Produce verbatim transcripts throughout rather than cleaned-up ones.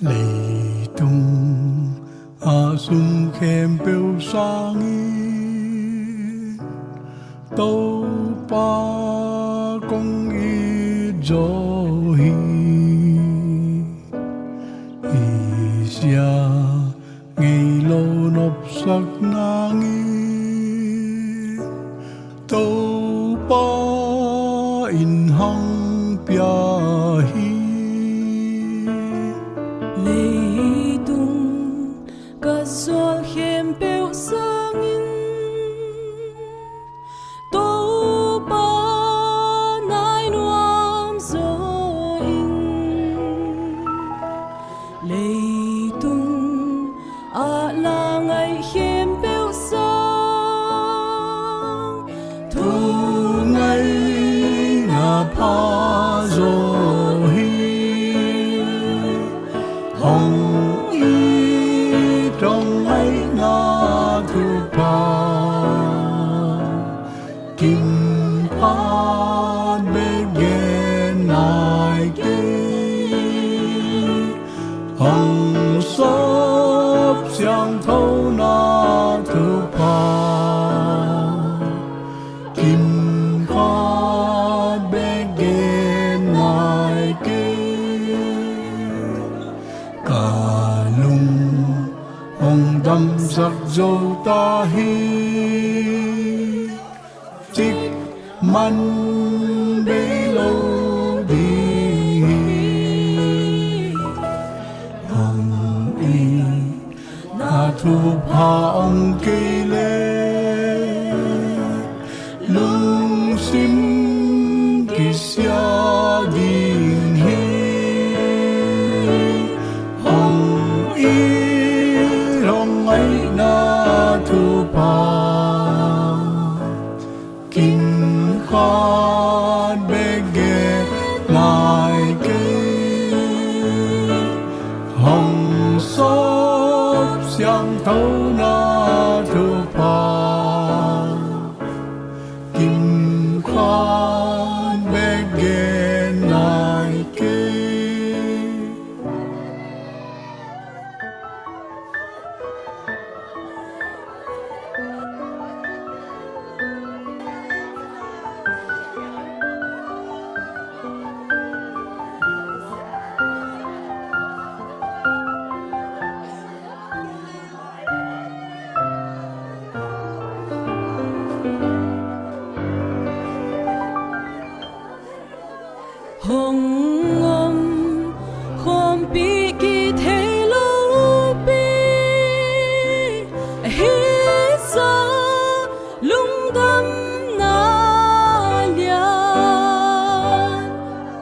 Leitung a sum khempeuh sangin Topa kong it zaw hi. I sia ngei lo nopsak nangin Topa in hong pia hi. Leitung ka zual khempeuh sangin Topa nai nuam zaw in. Leitung a la ngaih khempeuh sang thu ngaihna pha zaw hi. Hong it hong ngaihna thupha kimkhat bek gen nai kei. Hong sawp siangthona thupha kimkhat bek gen nai kei. Ka lung hong damsak zo ta hi. Cik man bei lo ding hi. Hong itna thupha om kei leh lungsim kisia ding hi. Hong it hong ngaihna thupha kimkhat bek gen nai kei. Hong sawp siangthona thupha kimkhat bek gen nai kei. Hong om khawmpi kithei lopi ahi sa lungdamna lian.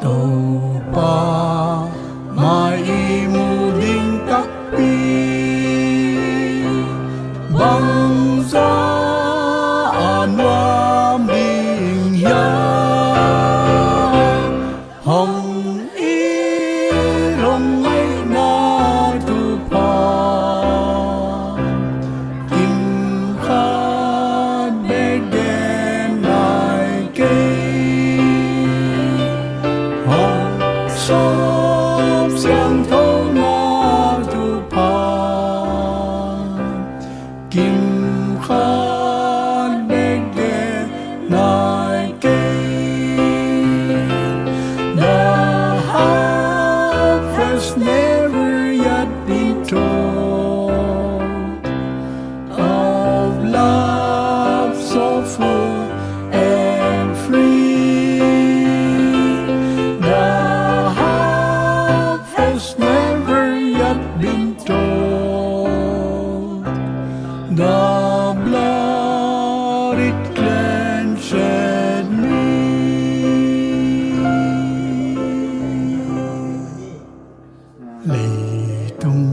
Topa mai i mu ding takpi bangzah a nuam ding hiam? Hong it hong ngaihna thupha kimkhat bek gen nai kei. Hong sawp siangthona thupha kimkhat bek gen nai kei. The harvest never yet been told of love so full and free. The harvest never yet been told. The blood it cleansed me. Leitung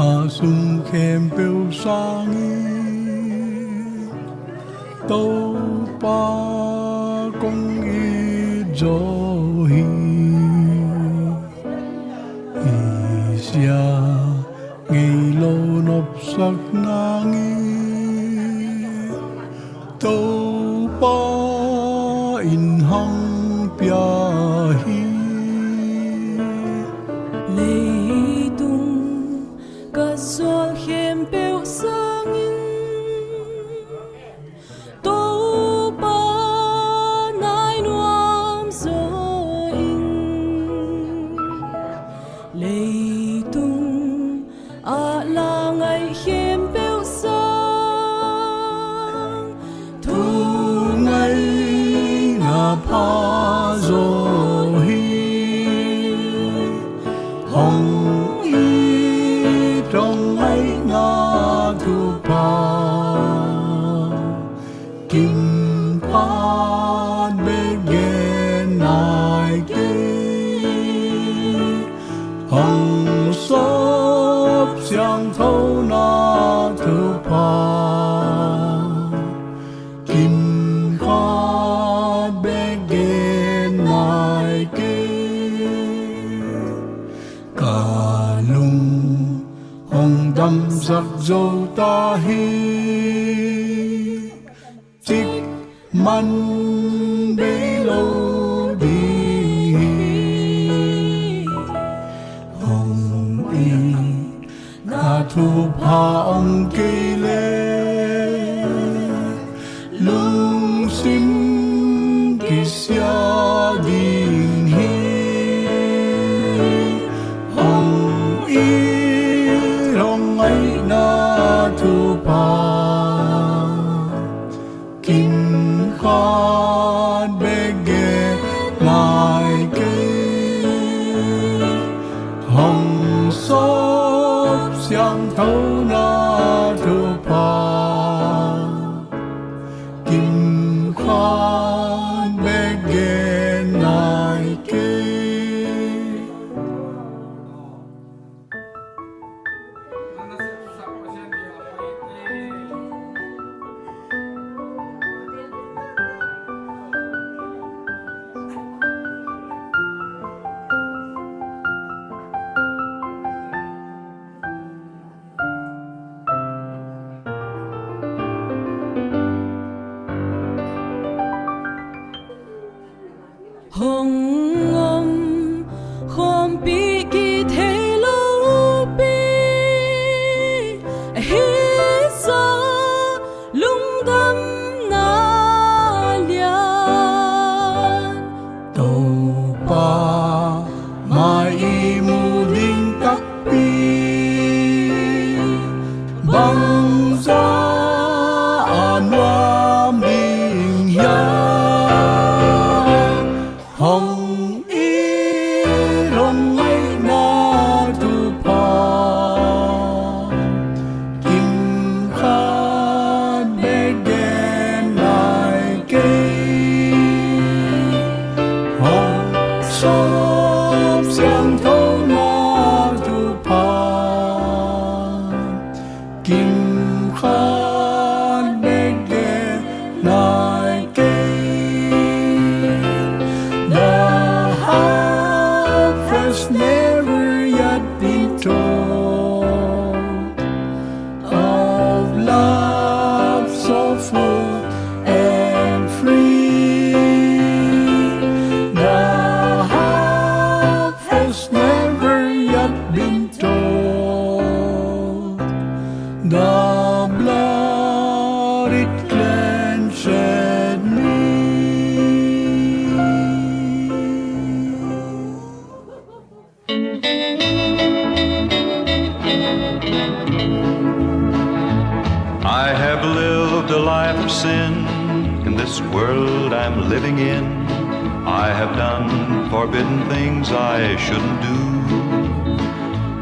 a sum khempeuh sangin Topa kong it zaw hi. I sia ngei lo nopsak nangin Topa in hong pia hi. Lei zo hi. Hong it hong ngaihna thupha kimkhat bek gen nai kei. Hong sawp siangthona thupha kimkhat bek gen nai kei. Ka lung hong damsak zo ta hi. Cik man bei lo ding hi. Hong it na thupha om kei leh lungsim kisia ding hi. Hong it hong ngaihna thupha kimkhat bek gen nai kei. Hong sawp siangthona thupha kimkhat bek gen nai kei. Hong om khawmpih kithei lopi ahi zah lungdamna lian. Topa mai ihmu ding takpi bangzah a nuam ding hiam? Hong it hong ngaihna thupha kimkhat bek gen nai kei. Hong sawp siangthona thupha kimkhat bek gen nai kei. The harvest never yet been told of love so full and free. The harvest never yet been told. The blood it cleansed me. I have lived a life of sin in this world I'm living in. I have done forbidden things I shouldn't do.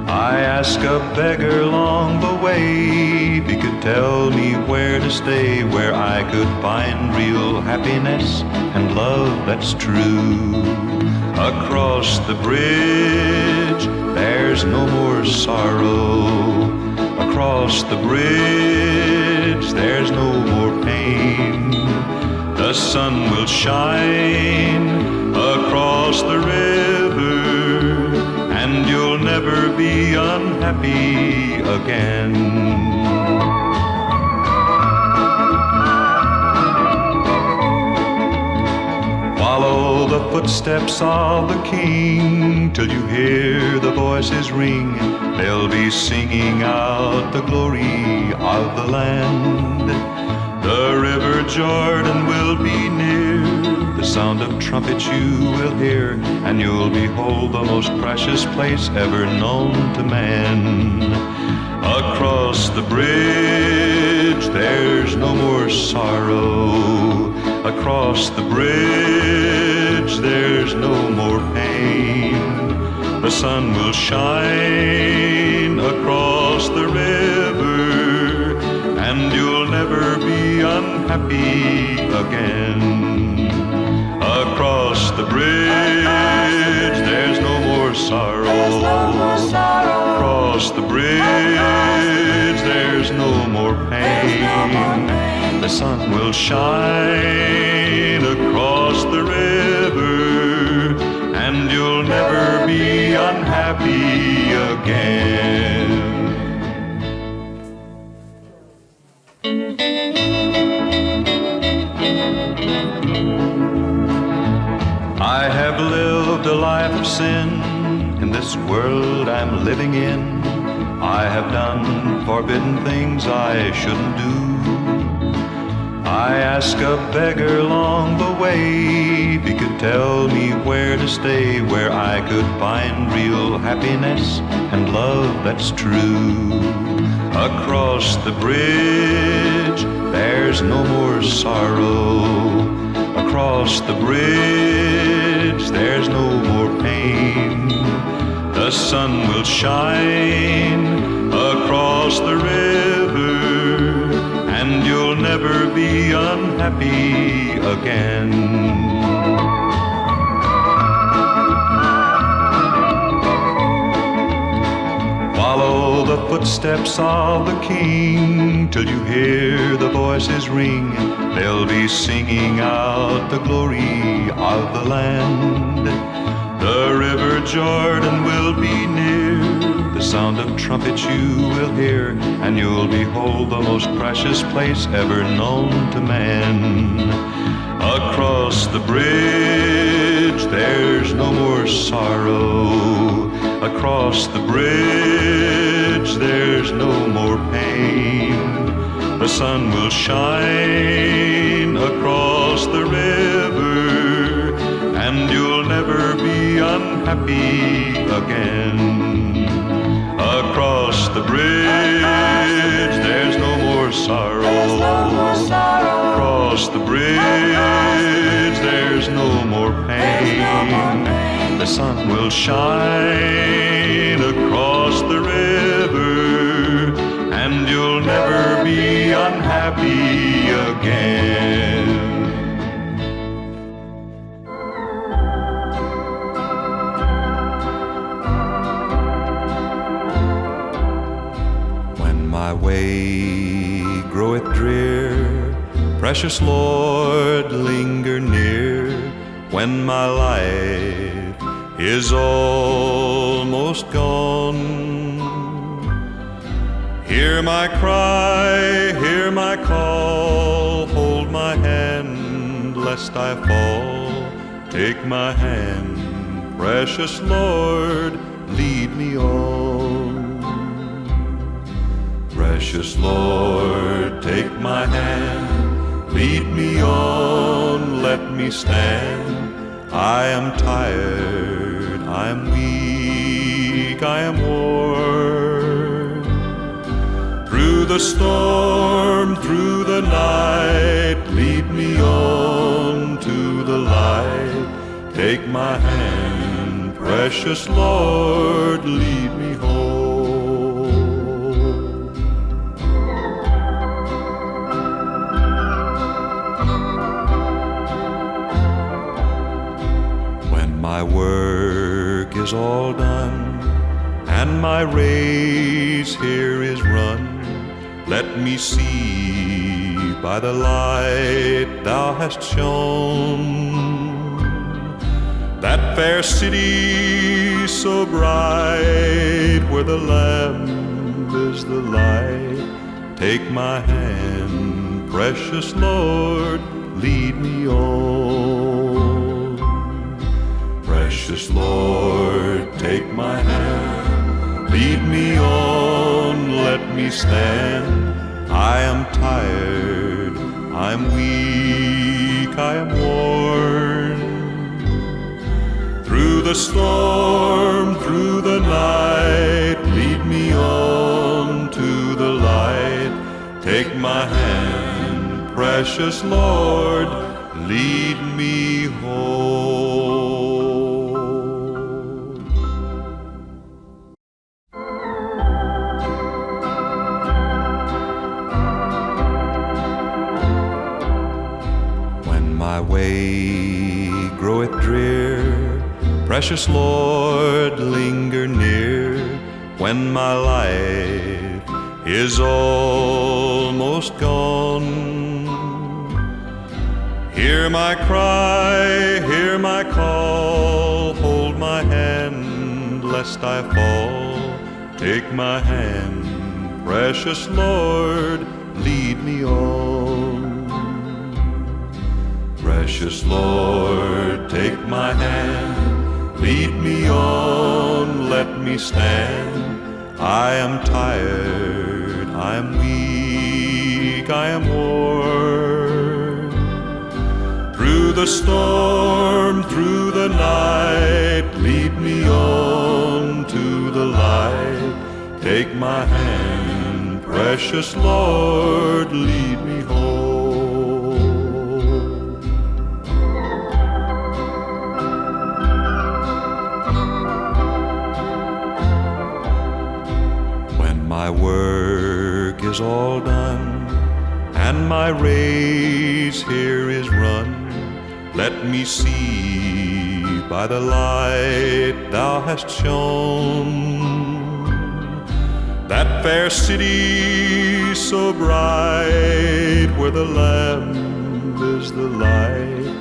I asked a beggar along the way if he could tell me where to stay, where I could find real happiness and love that's true. Across the bridge, there's no more sorrow. Across the bridge, there's no more pain. The sun will shine across the river, and you'll never be unhappy again. Follow the footsteps of the King till you hear the voices ring. They'll be singing out the glory of the land. The river Jordan will be near. The sound of trumpets you will hear, and you'll behold the most precious place ever known to man. Across the bridge, there's no more sorrow. Across the bridge, there's no more pain. The sun will shine across the river, and you'll never be unhappy again. Across the bridge, there's no more sorrow. Across the bridge, there's no more pain. The sun will shine across the river, and you'll never be unhappy again. I have lived a life of sin in this world I'm living in. I have done forbidden things I shouldn't do. I ask a beggar along the way if he could tell me where to stay, where I could find real happiness and love that's true. Across the bridge, there's no more sorrow. Across the bridge, there's no more pain. The sun will shine across the river, and you'll never be unhappy again. Follow the footsteps of the King till you hear the voices ring. They'll be singing out the glory of the land. The river Jordan will be near. The sound of trumpets you will hear, and you'll behold the most precious place ever known to man. Across the bridge, there's no more sorrow. Across the bridge, there's no more pain. The sun will shine across the river, and you'll never be unhappy again. Across the bridge, there's no more sorrow. Across the bridge, there's no more pain. The sun will shine across the river, and you'll never be unhappy again. When my way groweth drear, precious Lord, linger near. When my life is almost gone, hear my cry, hear my call, hold my hand lest I fall. Take my hand, precious Lord, lead me on. Precious Lord, take my hand, lead me on, let me stand. I am tired, I am weak, I am worn. Through the storm, through the night, lead me on to the light. Take my hand, precious Lord, lead me home. When my work is all done and my race here is run, let me see by the light thou hast shone that fair city so bright where the Lamb is the light. Take my hand, precious Lord, lead me on. Precious Lord, take my hand, lead me on, let me stand. I am tired, I'm weak, I am worn. Through the storm, through the night, lead me on to the light. Take my hand, precious Lord, Lead me home. When my way groweth drear, precious Lord, linger near. When my life is almost gone, hear my cry, hear my call, hold my hand lest I fall. Take my hand, precious Lord, lead me on. Precious Lord, take my hand, lead me on, let me stand. I am tired, I am weak, I am worn. Through the storm, through the night, lead me on to the light. Take my hand, precious Lord, lead me home. When my work is all done and my race here is run, let me see by the light thou hast shone that fair city so bright where the Lamb is the light.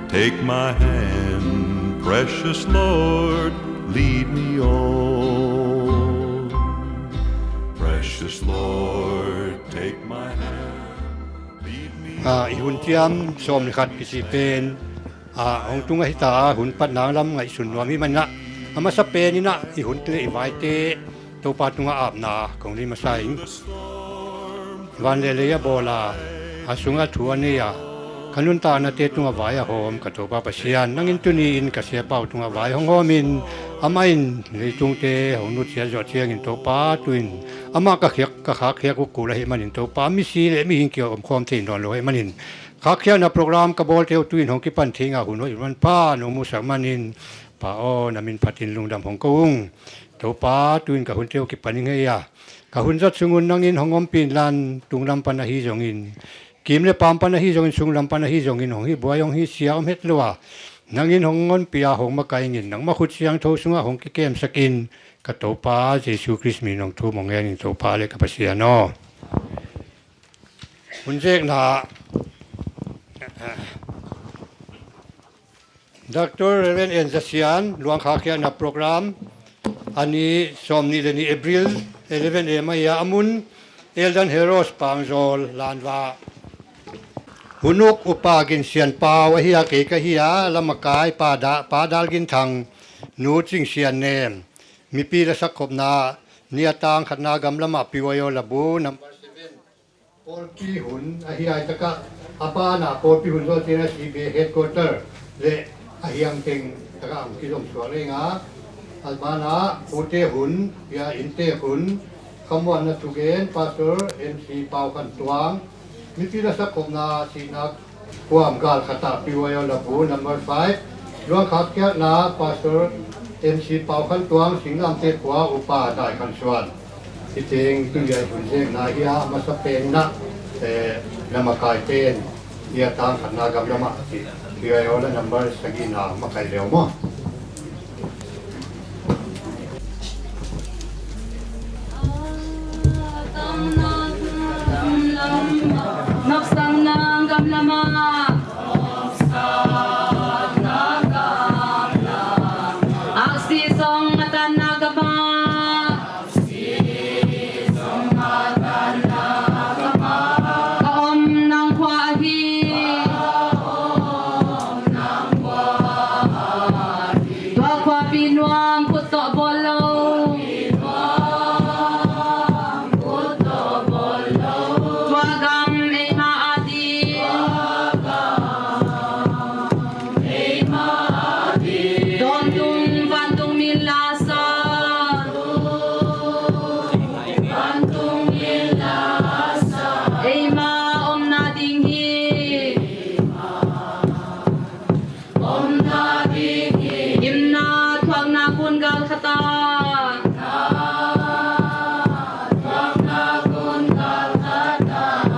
Take my hand, precious Lord, lead me on. Precious Lord, take my hand, lead me on. Ah, i hun ciam sawm le khat kici pen ah, hong tung ahi ta a, hun patna lam ngaihsun nuam hi manin ah, a masa pen in ah i hunte le i vaite Topa tungah apna kong nei masa ing. Van le lei a bawl a, a sungah thu a nei a, ka nuntaknate tungah vai a hawm ka Topa Pasian, nang in tuni-in ka siapa uh tungah vai hong hawm in, amah in leitungte hong nutsiat zawh ciangin Topa tu-in amah ka khiak, ka khakhiak uh kul ahih manin Topa, misi le mihing kiang omkhawm thei nawn lo ahih manin, khakhiakna program ka bawlte uh tu-in hong kipan thei ing a, hun hoih manpha nong musak manin, Pa aw, na min phatin lungdam hong ko ung. Topa, tu-in ka hunte uh kipan ing ei a, ka hun zat sungun nang in hong ompih inla, tunglam pan ahi zongin, kim le paam pan ahi zongin, sunglam pan ahi zongin, hong hih buai hong hih sia om het lo a, nang in hong ompih a, hong makaih ing in, nangmah khut siangtho sungah hong kikemsak in, ka Topa Jesu Khrist min in hong thum hong ngen ing, Topa le ka Pasian aw. Hun zekna, Doctor Reverend En Za Sian, luang khakhiakna program, a ni sawmnih le nih April, eleven A M ahi a, a mun Eldan Heros Pangzawl, Lanva. Hun uk upa Gin Sian Pau ahi a, kei ka hi a, lamakai Pa Da-, Pa Dal Gin Thang, Nu Cing Sian Nem. Mipi lasak khopna, ni a tang khatna gamlamah P Y O labu number seven. Pawlpi hun ahi a, i takah a banah pawlpi hun zawh ciangin C B A headquarter le a hiang teng takah hong kizom suak leng a, a banah pute hun, pia inntek hun, khamuanna thugen Pastor M C Pau Khan Tuang, mipi lasak khopna sihna kuam gal khatah P Y O labu number five, luang khakhiakna Pastor M C Pau Khan Tuang, Singlamteh khua upa Dai Khan Suan. Hi teng tuni a i hun zekna hi a, a masa pen in ah, eh, lamakai pen, ni a tang khatna gamlamah a ci. P Y O la number sagihna makaih leu maw? Nopsakna gamlamah. Aksi zong a tanna gamah. Ka om nang khua ahi. Tua khuapi nuam khut tawh bawl lo. Tua gam eima ading. Dawntung vantung min la sa. Eima omna ding hi. Tuakna kun gal khat ah,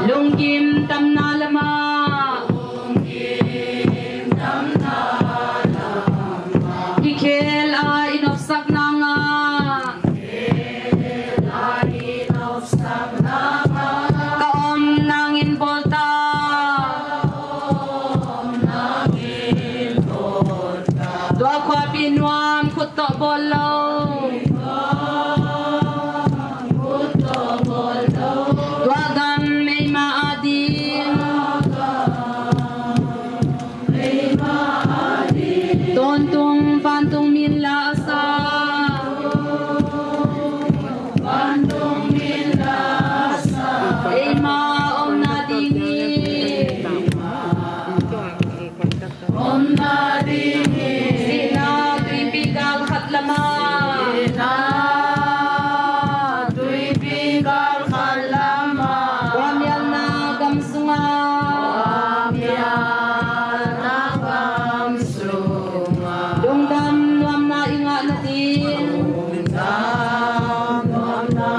lunggim tamna lamah, i khel a i nopsak nangah, ka om nangin bawl ta. Tua khuapi nuam khut tawh bawl lo, tua gam eima ading tawntung vantung min la a sa, eima omna ding hi. Sihna tuipi gal khat lamah, tuipi gal khat lamah, khuamialna gam sungah, khuamialna gam sungah, lungdam nuamna i ngah nading, lungdam nuamna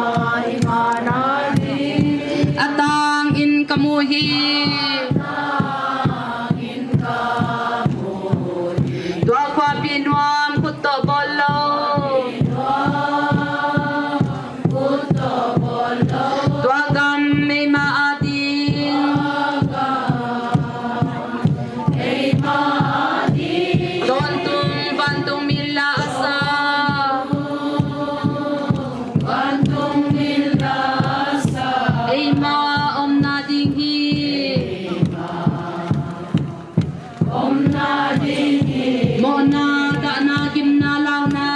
i ngah nading a tangin ka mu hi. Tua khuapi nuam khut tawh bawl lo, tua gam eima ading tawntung vantung min la a sa, eima omna ding hi. Mawhna, kahna, gimna, launa,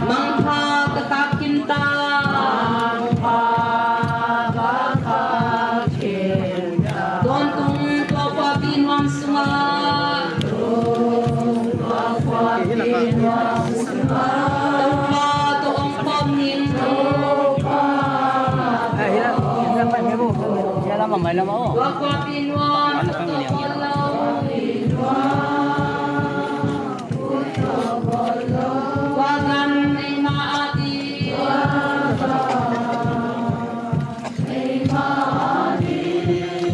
mangpha ka tak kim ta, tawntung tua khuapi nuam sungah, Topa tawh om khawm ning. Tua khuapi nuam tawh bawl lo, tua gam eima ading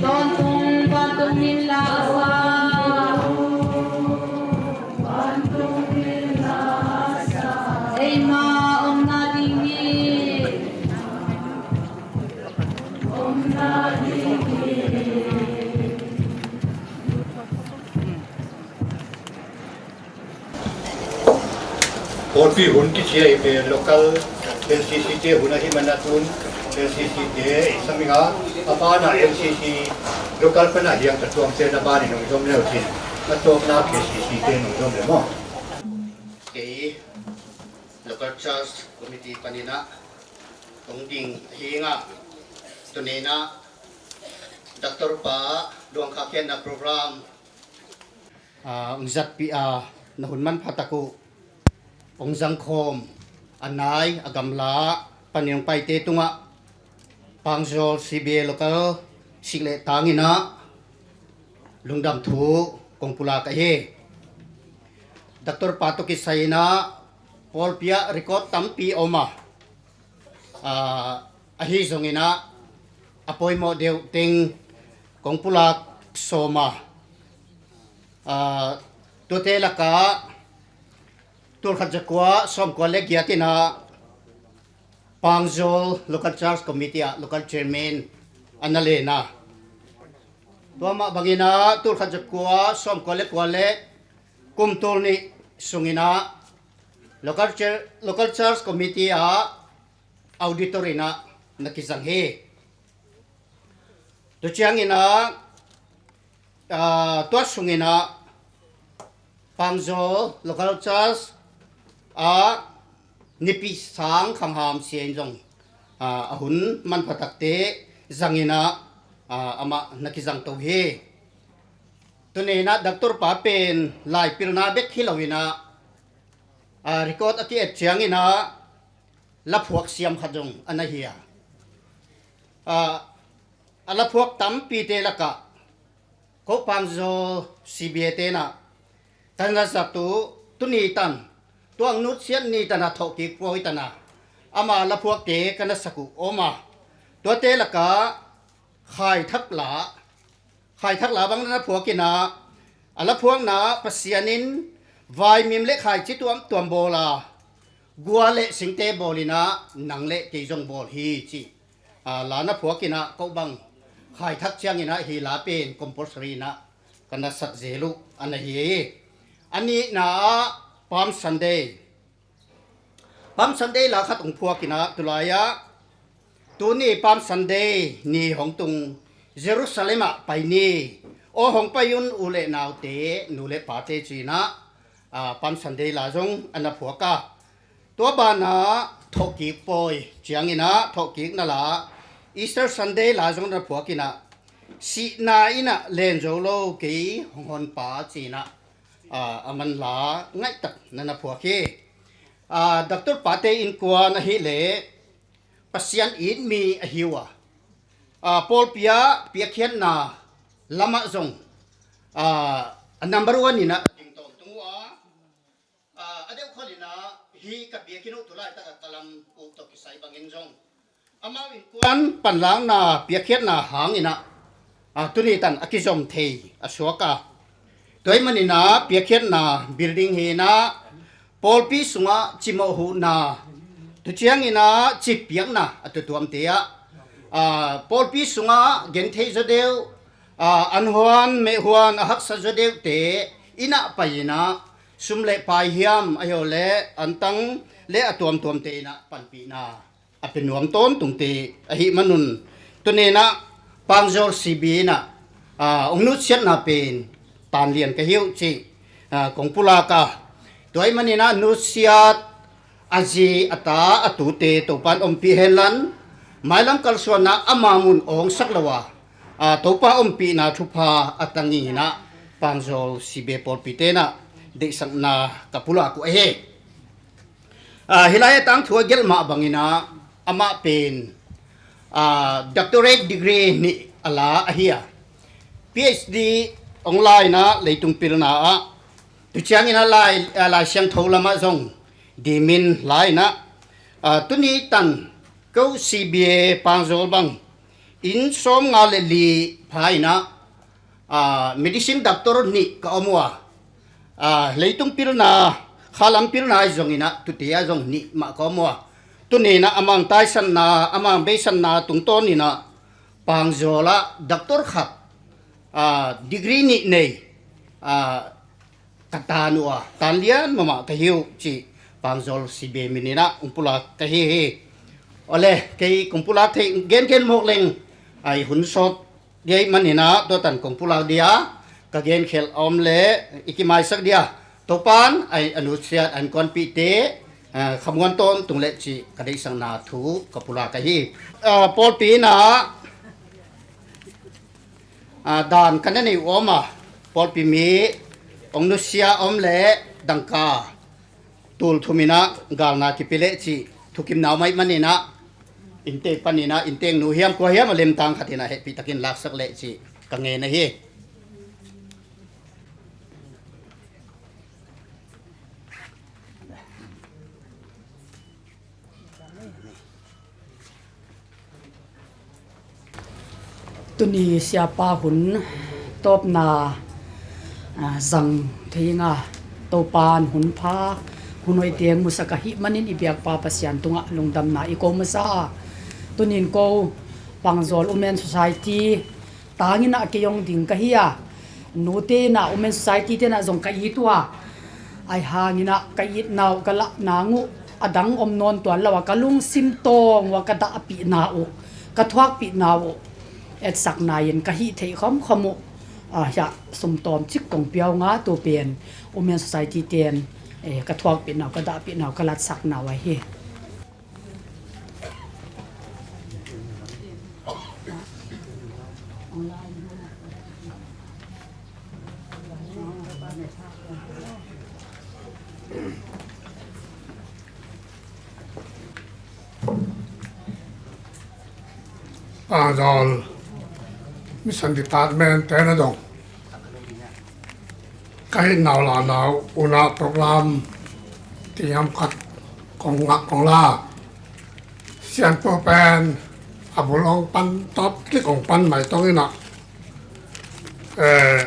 tawntung vantung min la a sa, eima omna ding hi. Pawlpi hun kici ahih pen local L C C te hun ahih manin a tun L C C te i sam ing a, a banah L C C local pan a hiang ka tuamte na banin hong zom le uh cin, a tawpna K C C te hong zom le maw? Kei local church committee panin ah hong ding hi ing a, tuni in ah Doctor pa luang khakhiatna program, ah, hong zatpih a, na hun manpha tak uh hong zangkhawm a nai a gamla panin hong paite tungah Pangzawl C B A local sik le tang in ah lungdam thu kong pulak ahi hi. Doctor pa tawh kisai in ah pawlpi ah record tampi a om a, ah, ahi zongin ah a poimawh deuh teng kong pulak sawm a, ah, tuate lakah tulkhat zakua sawmkua le giat in ah Pangzawl Local Church Committee ah local chairman a na len a, tua mah bangin ah tulkhat zakua sawmkua le kua le kum tul nih sungin ah local church, local church committee ah auditor in ah na kizang hi. Tua ciangin ah, ah, tua sungin ah Pangzawl Local Church ah nipi sang khangham sia in zong, ah, a hun manpha takte zangin ah, ah, amah na kizang to hi. Tuni in ah Doctor pa pen laipilna bek hi lo in ah, ah, record a ki-et ciangin ah laphuak siam khat zong a na hi a, ah, a laphuak tampite lakah Ko Pangzawl C B A te nah ka na zat uh, tuni tan, tua ang nutsiat ni tan a thawhkik pawi tan a ama laphuakte ka na sak uh om a, tuate lakah Khai Thak La, Khai Thak La bang na phuak in ah, a laphuakna Pasian in vaimim le khaici tuamtuam bawl a, gua le singte bawl in ah, nang le kei zong bawl hi ci. A, la na phuak in ah, ko bang Khai Thak ciangin ah hi la pen compulsory in ah ka na sak zel uh a na hi. A nihna ah Palm Sunday, Palm Sunday la khat hong phuak in ah, tulai ah tuni Palm Sunday ni hong tung, Jerusalem ah pai ni, aw hong pai un u le naute, nu le pate ci in ah, a, Palm Sunday la zong a na phuak a, tua banah thawhkik pawi ciangin ah thawhkikna la, Easter Sunday la zong a na phuak in ah, sihna in ah len zo lo kei hong honpa ci in ah, a, a man la ngaihtak na na phuak hi. A, Doctor Pate Innkuan ahih leh Pasian it mi ahi uh a, a, pawlpi ah piakkhiatna lamah zong, a, a number one in ah ding tawntung uh a, a, a deuh khol in ah hi ka biakinn uh tulaitak a ka lam uh tawh kisai bangin zong amau innkuan panlakna piakkhiatna hangin ah, a, tuni tan a kizom thei a suak a, tua ahih manin ah piakkhiatna building hi in ah, pawlpi sungah cimawh huhna, tu ciangin ah cipiakna a tutuamte ah, a, pawlpi sungah gentheih zaw deuh, a, an huan meh huan a haksa zaw deuhte inn ah pai in ah, sum le pai hiam ahi leh antang le a tuamtuamte in ah panpihna a pia nuam tawntungte ahih manun, tuni in ah Pangzawl C B A in ah, a, hong nutsiatna pen tan lian ka hi uh ci, a, kong pulak a, tua ahih manin ah nutsiat a zi a ta a tute Topan ompih hen la, mailam kalsuanna ama mun awngsak lo a, a, Topa ompihna thupha a tangin ah Pangzawl C B A pawlpite in ah deihsakna ka pulak uh ahi. A, hih lai a tangthu a gelh mah bangin ah, amah pen, a, doctorate degree nih a la ahi a, PhD hong la in ah leitung pilna ah, tu ciangin ah Lai, a, Lai Siangtho lamah zong dimin la in ah, a, tuni tan ko C B A Pangzawl bang inn sawmnga le li pha in ah, a, medicine doctor nih ka om uh a, a, leitung pilna, khalam pilna ahi zongin ah, tute ah zong nih mah ka om uh a, tuni in ah a mang taisanna, a mang beisanna tungtawn in ah Pangzawl ah doctor khat, a, degree nih nei, a, ka tan uh a, tan lian mahmah ka hi uh ci, Pangzawl C B A min in ah hong pulak ka hi hi. Awle, kei kong pulak theih gengen mawk leng, a, i hun sawt dia ahih manin ah, tua tan kong pulak dia, ka genkhelh a om leh i kimaisak dia, Topan a, a nutsiat a innkuanpihte, a, khamuan tawntung leh cih ka deihsakna thu ka pulak ahi. A, pawlpi in ah, a, dan ka na nei uh a om a, pawlpi mi hong nusia om leh dangka tul thum in ah galna kipia leh cih thukimna om ahih manin ah, innte panin ah, innteek nu hiam kua hiam a lemtang khat in ah hehpihtakin laksak leh cih ka ngen ahi. Tuni siapa hun tawpna, a, zang thei ing a, Topan hun pha, hun hoihte musak ahih manin i biakpa Pasian tungah lungdamna i ko masa a. Tuni in ko Pangzawl Women Society tangin ah kei hong ding ka hi a, nute in ah Women Society te in ah zong ka it uh a, ahi hangin ah ka itna uh, ka lahna uh a dang om nawn tuan lo a, ka lungsim tawng uh a ka dahpihna uh, ka thuakpihna uh etsakna in ka hih theih khomkhom uh, a, hiah sum tawmcik kong pia ung a, tu pen Women Society ten, eh, ka thuakpihna uh, ka dahpihna uh, ka latsakna uh ahi. Pangzawl Mission Department te na dong, Ka hih nau la nau unah program ti ham khat kong ngah kong la. Sianpu pen a bul hong pan tawp kik hong pan mai tong inah, eh,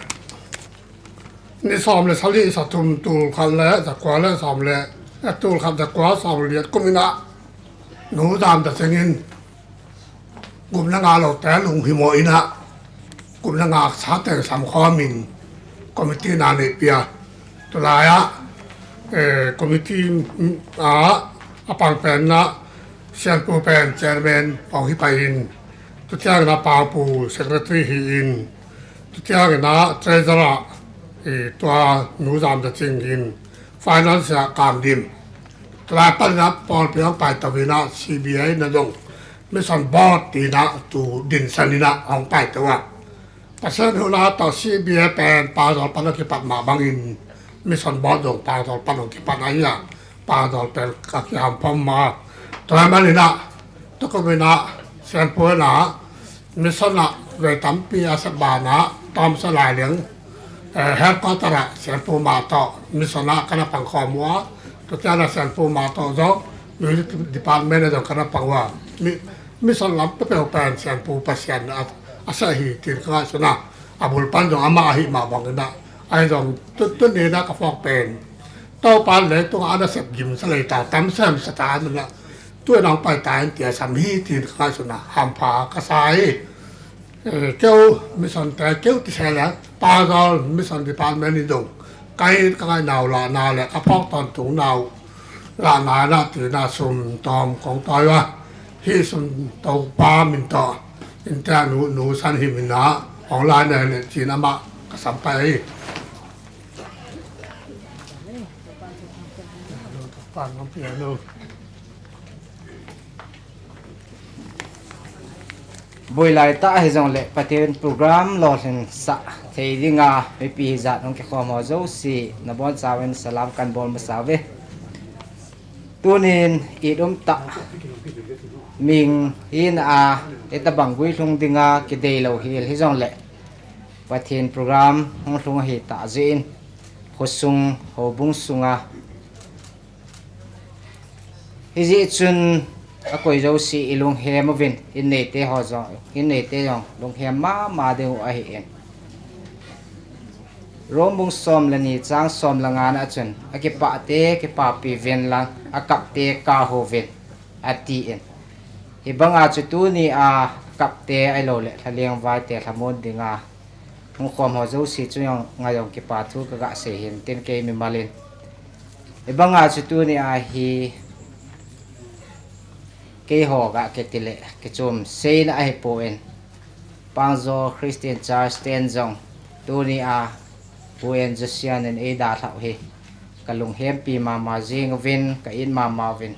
ni sawm le sali sa thum tul khat le za kua le sawm le, eh, tul khat za kua sawm liat kum inah Nu Zam Za Cing in gupna ngah lote lunghimawh inah gupna ngah sa teng sam khawmin committee na neih pia. Tulai ah, eh, committee ah a pang pen inah Sianpu pen chairman hong hi pai in, tutiang inah Pau Pu secretary hi in, tutiang inah treasurer, eh, tua Nu Zam Za Cing in finance ah Kam Dim. Tulai pan inah pawlpi hong paito inah C B A na zong Mission Board ti inah tu dinsan inah hong paito a. Pasian huhna tawh C B A pen Pau Zawl pan a kipat mah bangin Mission Board zong Pau Zawl pan hong kipat ahi a, Pau Zawl pen a kihampha mah. Tua ahih man inah tukum inah Sianpu inah mission ah vei tampi a sep banah tawmsa lai leng, eh, headquarter ah Sianpu mah tawh mission ah ka na pang khawm uh a, tutiang ah Sianpu mah tawh zong music department ah zong ka na pang uh a, mi-, mission lam peuhpeuh pen Sianpu Pasian a, a seh hi tin ka ngaihsun a, a bul pan zong amah ahi mah bang inah, ahi zong tu, tuni inah ka phawk pen Topa in leitungah a nasep gimsa leita tam semsa ta a, tu inah hong paita in tia sam hi tin ka ngaihsun a, hampha ka sa hi. Eh, keu mission te keu ti se le Pau Zawl Mission Department in zong ka hih ka ngaihna uh lahna le ka phawk tawntung na uh lahna inah ti inah sum tawm kong tawi uh a, hih sum Topa min tawh innte ah Nu, Nu San Him inah hong lai na hi leh ci-in amah ka sam pai hi. Bui laitah ahi zong leh Pathian program lawhlinsah thei dinga mipi hizat hong kikhawm haw zosi na bawncau in salam kan bawl masa uh hi. Tunin it umtah mihing hina a i tabang gui hlung dinga kidei lo hi, hi zong leh Pathian program hong hlung ahi tah zia in khuasung hobung sunga hi zia cun a koi zosi i lunghem uvin, inn neite haw zong, inn neite zong lunghem mahmah ding uh ahi in. Rom bung sawm le ni cang sawm le nga na cun a kipahte kipapi ven lang a kapte kah uvin a ti in. Hi banga cu tuni a kapte ahi lo le thlaliang vaite thlamun dinga hong khawm haw zosi cu zong ngai zong kipa thu ka gah sei hin tin kei mimal in. Hi banga cu tuni a hi kei haw gah kei ti le kei cum seina ahi po in. Pangzaw Christian Church ten zong tuni a Pu En Josian in ei dalhah uh hi ka lunghempi mahmah zing uvin ka it mahmah uvin.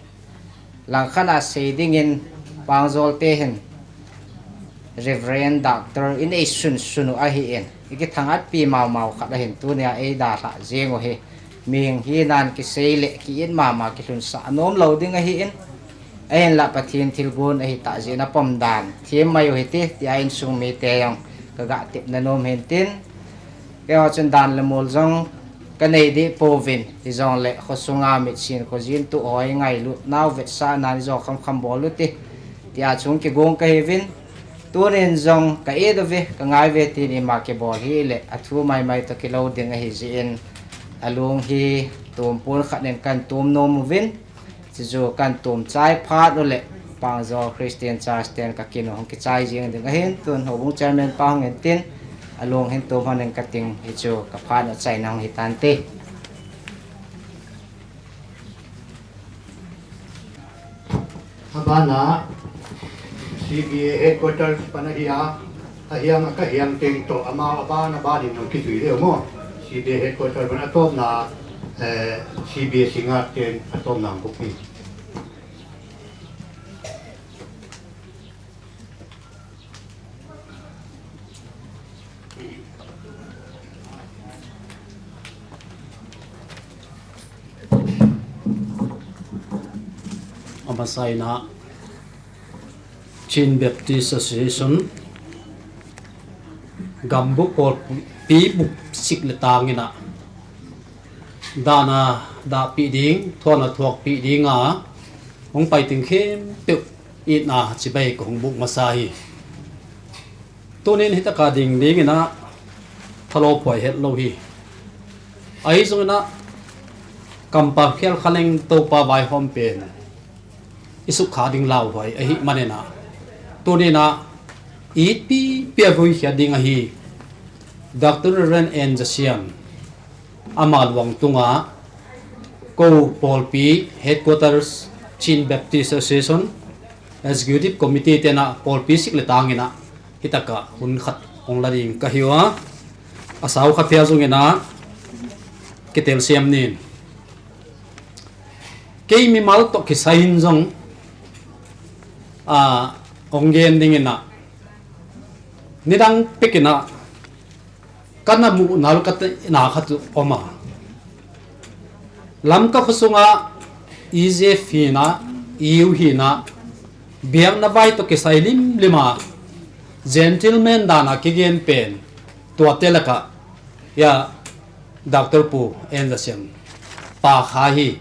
Langkhat ah sei dingin Pangzawl te hin Reverend Doctor in ei sunsun uh ahi in i kithangatpi mahmah uh khat ahin tuni a ei dalhah zing uh hi. Mihing hi nan kisei le ki it mahmah kihlunsak a nuam lo ding ahi in. Ahinlah Pathian thilgun ahi tah zia na pom dan thiam mai uh hi ti tia inn sung mite zong ka gah tip na nuam hin tin. Kei haw cun dan le mul zong ka nei dih po uvin hi zong le khuasunga mitsin khuazin tuh hawi ngailut nau vetsa nan i zaw khamkham bawl uh ti tia chung kigong ka hi uvin. Tunin zong ka it uh ve ka ngai ve tin i ma kibawl hi le a thu maimai tawh kilo ding ahi zia in a lung hi tum pun khat in kan tum nuam uvin. Cucu kan tum cai phat uh le Pangzaw Christian Church ten ka kin uh hong kicai zing ding ahin tun hobung chairman pa hong en tin a lung hin tum hon in ka ting hi cu ka phat uh caina hong hi tan ti. A banah C B A headquarters pan ahi a, a hiang a ka hiang teng tawh amau a ban a ban in hong kizui deuh maw? C B A headquarters pan a tawpna, eh, C B A singak ten a tawpna hong bup hi. A masa inah Chin Baptist Association gambup pawlpi bup sik le tang inah Dahna dahpih ding, thuakna thuakpih dinga hong pai ting khempeuh itna cibai ka hong buk masa hi. Tunin hitaka ding dinginah thalo phuai het lo hi. Ahi zonginah kampau khial khaleng Topa vaihawm pen i sukkha ding lauhuai ahi maninah tuninah itpipi a vuikhiat ding ahi Doctor Reverend N. Za Sian ama luang tungah ko pawlpi headquarters Chin Baptist Association Executive Committee tenah pawlpi sik le tanginah hitakah hun khat hong la ding ka hi uh a, a sau kha phial zonginah kitelsiam nin. Kei mimal tawh kisai in zong a hong gen dinginah nidang pekinah ka na muh nal ka na khat uh om a, Lamka khuasungah E Z F hinah, E U hinah biakna vai tawh kisai limlima gentleman dana kigen pen tuate lakah ya Doctor Pu N. Za Sian pa kha hi.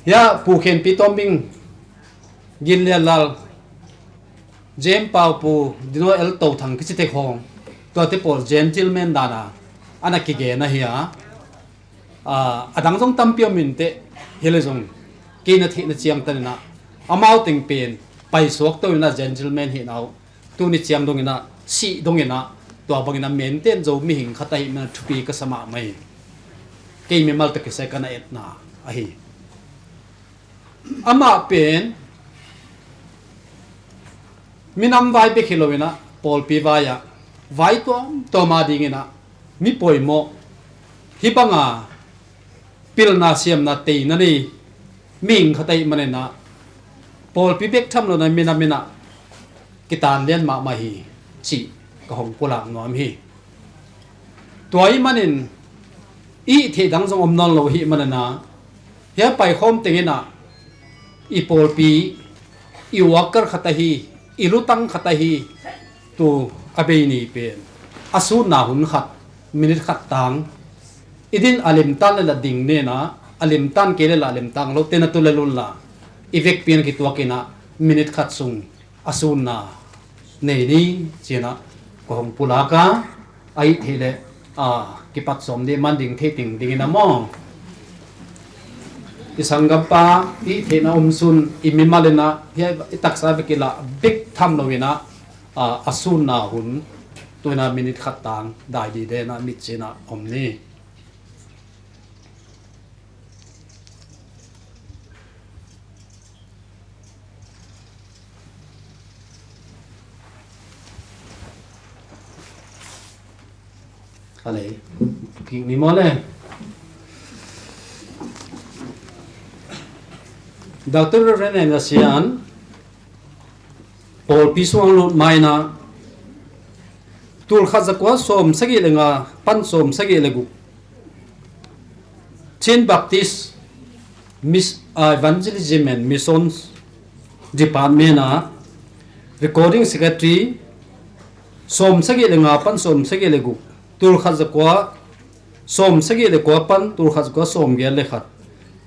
Ya Pu Khenpi Tawmbing, Gin Lian Lal, Jem Pau, Pu Dino El To Thang kici tek hong tuate pawl gentleman dana ana kigen ahi a, a dang zong tampi om inteh, hi le zong kei na theihna ciang taninah amau teng pen paisuak to inah gentleman hi nau tuni ciang donginah sih donginah tua banginah maintain zo mihing khat ahi manah thupi ka sa mahmah hi. Kei mimal tawh kisai ka na etna ahi. Amah pen minam vai bek hi loinah pawlpi vai-ah vai tuamtuam a dinginah mi poimawh, hih banga pilna siamna teina nei mihing khat ahi maninah pawlpi bek tham loinah minam inah kitan lian mahmah hi cih ka hong pulak nuam hi. Tua ih manin ih theih dang zong om nawn lo hi maninah hia paikhawm tenginah i pawlpi i worker khat ahi, i lutang khat ahi tu a bei ni pen a sunna hun khat, minit khat tang i din a limtan le la ding nena a limtan kei le la limtang lo tena tu le lunla i vekpi na kituakinah minit khat sung a sunna nei ni cinah ka hong pulak a, a ih theih le a kipat sawm dih man ding theih ting dingin a maw? I sanggampa ih theihna om sun i mimal inah hia i taksa vek i lah bek tham loinah a sunna hun tuinah minit khat tang dai dih denah mit cinah om ni. Khalei kik ni maw le? Doctor Reverend N. Za Sian pawlpi sungah lut mainah tulkhat zakua sawm sagih le nga pan sawm sagih le guk Chin Baptist Mis-, ah, Evangelism and Missions Department ah Recording Secretary sawm sagih le nga pan sawm sagih le guk, tulkhat zakua sawm sagih le kua pan tulkhat zakua sawm giat le khat,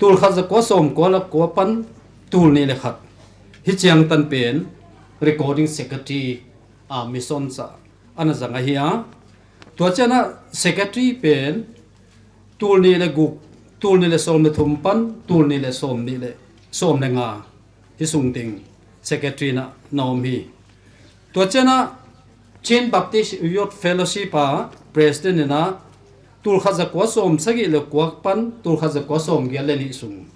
tulkhat zakua sawm kua le kua pan tul nih le khat. Hih ciangtan pen Recording Secretary, ah, Missions ah ana zang ahi a. Tua cianah Secretary pen tul nih le guk, tul nih le sawm le thum pan tul nih le sawm nih le sawm le nga, hih sung teng Secretary inah na om hi. Tua cianah Chin Baptist Youth Fellowship ah President inah tulkhat zakua sawm sagih le kua pan tulkhat zakua sawm giat le nih sung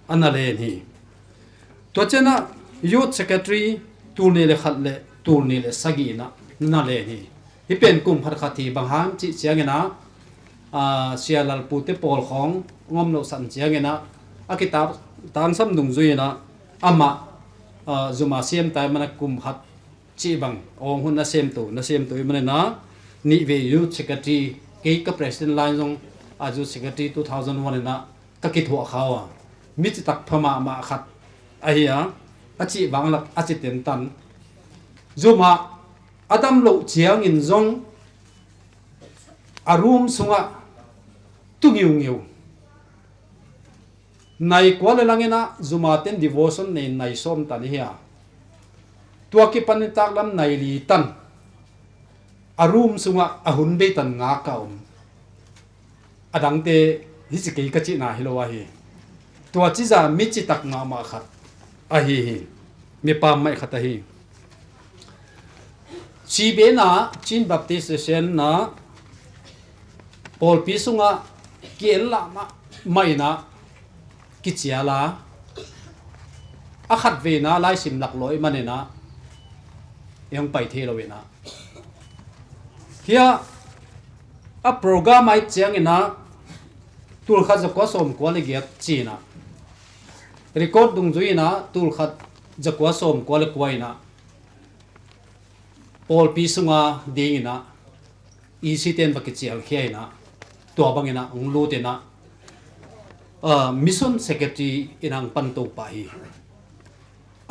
ana len hi. Tua cianah Youth Secretary tul nih le khat le tul nih le sagih inah na len hi. Hih pen kum khat khat hi, bang hang cih cianginah, ah, Sia Lalpute pawl khawng ngom loh san cianginah a kitap tangsam dungzui inah amah, ah, zuma siamtai manah kum khat cih bang awng hun na semto na semto ih maninah nihvei Youth Secretary, kei ka President line zong a Youth Secretary two thousand one inah ka kithuah kha uh a, mi citak pha mahmah khat ahi a, a cih vanglak a ci tentan zumah a dam loh ciangin zong a room sungah tu ngiungeu Nai kua le lang in ah, zuma ten devotion nei nai sawm tan i hi a. Tua kipan in taklam nai li tan. A room sungah a hun bei tan nga ka om. A dangte hi ci kei ka cihna hi lo ahi. Tua ci zah mi citak mahmah khat ahi hi. Mi pammaih khat ahi. Cibena Chin Baptist Station na pawlpi sungah ki-en lah mah, mah in ah kicial a, a khat veina laisim laklawh i man in ah i hong pai thei lo in ah, hia a program a i ciang in ah tulkhat zakua sawmkua le giat ci in ah, record dungzui in ah tulkhat zakua sawmkua le kua in ah pawlpi sunga ding in ah, E C ten va kicialkhia in ah, tua bang in ah hong lut in ah, ah, mission secretary in ah hong pan to pah hi.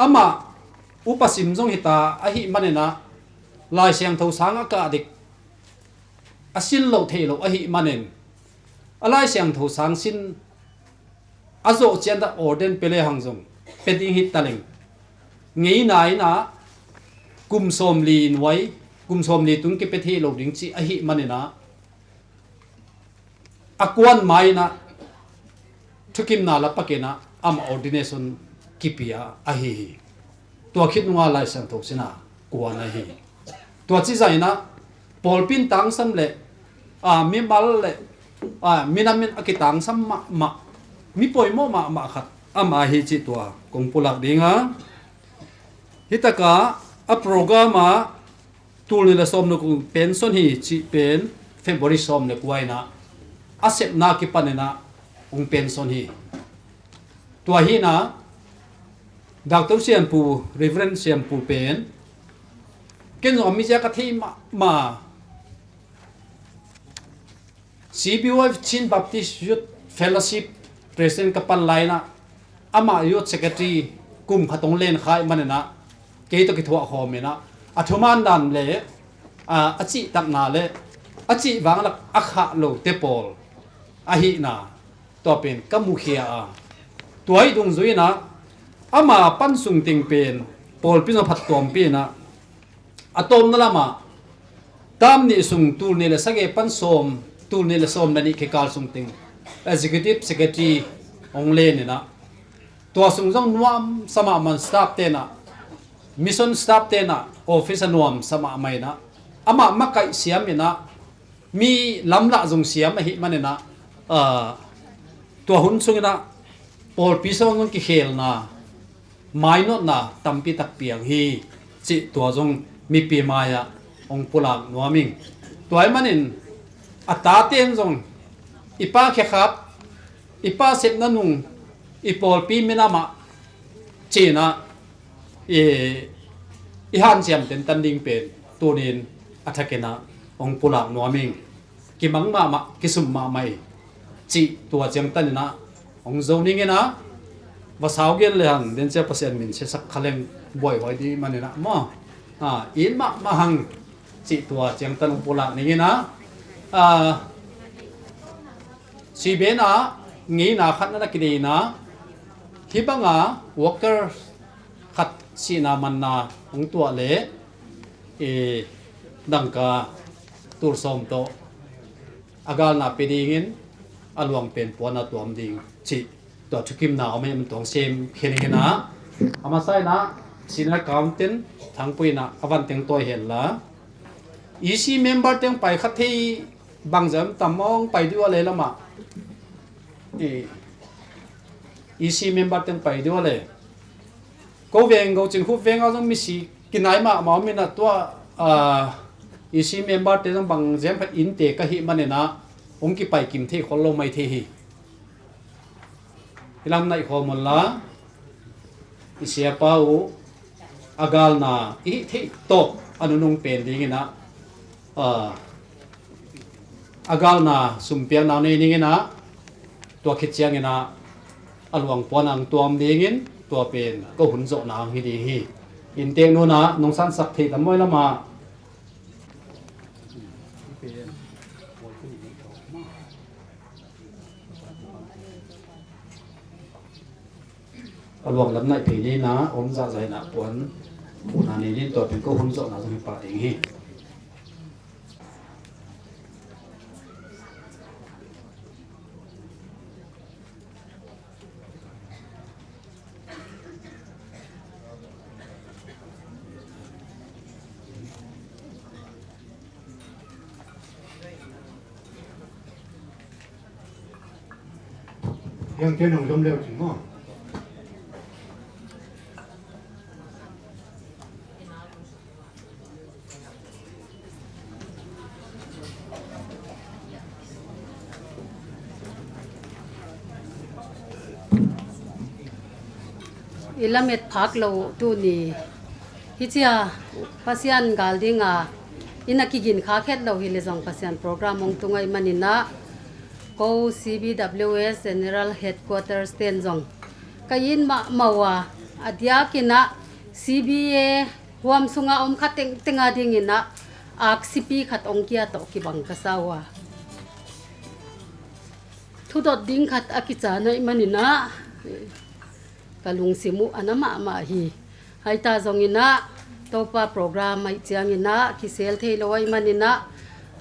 Amah upa sim zong hi ta ahih man in ah, Lai Siangtho sang a kah dik a sin loh theih loh ahih man in, a Lai Siangtho sang sin a zawh ciang dah ordain pia le hang zong pia ding hi ta leng. Ngeina in ah kum sawmli nuai, kum sawmli tung kipia thei lo ding cih ahih man in ah, a kuan mai in ah thukimna la pak in ah amah ordination kipia ahi hi. Tua khit nunga Lai Siangtho sin a kuan ahi. Tua ci zah in ah pawlpi in tangsam le, a, mimal le, a, minam in a kitangsam mahmah, mi poimawh mahmah khat amah ahi cih tua kong pulak ding a. Hi takah a program ah tul nih le sawm le kua pension hi cih pen February sawm le kua in ah a sepna kipan in ah hong pension hi. Tua hi in ah Doctor Siampu, Reverend Siampu pen ken zong a mizia ka thei mahmah. C B Y F, Chin Baptist Youth Fellowship President ka pan lai in ah, amah Youth Secretary kum khat hong len kha ahih man in ah, kei tawh kithuah khawm in ah, a thuman dan le, a, a cihtakna le a cih vanglak a khah lote pawl ahihna tua pen ka mukhia a. Tua ih dungzui in ah ama pan sung teng pen pawlpi zong phattuampih in ah, a tawpna lamah tam nih sung, tul nih le sagih pan sawm, tul nih le sawm le nih kikal sung teng Executive Secretary hong len in ah, tua sung zong nuamsa mahmah in staff ten ah, mission staff ten ah office a nuamsa mahmah in ah, amah makaih siam in ah, mi lamlah zong siam ahih man in ah, ah, tua hun sung in ah pawlpi sung zong kikhelna, mainawtna tampi tak piang hi cih tua zong mipi mai-ah hong pulak nuam ing. Tua ahih man in a tate in zong i Pa Khe Khap, i Pa Sep Na Nung, i pawlpi minam ah ci in ah, i, i hanciam tentan ding pen tuni in a thak in ah hong pulak nuam ing. Kimang mahmah, kisum mahmah hi cih tua ciangtan in ah hong zo ning in ah, va sau gen le hang, den cia Pasian min siasak kha leng buaihuai ding man in ah maw, a, it mahmah hang cih tua ciangtan hong pulak ning in ah, a, sibena ngeina khat na na kidei in ah, hih banga worker khat sihna manna hong tuah leh, i, dangka tul sawm tawh a galna pia dingin a luang pen puanna tuam ding cih tua thukimna om hi. Aman tuang sem khen hi na. A masa in ah senior accountant Thangpui in ah a van teng tawi hen la, E C member teng pai kha thei bang zem tam mawng pai dua le lamah, i, E C member teng pai dua le. Ko veng, Go Cin Khup veng a zong misi kinai mahmah om in ah tua, a, E C member te zong bang ziam khat innte ka hih man in ah hong kipai kim thei khol lo mai thei hi. I lam naih khawm un la, i siapa uh a galna i hih theih tawp a nunung pen ding in ah, a, a galna sumpiakna nei ning in ah, tua khit ciangin ah a luang puanna hong tuam dingin tua pen ka hun zawhna hong hi ding hi. Inntek nunah nong sansak thei tam mawi lamah. A luang lam naih phei ni in ah om zahzah in ah puan muhna nei ni in, tua pen ko hun zawhna zong hi pah ding hi. Hiang te nong zom leu cin maw? I lamet phak lo uh tuni hi cia, Pasian gal dinga i na kigin kha khet lo hi le zong Pasian program hong tung ahih manin ah ko C B W S General Headquarters ten zong ka it mahmah uh a, a diakin ah C B A huam sunga om kha tengteng a dingin ah aksipi khat hong kia tawh kibang ka sa uh a, thudot ding khat a kican ahih manin ah ka lungsim uh a na mahmah hi. Hita zongin ah Topa program ahih ciangin ah kisel thei lo ahih manin ah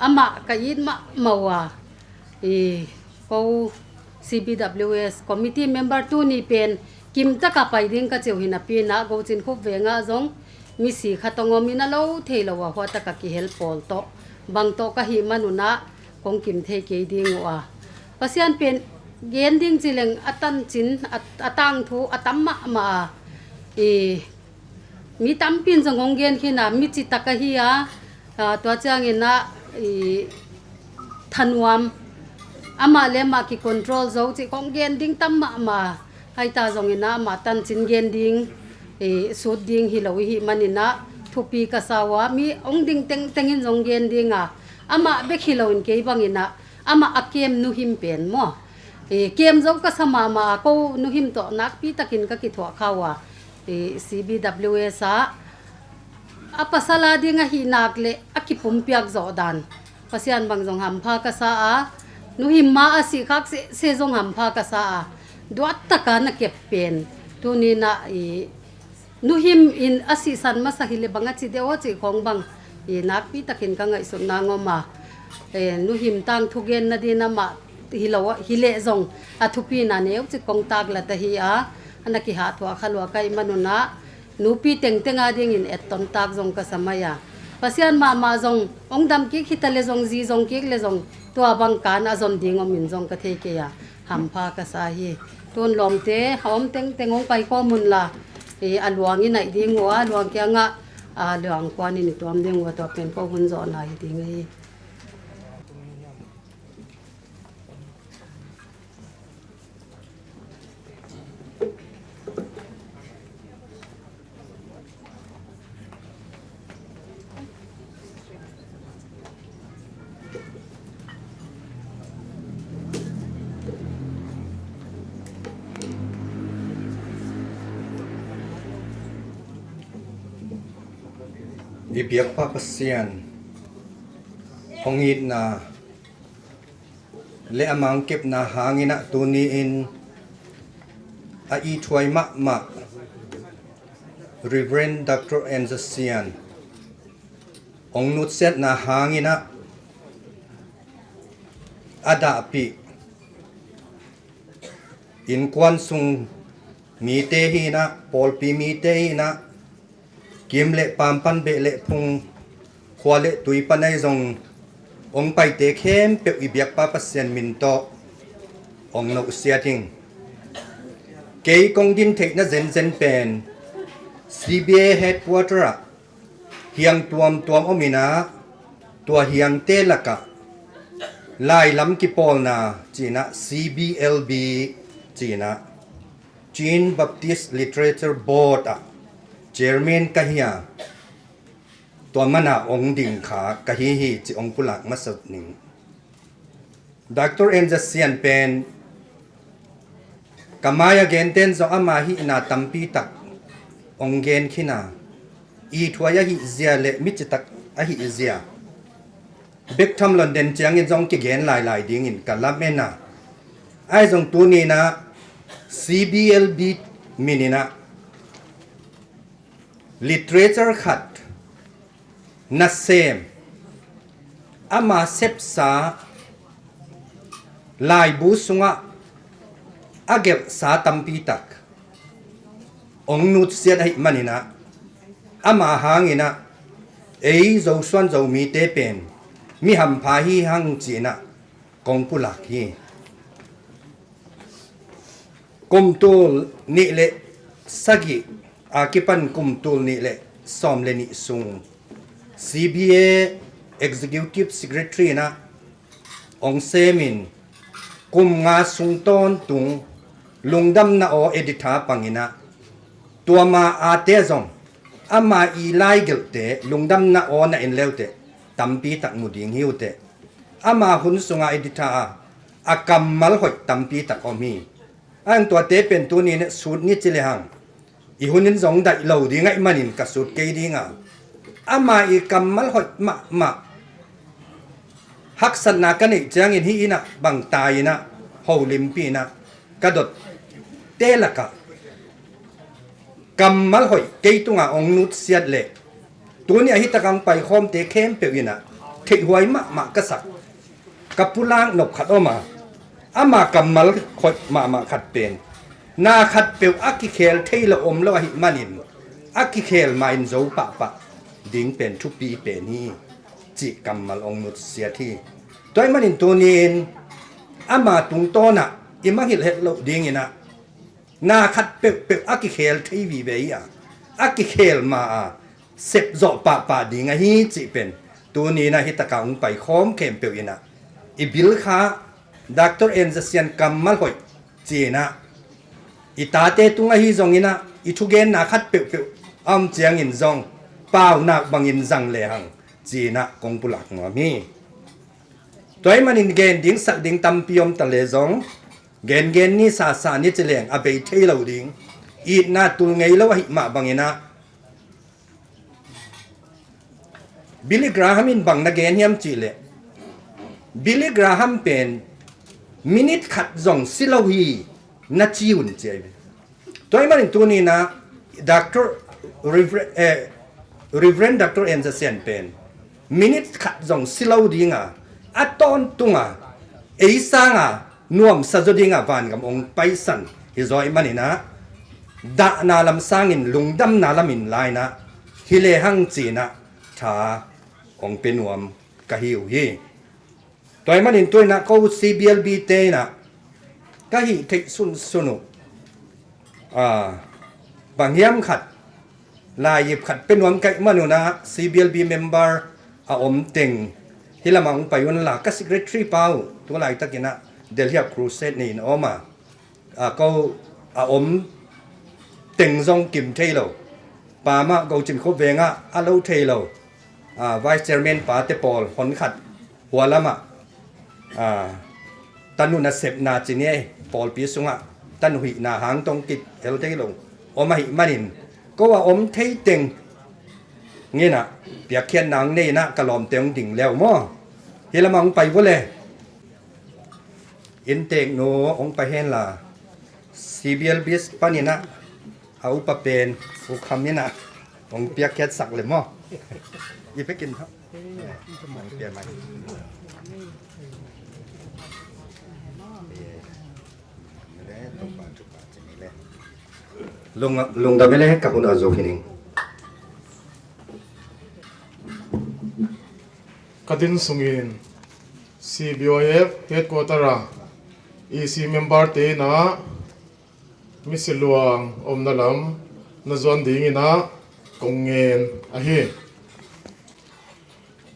amah ka it mahmah uh a, i ko C B W S committee member tuni pen kimtaka pai ding ka ci uh hi napi in ah Gocin Khup vengah zong misi khat hong om in a lo thei lo a, hua taka kihel pawl tawh bang tawh ka hih manun ah kong kim thei kei ding uh a, Pasian pen gen ding ci leng a tancin a, a tangthu a tam mahmah a, i mi tampi in zong hong gen khin a, mi citak ahi a, a, tua ciangin ah i thanuam, amah le amah kicontrol zo cih kong gen ding tam mahmah a, hita zongin ah amah tancin gen ding, i sut ding hi lo i hih manin ah thupi ka sa uh a, mi hong ding tengteng in zong gen ding a, amah bek hi loin kei bangin ah amah a kem nuhim pen maw, i kem zo ka sa mahmah a, ko nuhim tawh nakpi takin ka kithuah kha uh a, i C B W S ah a pasal a ding ahih nak le a kipumpiak zawh dan Pasian bang zong hampha ka sa a, nuhim ma a sih khak sese zong hampha ka sa a, duat taka na kep pen tuni in ah i nuhim in a sihsan masa hi le bang a ci deuh aw cih khawng bang i nakpi takin ka ngaihsutna ngawm a, e, nuhim tangthu gen nadin amah hi lo hi leh zong a thupina neu cik kong taklat ahi a, a na kihah thuah kha lua ka hih manun ah nupi tengteng a dingin etton tak zong ka sa mai a, Pasian mahmah zong hong dam kik hi ta le zong, zi zong kik le zong tua bang kan a zon ding om in zong ka thei kei a, hampha ka sa hi. Tun lawmte a om tengteng hong pai kawm un la, e, a luang i naih ding uh a, luang kiangah a luang kuan in i tuam ding uh a, tua pen ko hun zawhna hi ding hi. I biakpa Pasian hong itna le a mangkepna hangin ah tuni-in a ithuai mahmah Reverend Doctor N. Za Sian hong nutsiatna hangin ah a dahpih innkuan sung mite hi in ah, pawlpi mite hi in ah, kim le paam pan, beh le phung, khua le tui pan ahi zong hong paite khempeuh i biakpa Pasian min tawh hong nusiat ing. Kei kong din theihna zenzen pen C B A headquarter ah hiang tuamtuam om in ah, tua hiangte lakah lailam kipawlna ci in ah C B L B ci in ah, Chin Baptist Literature Board ah chairman ka hi a, tua man ah hong ding kha ka hi hi ci hong pulak masa ning. Doctor N. Za Sian pen ka mai-a genten zong ama hihna tampi tak hong gen khin a, ithuai ahih zia le micitak ahih zia bek tham lo den ciangin zong kigen lailai dingin ka lamen a, ahi zong tuni in ah C B L B min in ah literature khat nasem, ama sepsa laibu sungah a gelhsa tampi tak hong nutsiat ahih manin ah, ama hangin ah ei Zosuan Zomite pen mi hampha hi hang ci-in ah kong pulak hi. Kum tul nih le sagih a kipan kum tul nih le sawm le nih sung C B A Executive Secretary in ah hong semin, kum nga sung tawntung Lungdamna Aw editor pang in ah, tua ma-ate zong ama i laigelhte, Lungdamna Aw na en leuteh tampi tak mu ding hi uh teh. Ama hun sunga editor a, a kammal hoih tampi tak om hi. A hang tuate pen tuni in ah sut ni ci le hang, i hun in zong daih lo ding ahih manin ka sut kei ding a, ama i kammal hoih mahmah, haksatna ka neih ciangin hih in ah bang tai in ah, holimpi in ah, ka dotte lakah kammal hoih kei tunga hong nutsiat leh, tuni a hi taka hong paikhawmte khempeuh in ah theihhuai mahmah ka sak, ka pulak nop khat om a, ama kammal hoih mahmah khat pen, na khatpeuh a kikhel thei lo om lo ahih manin, a kikhel ma-in zo pahpah ding pen thupi pen hi, cih kammal hong nutsiat hi. Tua ahih manin tuni-in ama tungtawn ah i mangngilh het loh dingin ah, na khat peuhpeuh a kikhel thei vive hi a, a kikhel ma-a sep zawh pahpah ding ahi cih pen, tuni-in ah hi taka hong paikhawm khempeuh in ah, i bil kha Doctor En Za Sian kammal hoih ci-in ah, i tate tung ahi zongin ah, i thugenna khat peuhpeuh a om ciangin zong paunak bangin zang lehang ci-in ah kong pulak nuam hi. Tua ahih manin gen ding sak ding tampi om ta le zong, gengen ni, sasa ni ci leng a bei thei lo ding, itna tul ngei lo ahih mah bangin ah, Billy Graham in bang na gen hiam cih leh, Billy Graham pen minute khat zong si lo hi na ci un ci ahi ve. Tua ahih manin tuni-in ah Doctor Reverend, eh, Reverend Doctor En Za Sian pen minute khat zong si lo ding a, a tawntung a, ei sang a nuamsa zaw ding a vangam hong paisan hi zaw ahih manin ah, dahna lam sangin lungdamna lam in la-in ah hi lehang ci-in ah tha hong pia nuam ka hi uh hi. Tua ahih manin tu-in ah ko C B L B te in ah ka hih theih sunsun uh, ah, bang hiam khat, lai-ip khat pia nuam ka hih man un ah C B L B member a om teng hih lamah hong pai un la, ka secretary pa uh tu laitakin ah Delhi ah crusade nei-in a om a, a, ko a om teng zong kim thei lo. Pa mah Go Cin Khup Veng ah a lo thei lo. A, Vice Chairman pate pawl hon khat hua lamah, a, tanu nasepna ci ni ei, pawlpi sungah tanu hihna hang tong kihel thei lo om ahih manin, ko a om thei teng in ah piakkhiatna hong nei-in ah ka lawmte hong ding le uh maw. Hih lamah hong pai vua le. Innteeknu hong pai hen la, C B L B panin ah a upa pen U Kham in ah hong piakkhiatsak le maw. I pekin hong pia mai. Lung, lungdam e le, ka hun a zo hi ning. Ka din sungin C B Y F headquarter a E C member te in ah misi luang omna lam na zuan dingin ah kong ngen ahi.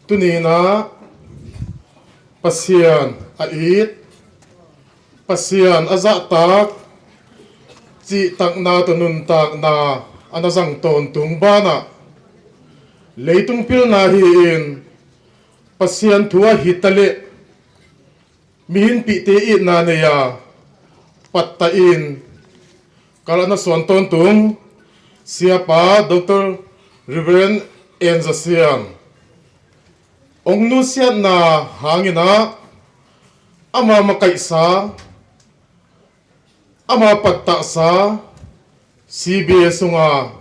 Tuni-in ah Pasian a it, Pasian a zahtak, cihtakna tawh nuntakna a na zang tawntung banah, leitung pilna hi-in Pasian thu ahi ta leh mihingpihte itna nei-a pattah in kal a na suan tawntung Siapa Doctor Reverend En Za Sian hong nusiatna hangin ah, ama makaihsa, ama pattahsa, C B A sunga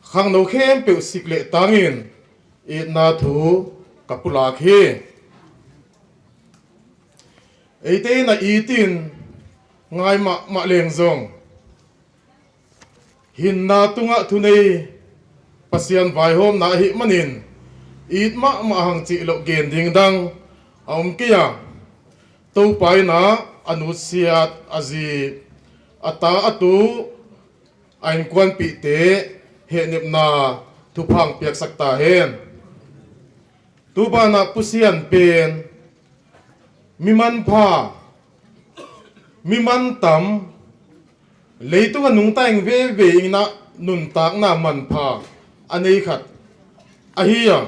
khangno khempeuh sik leh tangin itna thu ka pulak hi. Eite in a itin ngai mahmah leng zong, hinna tungah thunei Pasian vaihawmna ahih manin it mahmah hang cih loh gen ding dang a om kei a, Topa in a nutsiat a zi, a ta, a tu, a innkuanpihte hehnepna thupha piaksak ta hen. Tu banah Pu Sian pen mi manpha, mi mantam, leitung a nungta ing veve in a nuntakna manpha a nei khat ahi a,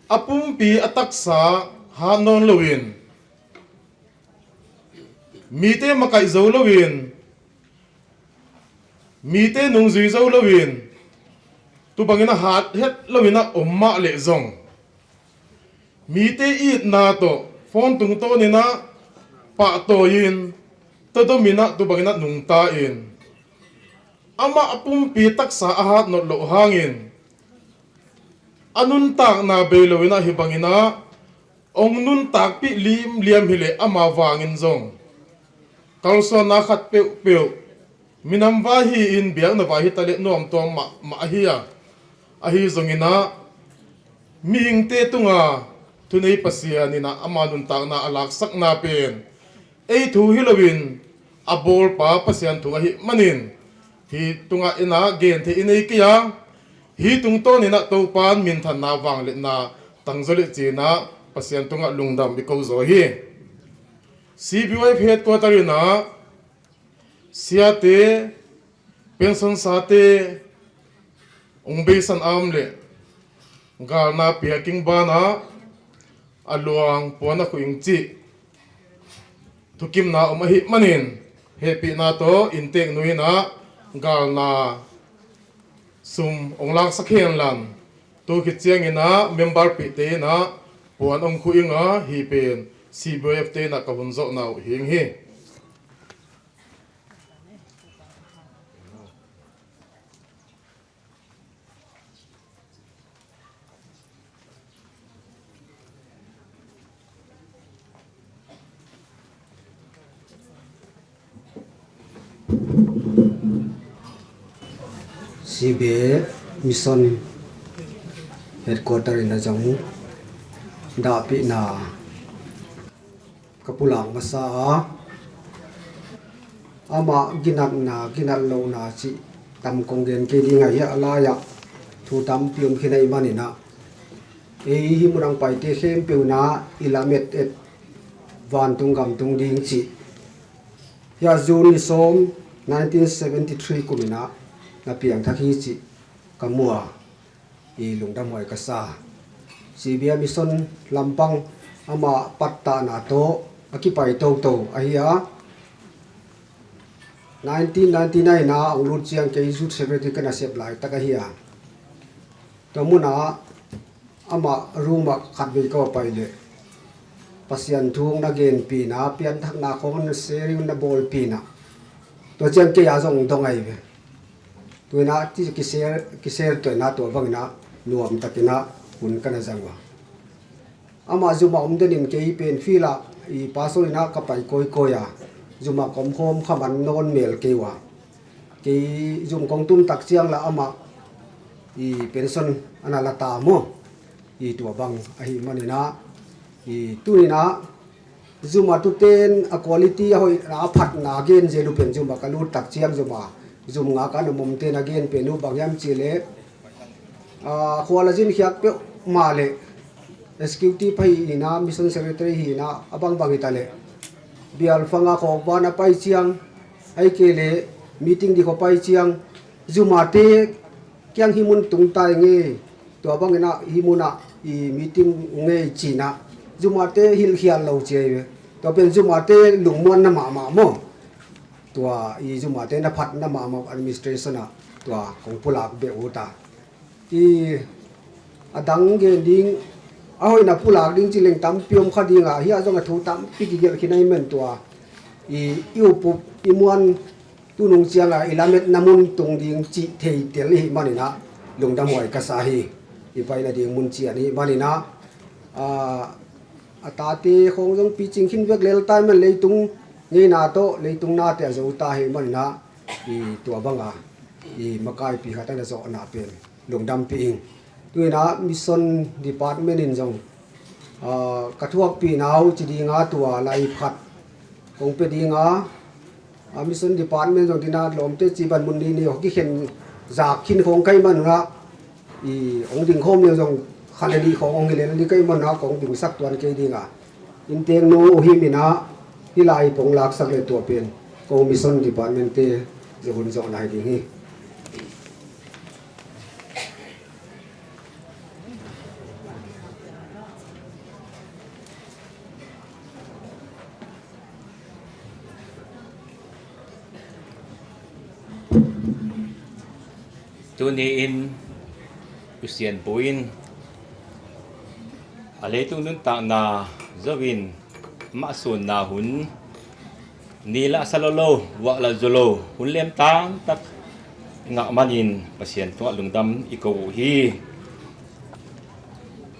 a pumpi a taksa hat nawn loin, mite makaih zo loin, mite nungzui zo loin, tu bangin a hat het loin a om mah leh zong, mite itna tawh phone tungtawnin a pahtawi-in, tawdom in a tu bangin a nungta in, amah a pumpi taksa a hat nawn loh hangin a nuntakna bei loin a, hih bangin a hong nuntakpih limliam hi leh ama vangin zong kalsuanna khat peuhpeuh minam vai hi-in biakna vai hi ta leh nuamtuam mahmah ahi a, ahi zongin a mihingte tunga thunei Pasian in a ama nuntakna a laksakna pen ei thu hi loin a bawlpa Pasian thu ahih manin, hih tungah in a gen theih i nei kei a, hih tungtawnin a Topa in minthanna, vangliatna tangzaw leh ci-in a Pasian tungah lungdam i ko zaw hi. C B Y F headquarter in a siate, pension sate hong beisan a om leh galna piaking banah a luang puan a khuh ing cih thukimna om ahih manin, hehpihna tawh innteek nu in a galna sum hong laksak hen la, tu khit ciangin a member pihte in a puan hong khuh ing a, hih pen C B Y F te in a ka hun zawhna uh hi ing hi. C B A Mission Headquarter in a zong dahpihna ka pulak masa a, amah ginatna, ginat lohna cih tam kong gen kei ding a, hiah a lai-ah thu tampi om khin ahih manin a, ei hih munah paite khempeuh in a i lamet et vantung gamtung ding cih, hiah June ni sawm, nineteen seventy three kum in a na piangthak hi cih ka mu a, i lungdamhuai ka sa. C B A Mission lampang ama pattahna tawh a kipai toto ahi a, nineteen ninety nine a hong lut ciang kei Youth Secretary ka na sep laitak ahi a, tua munah amah room ah khatvei ka va pai leh Pasian thu hong na genpih in a, pianthakna khawng sharing na bawlpih in a, tua ciang kei a zong dong ahi ve. Tu in a ci kishare, kishare tuah in a, tua bangin a nuamtakin a hun ka na zang uh a. Amah zum a om den in kei pen field ah i pastor in a ka pai kawikawi a, zum a ka om khawm kha man nawn mel kei uh a, kei zum kong tun tak ciang la amah i pension a na la ta maw. I tua bang ahih manin a, i tuni in a zum a tute in a quality a hoihna, a phatna gen zel uh pen zum a ka lut tak ciang zum a, zum ngak a na om te in a gen pen uh bang hiam cih leh, a, khual a zin khiak peuhmah leh executive ahi in a, mission secretary hi in a, a bangbang hi ta leh, bialfang a khawkvan a pai ciang, ahih kei leh meeting ding khawng pai ciang, zum a te kiang hih mun tung ta ing e, tua bangin a hih munah i meeting ung e ci in a, zum a te hilhkhial lo ci ahi ve. Tua pen zum a te lungmuanna mahmah maw. Tua i zum a te na phatna mahmah administration ah tua kong pulak beh uh ta. I a dang gen ding, a hoihna pulak ding ci leng tampi om kha ding a, hiah zong a thu tampi kigelh khin ahih man tua i, i upup, i muan tunung ciangah i lametna mun tung ding cih thei tel i hih maninah lungdam huai ka sa hi. I paina ding mun cian i hih maninah, a, a tate khawng zong picing khin vek lel tai man leitung ngeina tawh leitung nate a zo ta hi maninah i tua banga i makaipi khat a na zawhna pen lungdampi ing. Tuinah mission department in zong, ah, ka thuakpihna uh ci dinga tua lai khat kong pe dinga, ah, mission department zong dinah lawmte ci ban mun ni ni hong kikhen zak khin khong kai manunah i hong ding khawm ni zong khat le nih khong hong hi lel ni kai manunah kong dingsak tuan kei dinga. Inntek nung uh hi minah hih lai pong laksak le tua pen ko mission department te zia hun zawhna hi ding hi. Tuni-in Pasian pu in a leitung nuntakna zoin mah sunna hun ni lah sa lo lo, vuak lah zu lo, hun lemtang tak ngah manin Pasian tungah lungdam i ko uh hi.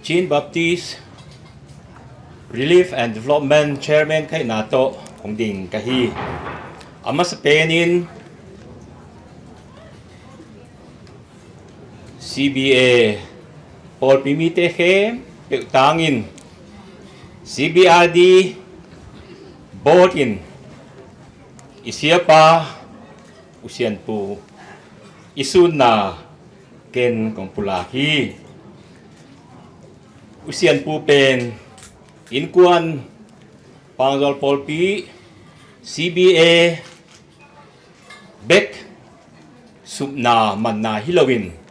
Chin Baptist Relief and Development Chairman ka hihna tawh hong ding ka hi. A masa penin C B A pawlpi mite khempeuh tangin C B R D board in i siapa U Sian Pu i sunna ken kong pulak hi. U Sian Pu pen innkuan Pangzawl pawlpi C B A bek supna manna hi loin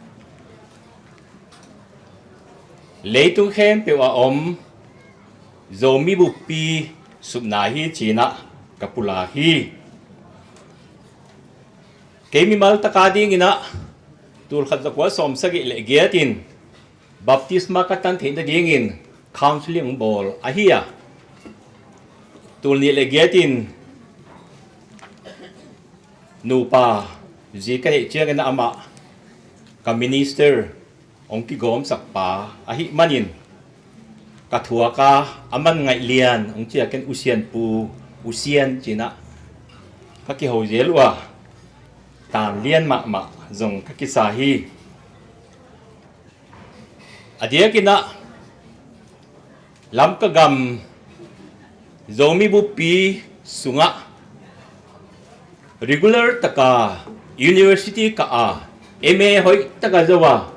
leitung khempeuh a om Zomi buppi supna hi cinah ka pulak hi. Kei mimal taka dinginah tulkhat zakua sawmsagih le giatin baptisma ka tan theih nadingin counseling bawl ahi a, tulnih le giatin nupa zi ka neih ciangin amah ka minister hong kigawmsak pa ahih manin ka thuak a, a man ngaih lian hong ciakin U Sian Pu, U Sian cinah ka kiho zel uh a, tan lian mahmah zong ka kisa hi. A diakinah Lamka gam Zomi buppi sungah regular taka university kah a M A hoih taka zo a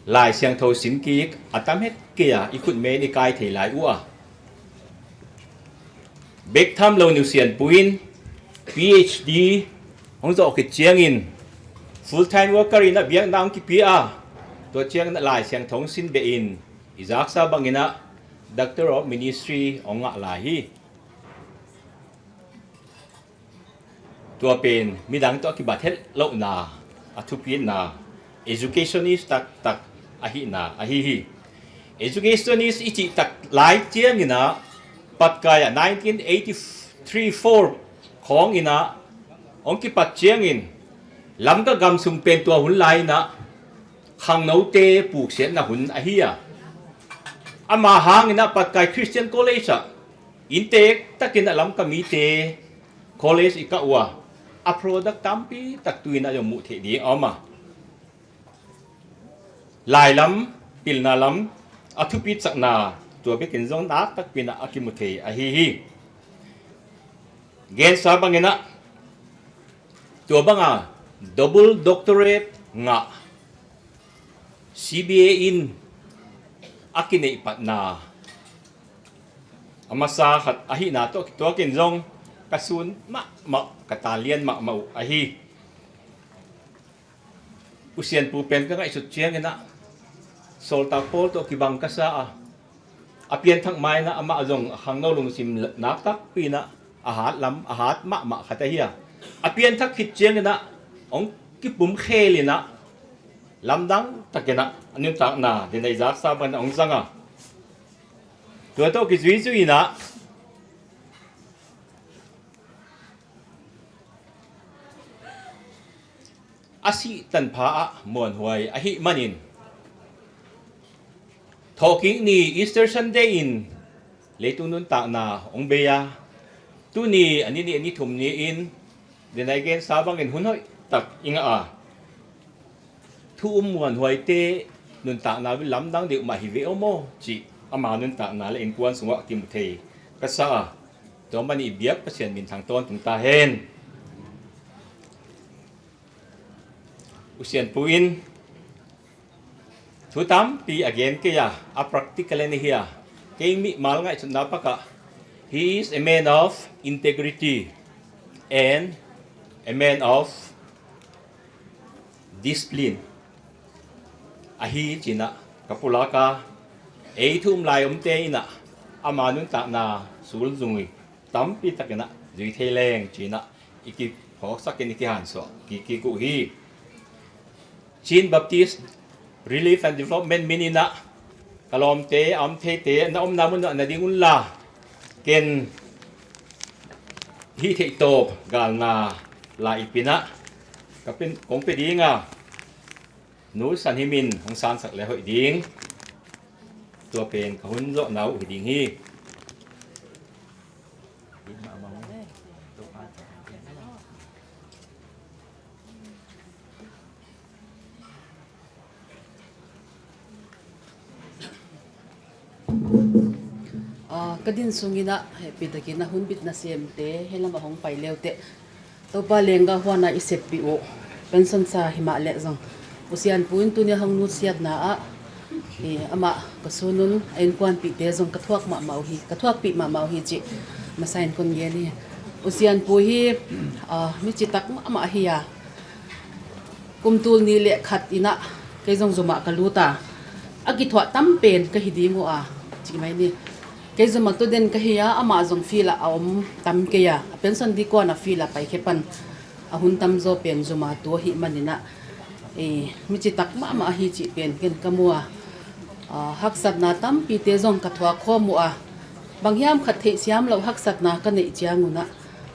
Lai Siangtho sin kik a tam het kei a i khutmen i kai thei lai uh a, bek tham lo in U Sian Pu in P H D hong zawh khit ciangin full time worker in a biakna hong kipia a, tua ciangin a Lai Siangtho hong sin behin i zaksa banginah Doctor of Ministry hong ngah lai hi. Tua pen midang tawh a kibat het lohna a thupitna educationist taktak ahihna ahi hi. Educationist i cih tak lai cianginah Patkai ah nineteen eighty three four khawnginah hong kipat ciangin Lamka gam sung pen tua hun lai-inah khangnote puksiatna hun ahi a, ama hanginah Patkai Christian College ah inntek takin a Lamka mite college i kah uh a, a product tampi tak tu-inah zong muh theih ding a om a, lai lam, pilna lam a thupitsakna tua bekin zong nak takpi inah a kimu thei ahi hi. Gensa banginah tua banga double doctorate ngah C B A in a kineih patna a masa khat ahihna tawh kituakin zong ka sun mahmah, ka tan lian mahmah uh ahi. U Sian Pu pen ka ngaihsut cianginah sawltak pawl tawh kibang ka sa a, a pianthak mainah amah zong a khangno lungsim nak takpi inah a hat lam, a hat mahmah khat ahi a, a pianthak khit cianginah hong kipumkhel inah lamdang takinah a nuntakna dinei zaksa banah hong zang a, tua tawh kizuizui inah a sih tanpha ah muanhuai ahih manin, thawhkik ni Easter Sunday in leitung nuntakna hong bei a, tuni a ni nih a ni thum ni-in, denai gensa bangin hun hoih tak i ngah a, thu um muanhuaite nuntakna lamdang deuh mah hi ve aw maw cih ama nuntakna le innkuan sungah kimu thei ka sa a, tua manin i biak Pasian minthang tawntung ta hen. U Sianpu in thu tampi a gen kei a, a practical in hi a, kei mimal ngaihsutna pakah, he is a man of integrity and a man of discipline ahi cinah ka pulak a, ei thu um lai omte inah ama nuntakna sulzung i tampi takinah zui thei leng cinah i kiphawksakin i kihansuah kikik uh hi. Chin Baptist Relief and Development min inah ka lawmte, a om theite na omna munah na ding unla, ken hih theihtawp galna lai ipinah ka pen kong pe dinga, Nu San Him in hong sansak le hoih ding, tua pen ka hun zawhna uh hi ding hi. Ah, ka din sungin ah hehpih takin a hunbit nasemte hih lamah hong pai leuteh Topa lengga huana i seppih uh pension sa himah leh zong, U Sianpu in tuni a hong nutsiatna ah, i, amah ka sunun a innkuanpihte zong ka thuak mahmah uh hi, ka thuakpih mahmah uh hi cih masa in kon gen hi. U Sianpu hi, ah, mi citak mahmah hi a, kum tul nih le khat inah kei zong zumah ka lut a, a kithuah tam pen ka hi ding uh a, cih mai ni. Kei zumah tua den ka hi a, amah zong field ah a om tam kei a, a pension ding kuan a field ah paikhia pan a hun tamzaw pen zumah tu ahih maninah, eh, mi citak mahmah ahi cih pen ken ka mu a, ah, haksatna tampite zong ka thuak khawm uh a, bang hiam khat theihsiam loh haksatna ka neih ciangunah,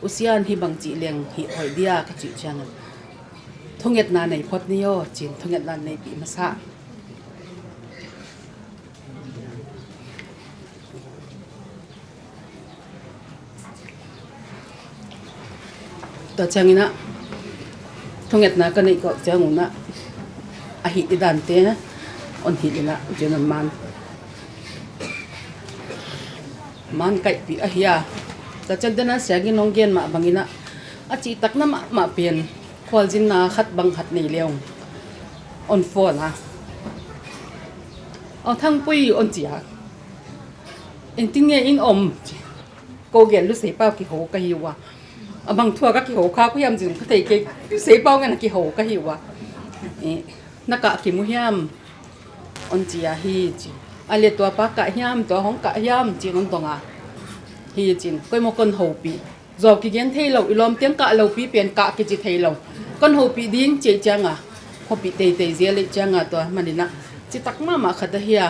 U Sian, hih bang cih leng hih hoih dia ka cih ciangin thungetna nei phot ni aw, cin thungetna neipih masa. Tua cianginah thungetna ka neih kawk ciangunah a hih i dante on hih inah, cin a man man kaihpih ahi a. Tua ciang dena siagin hong gen mah banginah a cihtakna mahmah pen khualzinna khat bang khat nei leung on phone a, "Aw Thangpui," on ci a, "Engtin nge in om?" Ko gen lusei pau kiho ka hi uh a, a bang thuak a kiho kha ko hiam cin ka thei kei, lusei pau ngen a kiho ka hi uh a, "Eh, na kah kimu hiam?" on ci a, "Hi," ci. "A le tua pa kah hiam, tua hong kah hiam?" cin on dong a, "Hi," cin. Koimaw kon hopih. Zaw kigen thei lo, i lawm tiang kah lopi pen kah kici thei lo. Kon hopih ding ci ei cianga, hopih teitei zia lei cianga tua maninah citak mahmah khat ahi a.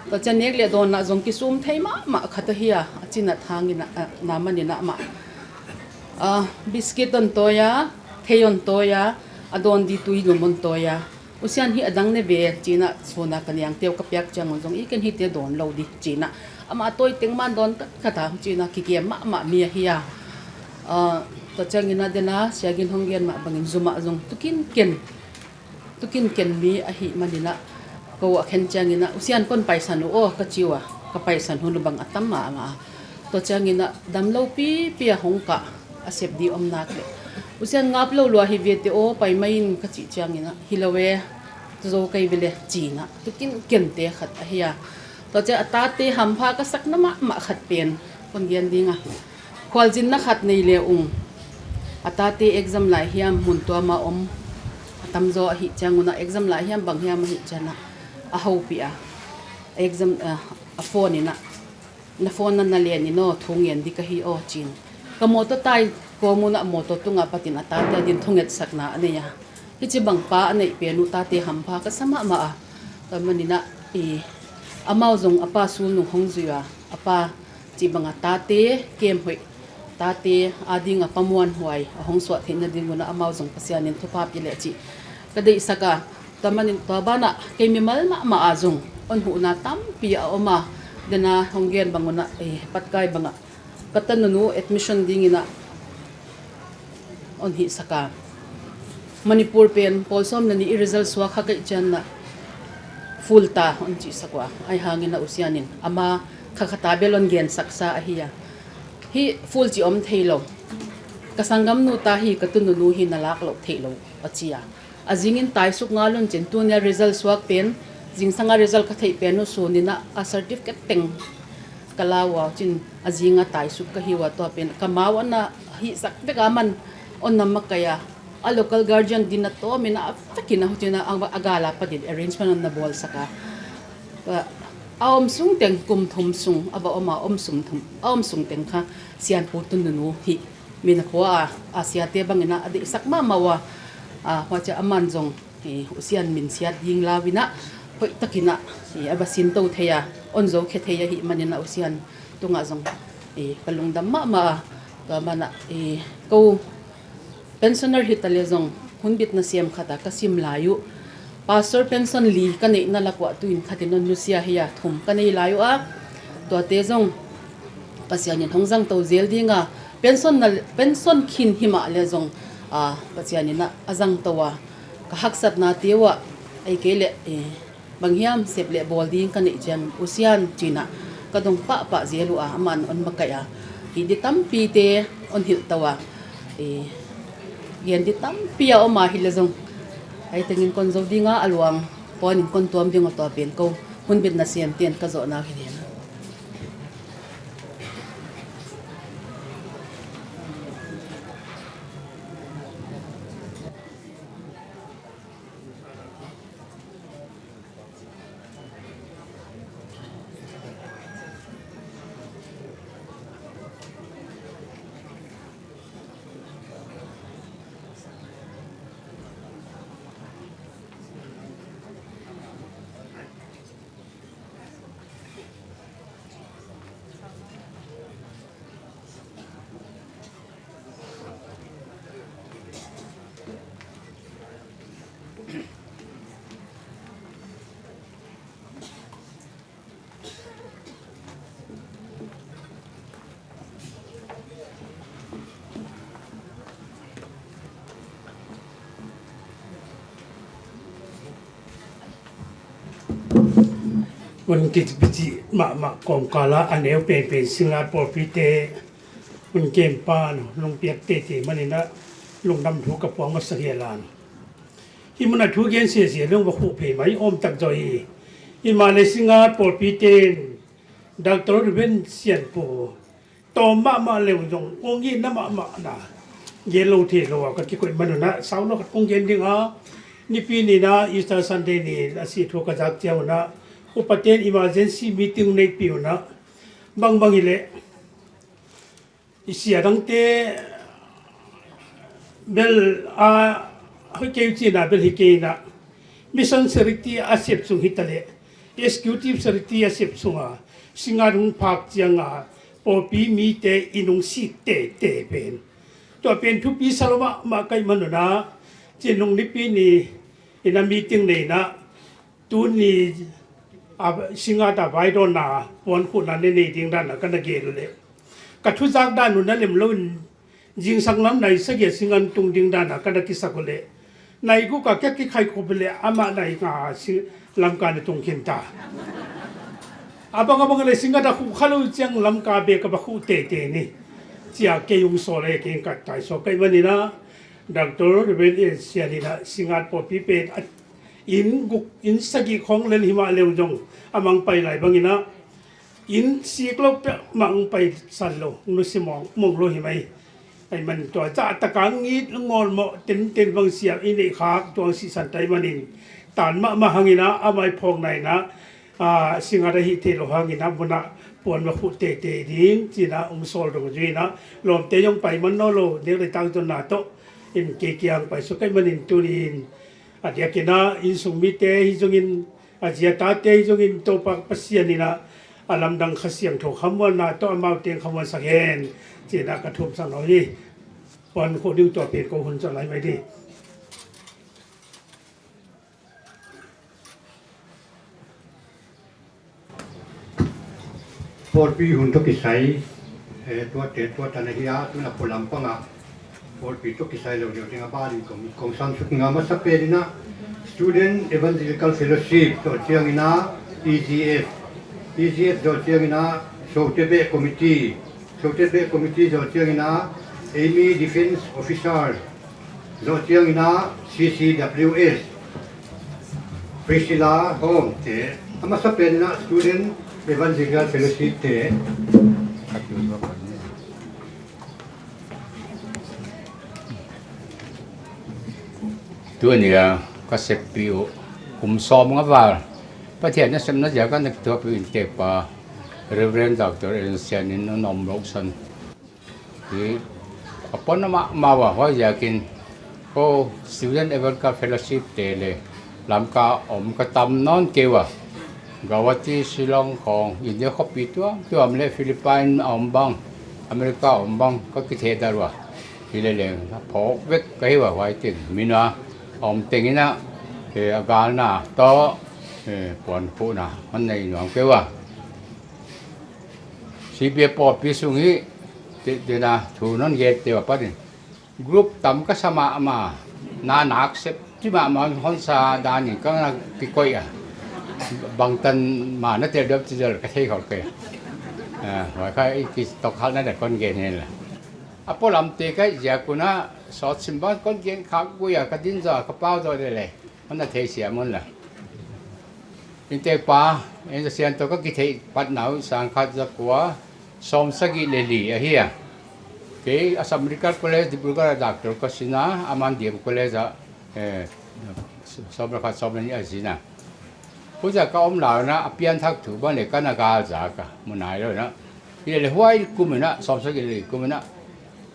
Tua ciang nek le dawnah zong kisum thei mahmah khat ahi a, a cinat hangin a, a, na maninah mah, a, biskit on tawi a, thei on tawi a, a dawn di tui lum on tawi a. "U Sian, hih a dang ne ve," cinah suna ka niangteu ka piak ciangun zong, "I ken hihte dawn lo di," cinah amah a tawi teng man dawn khatkhat a, cinah kikem mahmah mi ahi a. Ah, tua cianginah dena siagin hong gen mah bangin zumah zong tukinken, tukinken mi ahih maninah ko a khen cianginah, "U Sian, kon paisan uh aw," ka ci uh a, ka paisan hun uh bang a tam mahmah a. Tua cianginah dam lopipi a hong kah a sep di om nak leh, "U Sian, ngap lo lua hi viate aw, pai mai in," ka cih cianginah, "Hi lo e, tu zo kei vele," cinah tukin kente khat ahi a. Tua ciang a tate hampha ka sakna mahmah khat pen kon gen ding a, khualzinna khat nei le ung, a tate exam lai hiam, mun tuama om a tamzaw ahih ciangunah exam lai hiam bang hiam ahih cianah a hopih a, exam, a, a phone inah, "Na phone na na len in aw, thu ngen di ka hi aw," cin. Ka mawtaw tai kawm unah mawtaw tungah patin a tate a din thungetsakna a nei a. Hici bang pa a neih pen uh tate hampha ka sa mahmah a. Tua maninah i, amau zong a pa sulnung hong zui a, a pa cih banga tate kem hoih, tate adinga pa muanhuai a hong suah theih nadingunah amau zong Pasian in thupha pia leh cih ka deihsak a, tua manin tua banah kei mimal mahmah ah zong hong huhna tampi a om a, dena hong gen bang unah, eh, patkai bangah ka tanunu admission dinginah hong hihsak a, Manipur pen pawl sawm le nih i result suak kha kei cianah full ta hong cihsak uh a, ahi hanginah U Sian in ama khakhata bel hong gensaksa ahi a, hih full cih om thei lo, ka sanggamnu ta hi, ka tununu hi, na lak loh theih lo a ci a. A zingin taisuk ngal un cin, tunia result suak pen, zingsanga result ka theih pen uh suninah a certificate teng ka la uh a cin, a zinga taisuk ka hi uh a, tua pen ka mau a na hihsak vek a man hong na makaih a, a local guardian din a tawmin a vekin a hucin a, a gala padin arrangement hong na bawlsak a, a om sung teng kum thum sung a va om a, om sung thum a om sung teng kha Sianpu tununu hih min a pua a, a siate bangin a deihsak mahmah uh a, a, huacia a man zong, eh, U Sian min siat ding lau inah hoihtakinah, eh, a va sinto thei a, hong zokhia thei ahih maninah U Sian tungah zong, eh, ka lungdam mahmah a, tua manah, eh, ko pensioner hi ta le zong hunbit nasem khatah ka sim lai uh. Pastor pension li ka neihna lak uah tuin khatin hong nusia hi a, thum ka nei lai uh a, tuate zong Pasian in hong zangto zel ding a, pension na, pension khin hi mah le zong, a, Pasian in a, a zangto a, ka haksatnate uh ah, ei kei leh, eh, bang hiam sep le bawl ding ka neih ciang U Sian cinah ka dong pahpah zel uh a, amah in hong makaih a, hih di tampite hong hilhto a, eh, gen di tampi a om a hi le zong, ei tengin kon zo ding a, a luang puanin kon tuam ding uh, tua pen ko hunbit nasemte in ka zawhna hi ding a. Hun kipicih mahmah kawmkal ah a neu penpen Singngat pawlpite hun kempa lungpiak teitei manin ah lungdam thu ka puang masa hi a lan. Hih munah thu gen siasia dong va khuh phei mai om tak zaw hi. Hih mah le Singngat pawlpite in Doctor Reuben Sianpu tawm mahmah leu zong ong itna mahmah na gen lo thei lo a ka kikoih man un ah sau lo khat kong gen ding a, Nipi ni-in ah Easter Sunday ni-in a sih thu ka zak ciang un ah upaten emergency meeting neihpih un ah bangbang hileh i sia dangte bel a hoih kei uh cihna bel hi kei in ah, Mission Secretary a sep sung hi ta leh Executive Secretary a sep sung a Singngat hong phak ciang a pawlpi mite in hong sik teitei pen, tua pen thupi sa lo mahmah ka hih man un ah, ci-in hong Nipi ni-in a meeting nei in ah, tuni a Singngat a vaidawnna puan khuhna na nei ding dan a ka na gen uh leh, ka thuzak dan uh na lem loin zingsang lam nai sagih a Singngat tung ding dan a ka na kisak uh leh, nai guk a ka kikhaih khup uh leh amah nai nga a Sing-, Lamka na tung khin ta. A bang a bang leh Singngat a khuh kha lo ciang Lamka bek a va khuh teitei ni, ci-a kei hong sawl a, kei hong kat tai sawl ka hih man in ah, Doctor Reuben Sian in ah Singngat pawlpi pen a inn guk inn sagih khawng lel hi mah leu zong a mang pai lai bang in ah, inn sik lo peuhmah hong paisan lo, hong nusia mawngmawng lo hi mai. Ahih man tua zahtak a ngit ngawlmawh tenten bang siam i neih khak tua hong sihsan ta ahih manin tan mahmah hang in ah, amah i phawkna in ah, a, Singngat ahih theih loh hang in ah munah puan va khuh teitei ding ci-in ah hong sawl dong zui in ah, lawmte zong pai man nawn lo, nek le tak zonna tawh in kei kiang pai suk ka hih manin tuni-in a diakin ah innsung mite hi zongin, a zi a tate hi zongin Topa Pasian in ah a lamdang Kha Siangtho khamuanna tawh amau teng khamuansak hen ci-in ah ka thumsak nawn hi. Puan khuh ding tua pen ko hun zawh lai mai ding. Pawlpi hun tawh kisai, eh, tuate tuatan ahi a, tuna pualam pangah pawlpi tawh kisai lo deuh ding a, bal in kong, kong sam suk ning a, masa pen in ah Student Evangelical Fellowship zawh ciangin ah E G F, E G F zawh ciangin ah Sote Beh Committee, Sote Beh Committee zawh ciangin ah Army Defense Officer zawh ciangin ah C C W S, Priscilla Home te, a masa pen in ah Student Evangelical Fellowship te. Tuni a ka seppi uh kum sawm nga val Pathian nasepna ziak a na kithuapih uh inntekpa Reverend Doctor Ellen Sian in a na om lo san hi. A pua na mahmah uh a, huai ziakin ko Student Evangelical Fellowship te le Lamka om ka tam nawn kei uh a, Guwahati, Shillong khawng, India khuapi tuamtuam le Philippine a om bang, America a om bang ka kithehdah uh a, hi le leng a phawk vek ka hi uh a, huai teng min a om teng in ah, eh, a galna tawh, eh, puan khuhna hon nei nuam kei uh a. C B F pawlpi sung hi, te, tena thu non gen te uh a patin group tam ka sa mahmah, na nak sep ci mahmah, hon sa dan in ka na kikoih a. Bangtan mah na tel deuh ci zel ka thei khol kei a. Ah, huai kha i kitok halhna dan kon gen hen la. A pualamte ka hih ziak un ah sawt sim bang kon gen khak gui a, ka din zaw a, ka pau zaw lele. Hon na theisiam un la. Inntekpa Ellen Sian tawh ka kitheih patna uh sang khat za kua sawm sagih le li ahi a. Kei Assam Medical College Dibrugarh ah doctor ka sin a, aman D M College ah, eh, sawm le khat sawm le nih a zin a. Huza ka om lai un ah a pianthak thu bang le ka na gal zak a, mu nai lo in ah. Hi le huai kum in ah, sawm sagih le li kum in ah,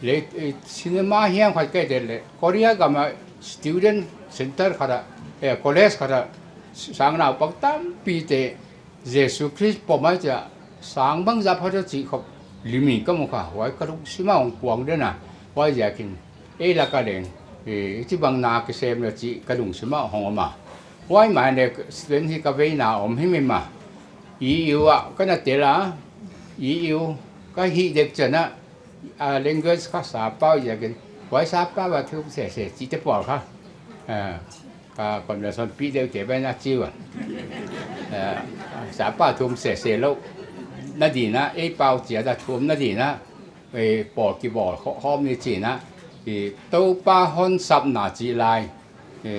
le, eh, cinema hiam khat ka hih teh le Korea gam ah student center khat ah, eh, college khat ah sang naupang tampite Jesu Khrist pom a, ci a, sang bangzah pha diam cih khop lim in ka mu kha. Huai ka lungsim ah hong kuang den a, huai ziakin ei lak ah leng, eh, hih ci bang na kisem le cih ka lungsim ah hong om a. Huai mah in le student hi ka veina om himhim a. E U ah ka na tel a, E U ka hih dek ciang ah, a, language kha sap pau ziakin, huai sap pau a thum sese cihte pawl kha, a, ka conversion pih deuhte bang a ci uh a, a, sap pau thum sese loh na ding ah, ei pau ciat a thum na ding ah, ei pawl kibawl khawm ni ci in ah, i Topa hon sapna cih lai, i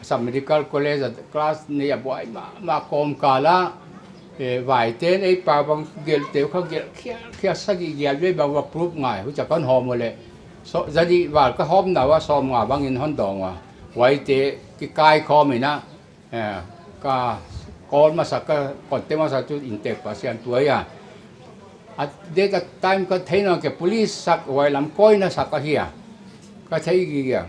Assam Medical College ah class nei a buai mahmah kawmkal ah, eh, vaite in ei pau bang gelhte uh kha gelh khialkhial, sagih giat vei bang va proof ngai, huci a kon hawm uh leh, za nih val ka hawmna uh ah sawmnga bangin hon dawng uh a, huaite kikaikhawm in ah, eh, ka call masak, ka contact masak tu inntekpa Sian Tuai a. At that time ka thei nawn kei, police sak, huai lam kawina sak ahi a, ka thei gige a.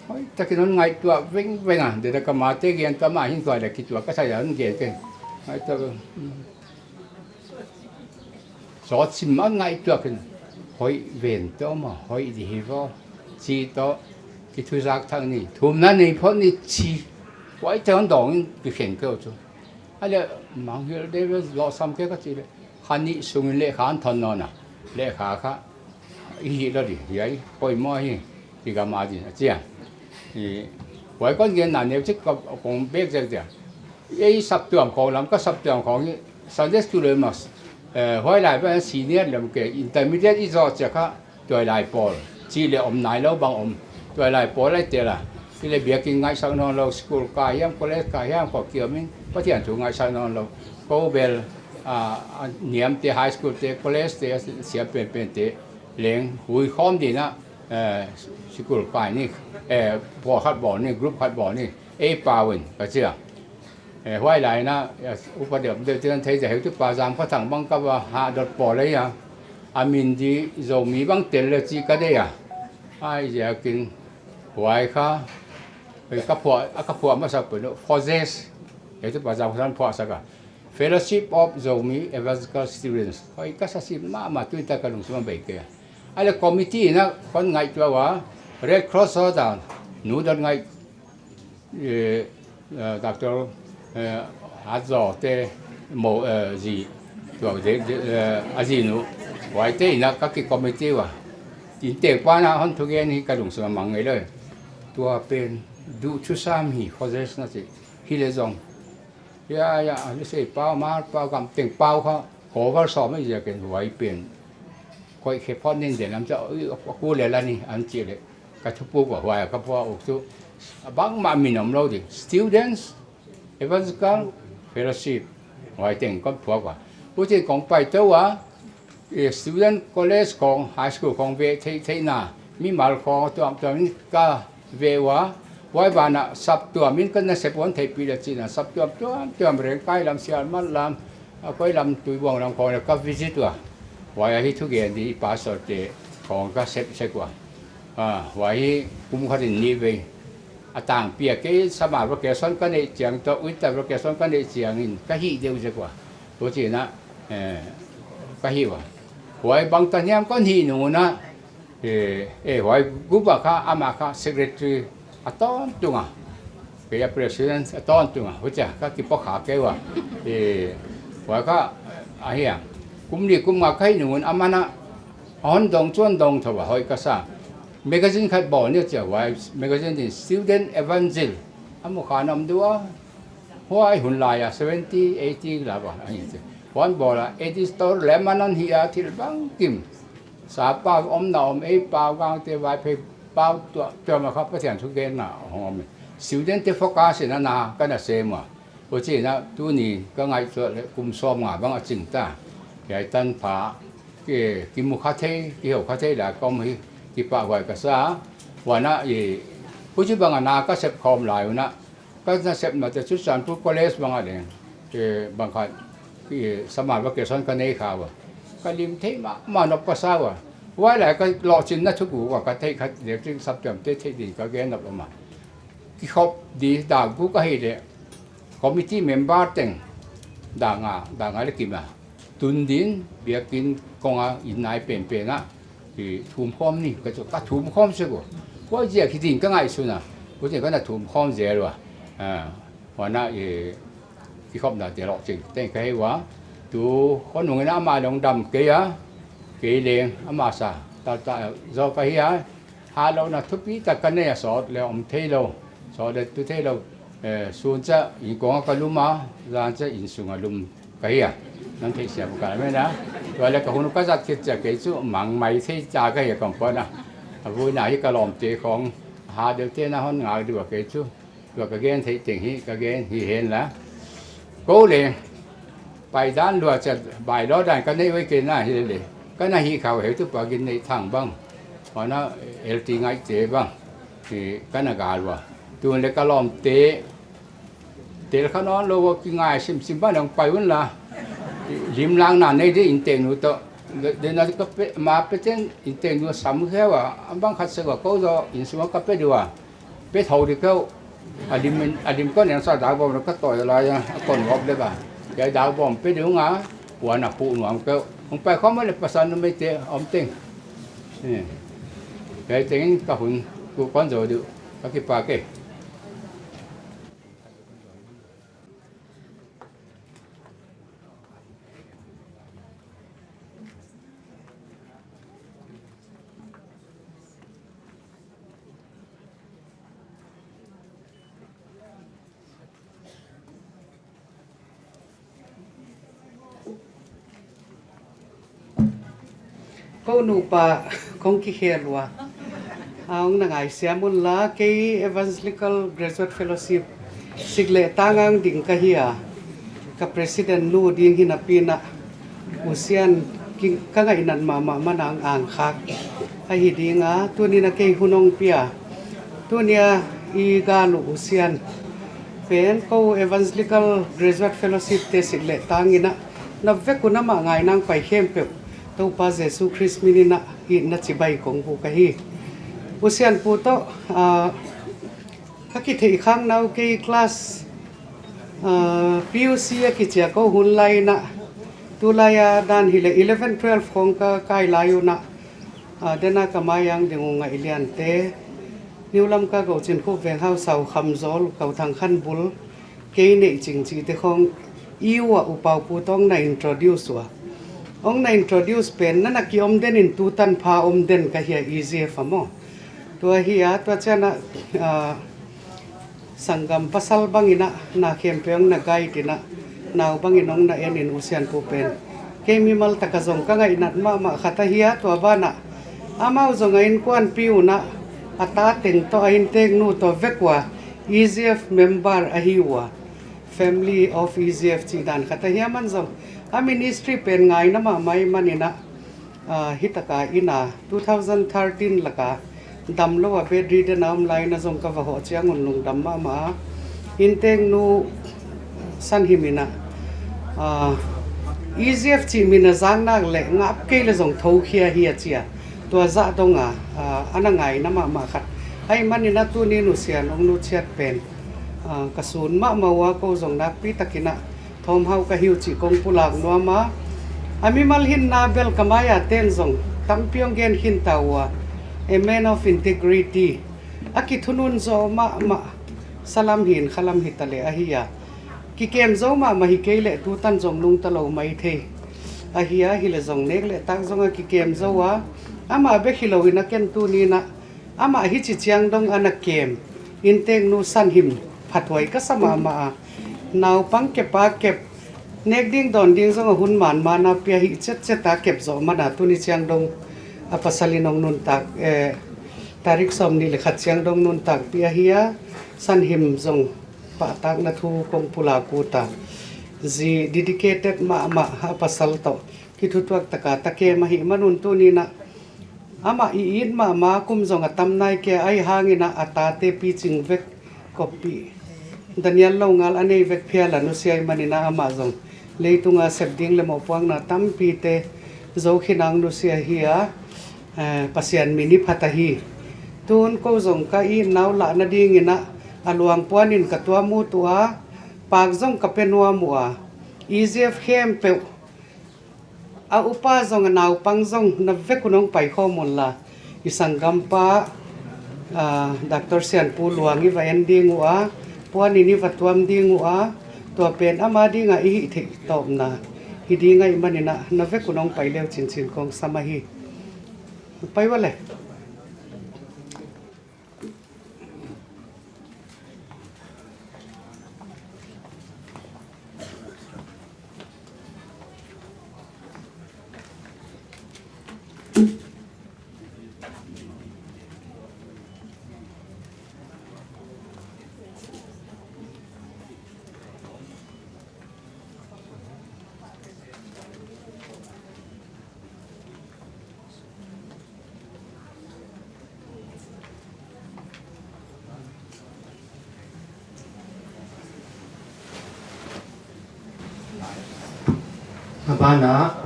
Hoihtakin hon ngaihtuah vengveng a, deda ka mate gen tua mah hin tua le kituak ka sa a hon gen ken. Ngaihtuah veng. Sawt sim a ngaihtuah ken. Hoih ven tawh maw, hoih di hi vaw, ci tawh kithuzak thak ni, thumna nei phot ni ci. Huaite hon dawng in kikhen kei uh cu. A le, mangngilh dei ve, lawhsam kei ka cih leh, kha nih sungin lehkha an thon nawn a, lehkha kha i hih lo dih, hiai poimawh hi, i gam a ding a ci a. I, huai kon genna neu cik ka kong bek ziahziah. Ei saptuam khawng lam, ka saptuam khawng hi Sunday school le mas, eh, huai lai pen senior lam kei, intermediate i zawh ciah kha, tuailai pawl cih le om nai lo bang om. Tuailai pawl lai tel a, hi le biakinn ngaihsak nawn lo, school kai hiam, college kai hiam, khuak kiam in Pathian thu ngaihsak nawn lo. Ko bel, a, a niamte, high school te, college te, a siam penpente leng huikhawm ding ah, eh, school kai ni, eh, pawl khat bawl ni, group khat bawl ni, ei pau in ka ci a. Eh, huai lai in ah, eh, upa deuh deuh te kan thei zia, heutupa Zam Kha Thang bang ka va hah dot pawl ei a, a min di Zomi bang tel le ci ka deih a. Ai ziakin huai kha, eh, ka phuah, a ka phuah masak pen uh, Fozes, heutupa Zam Kha Thang phuahsak a, Fellowship of Zomi Evangelical Students. Hoih ka sa sim mahmah, tuita ka lungsim a bei kei a. A le committee in ah kon ngaihtuah uh a, Red Cross sawt a, nu dot ngaih, eh, eh, Doctor, eh, Hat Zaw te mo, eh, zi, Tua de, de, eh, a zinu, huaite inah ka ki committee uh a, innteekpa inah hon thugen hi ka lungsim a mang ngei lo. Tua pen duh thusam hi, Joseph na ci, hi le zong. Ya, ya, a lusei pau, mar pau, gam teng pau kha, cover sawm a ziakin huai pen koih khe phot nin den lam ca, ui, a ku le la ni, an ci le. Ka thupuk uh a huai a ka phuak uh cu, a bangmah min om lo ding. Students Evangelical Fellowship, huai teng kon phuak uh a. Hucin kong paito uh a, i student college khong, high school khong veh theih theihna, mimal khong tuamtuam in ka veh uh a, huai banah saptuam in ka nasep uh hon theihpih le cihna, saptuam tuamtuam, Rengkai lam, Sialmat lam, a koi lam, Tuibuang lam khong le ka visit uh a. Huai ahi thugen ding i pastor te khong ka sep sek uh a. Ah, huai hi kum khat in nih vei. A tangpi a kei summer vacation ka neih ciang tawh winter vacation ka neih ciangin ka hih deuh zek uh a. Tua cinah, eh, ka hih uh a. Huai bangtan hiam kon hih nungunah, eh, eh, huai group ah kha, amah kha secretary a tawntung a. Kei a president a tawntung a. Hucia ka kipawkha kei uh a. Eh, huai kha, a hiam. Kum nih kum nga ka hih nungun amanah a hon dong cuan dong tho a hoih ka sa. Magazine khat bawl ni cia, huai magazine din Student Evangel a mukha na om dua. Huai hun lai a seventy, eighty la ba, a hi cia. Huan bawl a editor le manan hi a thil bangkim. Sa pau om na om, ei pau gangte, Vaiphei pau tua, tua ma kha Pathian thugenna hong om. Student te focus in a na ka na sem a. Hucinah tuni ka ngaihtuah le kum sawm nga bang a cing ta. Hiai tanpha, ki, kimu kha thei, kiho kha thei lai ka om hi, kipahhuai ka sa. Huanah i, huci bangah na ka sep khawm lai unah, ka nasepnate Churachandpur College bangah leng, eh, bangkhat, eh, summer vacation ka nei kha uh a. Ka lim thei mahmah nop ka sa uh a. Huai lai ka lawhcinna thuku uh a ka theih khat, lecin saptuamte theih ding ka gen nop om a. Kikhop di dang guk ahih leh, committee member teng dang nga, dang nga le kim a, tun din biakinn kong a inn nai penpen ah, i thum khawm ni, ka cu ka thum khawm sek uh. Kua ziak hi ding ka ngaihsun a, kua ziak ka na thum khawm zel uh a. Ah, huanah i kikhopna te lawhcing teng ka hei uh a. Tu hon nungin amah le hong dam kei a, kei leng amah sa, ta, ta, zaw ka hi a. Hahlohna thupi tak ka nei a, sawt le om thei lo, sawt le tu thei lo, eh, sun ciah inn kongah ka lum a, zan ciah inn sungah lum ka hi a, nan theihsiam uh ka lam hen a. Tua le ka hun uh ka zat khit ciah kei cu mangmai thei ca ka hi a, kampawt a. A vuina hi ka lawmte khawng, ha deuhte na hon ngak dih uh a kei cu. Tua ka gen theih teng hi, ka gen hi hen la. Ko le, paidan lua ciat, bailo dan ka neih uh hi kei na hi le le. Ka na hih khau heu tu pa gin neih thang bang. Huanah L T ngaihte bang. Hi ka na gal uh a. Tun le ka lawmte, tel kha nawn lo uh a kingai simsim bang dang pai un la. Limlangna nei dih innteknu tawh. Dena ka pe, ma pe ten innteknu a sam kheu a. A bang khat sek uh a ko zaw, inn sungah ka pe dih uh a. Pe tho dih keuh. A lim, a lim kon en sa dak bawm lo ka tawi lai a, a kon ngawp le ba. Kei dak bawm pe ding a, puan a puh nuam keuh. Hong pai khawm le pasal numeite om teng. Eh. Kei tengin ka hun ku kon zo dih. Ka kipak e. Ko nupa kong kikhel uh a, a hong na ngaisiam un la, kei Evangelical Graduate Fellowship sik le tang ang ding ka hi a, ka president nu ding hi napi inah U Sian ki, ka ngaihnat mahmah man ang ang khak ahi ding a, tuni inah kei hun hong pia. Tuni a i gal uh U Sian pen ko Evangelical Graduate Fellowship te sik le tang inah na vek un amah ngai nang pai khempeuh Topa Jesu Khrist min inah itna cibai kong buk ahi. U Sian pu tawh, ah, ka kitheih khak nau kei class, ah, P U C a kicia ko hun lai inah, tulai a dan hi le eleven twelve khong ka kai lai unah, ah, dena ka mai ang ding uh Ngaih Liante, New Lamka Go Cin Khup Veng Hau Sau Kham Zawl, Kau Thang Khan Bul, kei neih cing cihte khong I uh a U Pau Pu tawh hong na introduce uh a, hong na introduce pen na na kiom den in tu tanpha om den ka hi a, E Z F a maw. Tua hi a, tua ciangin ah, sanggam pasal bangin ah na khempeuh hong na guide in ah, nau bangin hong na en in U Sian Pu pen kei mimal taka zong ka ngaihnat mahmah khat ahi a, tua banah amau zong a innkuanpih un ah a ta teng tawh a innteknu tawh vek uh a, E Z F member ahi uh a, Family of E Z F cih dan khat ahi a, aman zong a ministry pen ngaina mahmah ahih manin ah, ah, hi taka in ah two thousand thirteen laka dam lo a bedridden a om lai-in ah zong ka va hawh ciangun lungdam mahmah a, innteknu San Him in ah, ah, E Z F cih min a zak nak leh ngap kei leh zong thokhia hi a ci a, tua zah dong a, ah, a na ngaina mahmah khat ahih manin ah tuni-in U Sian hong nutsiat pen, ah, ka sun mahmah uh a, ko zong nakpi takin ah thawmhau ka hi uh cih kong pulak nuam a, a mimal hinna bel ka mai-a ten zong tampi hong gen khinta uh a, a man of integrity, a kithunun zaw mahmah, salam hi in khalam hi ta leh ahi a, kikem zo mahmah hi kei leh tu tan zong nungta lo mai thei ahi a, hi leh zong nek leh tak zong a kikem zo a, amah bek hi lo in ah ken tuni-in ah amah hici ciang dong a na kem innteknu San Him phathuai ka sa mahmah a, naupang kep a kep, nek ding dawn ding zong a hun manman a pia hi ciatciat a kep zawh man a, tuni ciang dong a pasal in hong nuntak, eh, tarik sawmnih leh khat ciang dong nuntakpih ahi a, San Him zong pahtakna thu kong pulak uh ta, zi dedicated mahmah a pasal tawh kithutuak taka ta kem ahih manun tuni-in ah amah i it mahmah, kum zong a tam nai kei a, ahih hangin ah a tate picing vek, koppih, Daniel lo ngal a nei vek phial a nusia ahih manin ah amah zong leitunga sep ding leh mawhpuakna tampite zo khin a hong nusia hi a, eh, Pasian min i phat ahi. Tun ko zong ka itna uh lah nadingin ah a luang puanin ka tuam ut uh a, pak zong ka pia nuam uh a, E Z F khempeuh, a upa zong a naupang zong na vekun hong paikhawm unla, i sanggampa, ah, Doctor Sian Pu Luang i va en ding uh a, puanin i va tuam ding uh a, tua pen ama dinga i hih theih tawpna hi ding ahih manin ah na vekun hong pai leu cincin kong sam ahi. Pai vale. A banah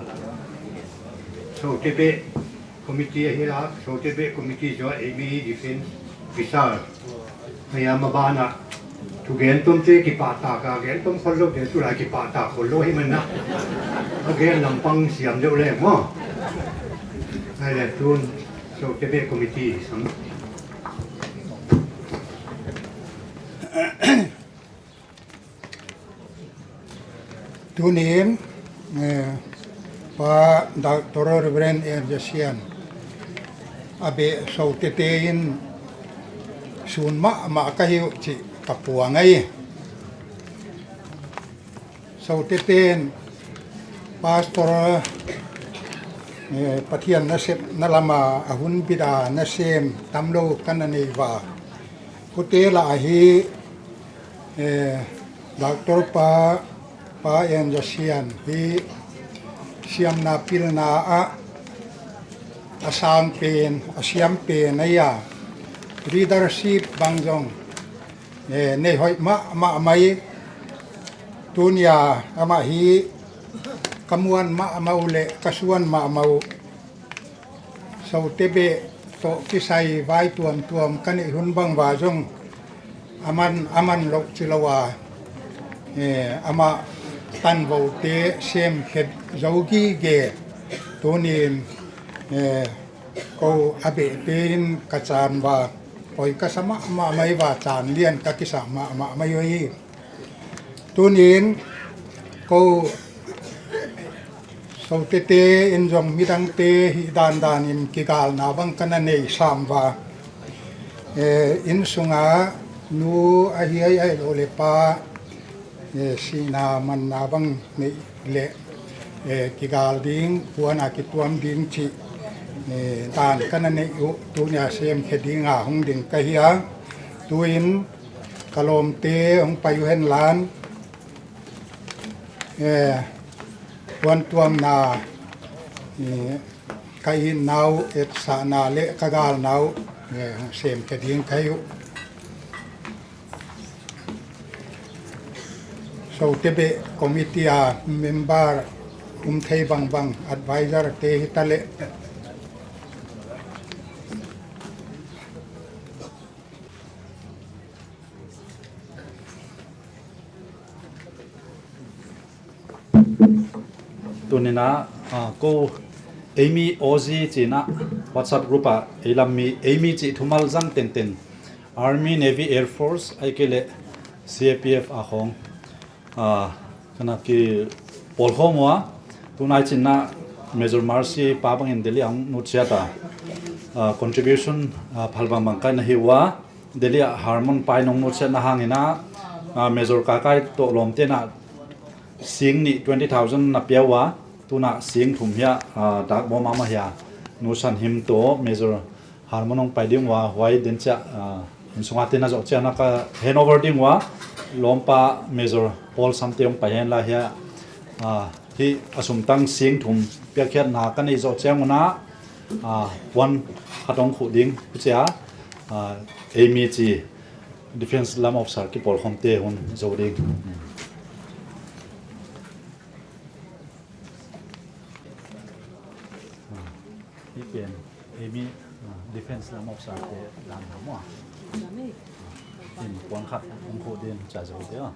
Sotebeh Committee ahi la, Sotebeh Committee zong a ei mi hi defense officer. Hei a, ma banah thugen tomte kipahtak a, gen tom khol lote tulai kipahtak khol lo hi man na. A gen lampang siam deuh leng maw. Hei le tun Sotebeh Committee sam. Tunin, eh, Pa Doctor Reverend En Za Sian a beh Sotete in sun mahmah ka hi uh cih ka puang ahi. Sotete in pastor, eh, Pathian nasepna lama a hun bit a nasem tam lo ka na nei va. Kute lah ahi, eh, Doctor Pa, Pa En Za Sian hi siamna pilna ah a sang pen, a siam pen ahi a, leadership bang zong, eh, nei hoih mahmah mai. Tunia amah hi ka muan mahmah uh le ka suan mahmah uh. Sotebeh tawh kisai vai tuamtuam ka neih hun bang va zong a man, a man loh ci lo a, eh, amah tanvote semkhet zo gige. Tunin, eh, ko a behte in ka caan va, hoi ka sa mahmah mai va, caan lian ka kisa mahmah mai uh hi. Tunin Ko sotete in zong midangte hih dandanin kigalna bang ka na nei sam va. Eh, inn sunga nu ahi ai ai lo le pa, eh, sihna manna bang neih leh, eh, kigal ding, puana kituam ding cih, eh, dan ka na neih uh, tunia semkhia dinga hong ding ka hi a. Tu-in ka lawmte hong pai uh henlan, eh, puantuamna, eh, ka itna uh, etsahna le ka galna uh, eh, hong semkhia ding ka hi uh. Sotebeh committee a member um thei bangbang, advisor te hi ta leh. Tuninah, ah, ko Amy Ozzy cinah WhatsApp group ah ei lam mi Amy cih thumal zang tengteng, Army, Navy, Air Force, ai kei leh C A P F a khawng, ah, kana kipawlkhawm uh a, tunai cinah Major Mercy pa bangin Delhi ah hong nutsiat a, ah, contribution, ah, phal bangbang kaina hi uh a, Delhi ah Harmon pa in hong nutsiatna hanginah, ah, Major Kakai tawh lawmte nah sing nih, twenty thousand na pia uh a, tunah sing thum hiah, ah, dak bawm mahmah hi a, Nu San Him tawh Major Harmon hong pai ding uh a, huai den ciah, ah, inn sunga te na zawh ciangin ka handover ding uh a, lawmpa Major Paul Samte hong pai hen la hiah, ah, hih a sumtang sing thum piakkhiatna ka neih zawh ciangun ah, ah, puan khat hong khuh ding uh cia, ah, Amy ci Defence lam officer kipawlkhawmte hun zo ding. Hih pen Amy, ah, Defence lam officer te dan lam uh a. In puan khat hong khuh ding cia zo ding a.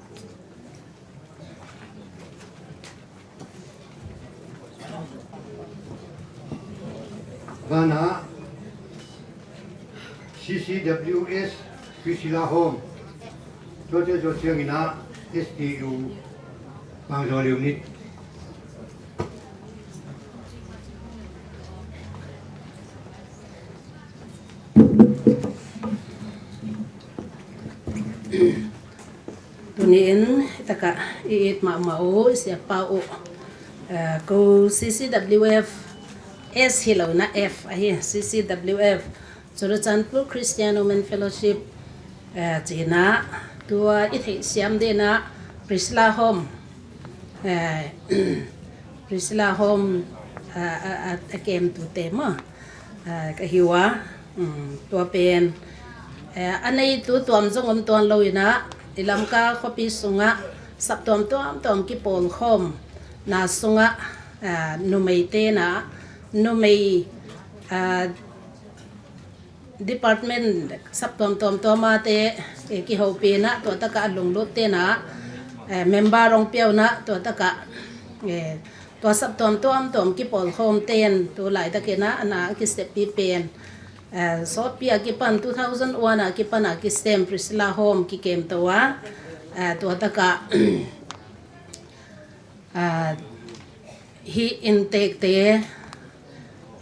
Banah C C W S Priscilla Home, tuate zawh cianginah S T U Pangzaw Unit. Tuni-in hitakah i it mahmah uh, i siapa uh, eh, ko C C W F S hi lo inah F ahi, C C W F, Churachandpur Christian Women Fellowship, eh, cinah tua i theihsiam dinah Priscilla Home, eh, Priscilla Home, ah, a, a, a kemtute maw, ah, ka hi uh a, um, tua pen, eh, a neitu tuam zong om tuan lo inah i Lamka khuapi sungah saptuam tuamtuam kipawlkhawmna sungah, ah, numeite nah, numei, ah, department saptuam tuamtuam a te, eh, kihopih inah tua takah a lunglut tenah, eh, member hong pia unah tua takah, eh, tua saptuam tuamtuam kipawlkhawm ten tu laitakinah a na a kiseppih pen, eh, sawtpi a kipan two thousand one a kipan a kisem Priscilla Home kikemto a, eh, tua takah, ah, hih inntekte,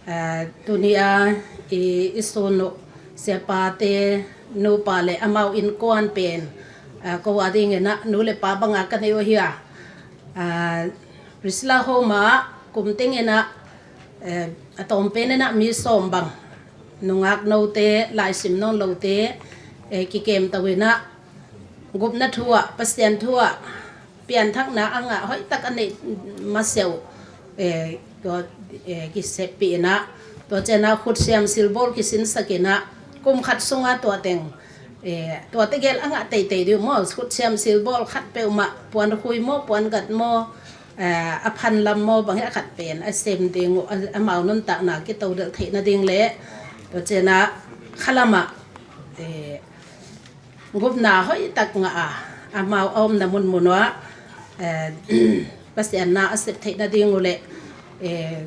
ah, tuni a i, i sun uh siapate nupa le amau innkuan pen, ah, ko a dinginah nu le pa banga ka nei uh hi a, ah, Priscilla Home ah kum tenginah, eh, a tawm peninah mi sawm bang nungak note, laisim nawn lote, eh, kikemto inah gupna thu ah, Pasian thu ah pianthakna a ngah hoihtak a neih masiah uh, eh, tua, eh, kiseppih inah, tua cianah khutsiam silbawl kisinsak inah kum khat sungah tua teng, eh, tua tegel a ngah teitei dih uh maw, khutsiam silbawl khat peuhmah puan khui maw, puan gat maw, eh, a phan lam maw bang hi a khat pen a sem ding uh, a, amau nuntakna kitodelh theih nading le tua cianah khalamah, eh, gupna hoihtak ngah a, amau a omna munmun uh ah, eh, Pasian na a sep theih nading uh le, eh,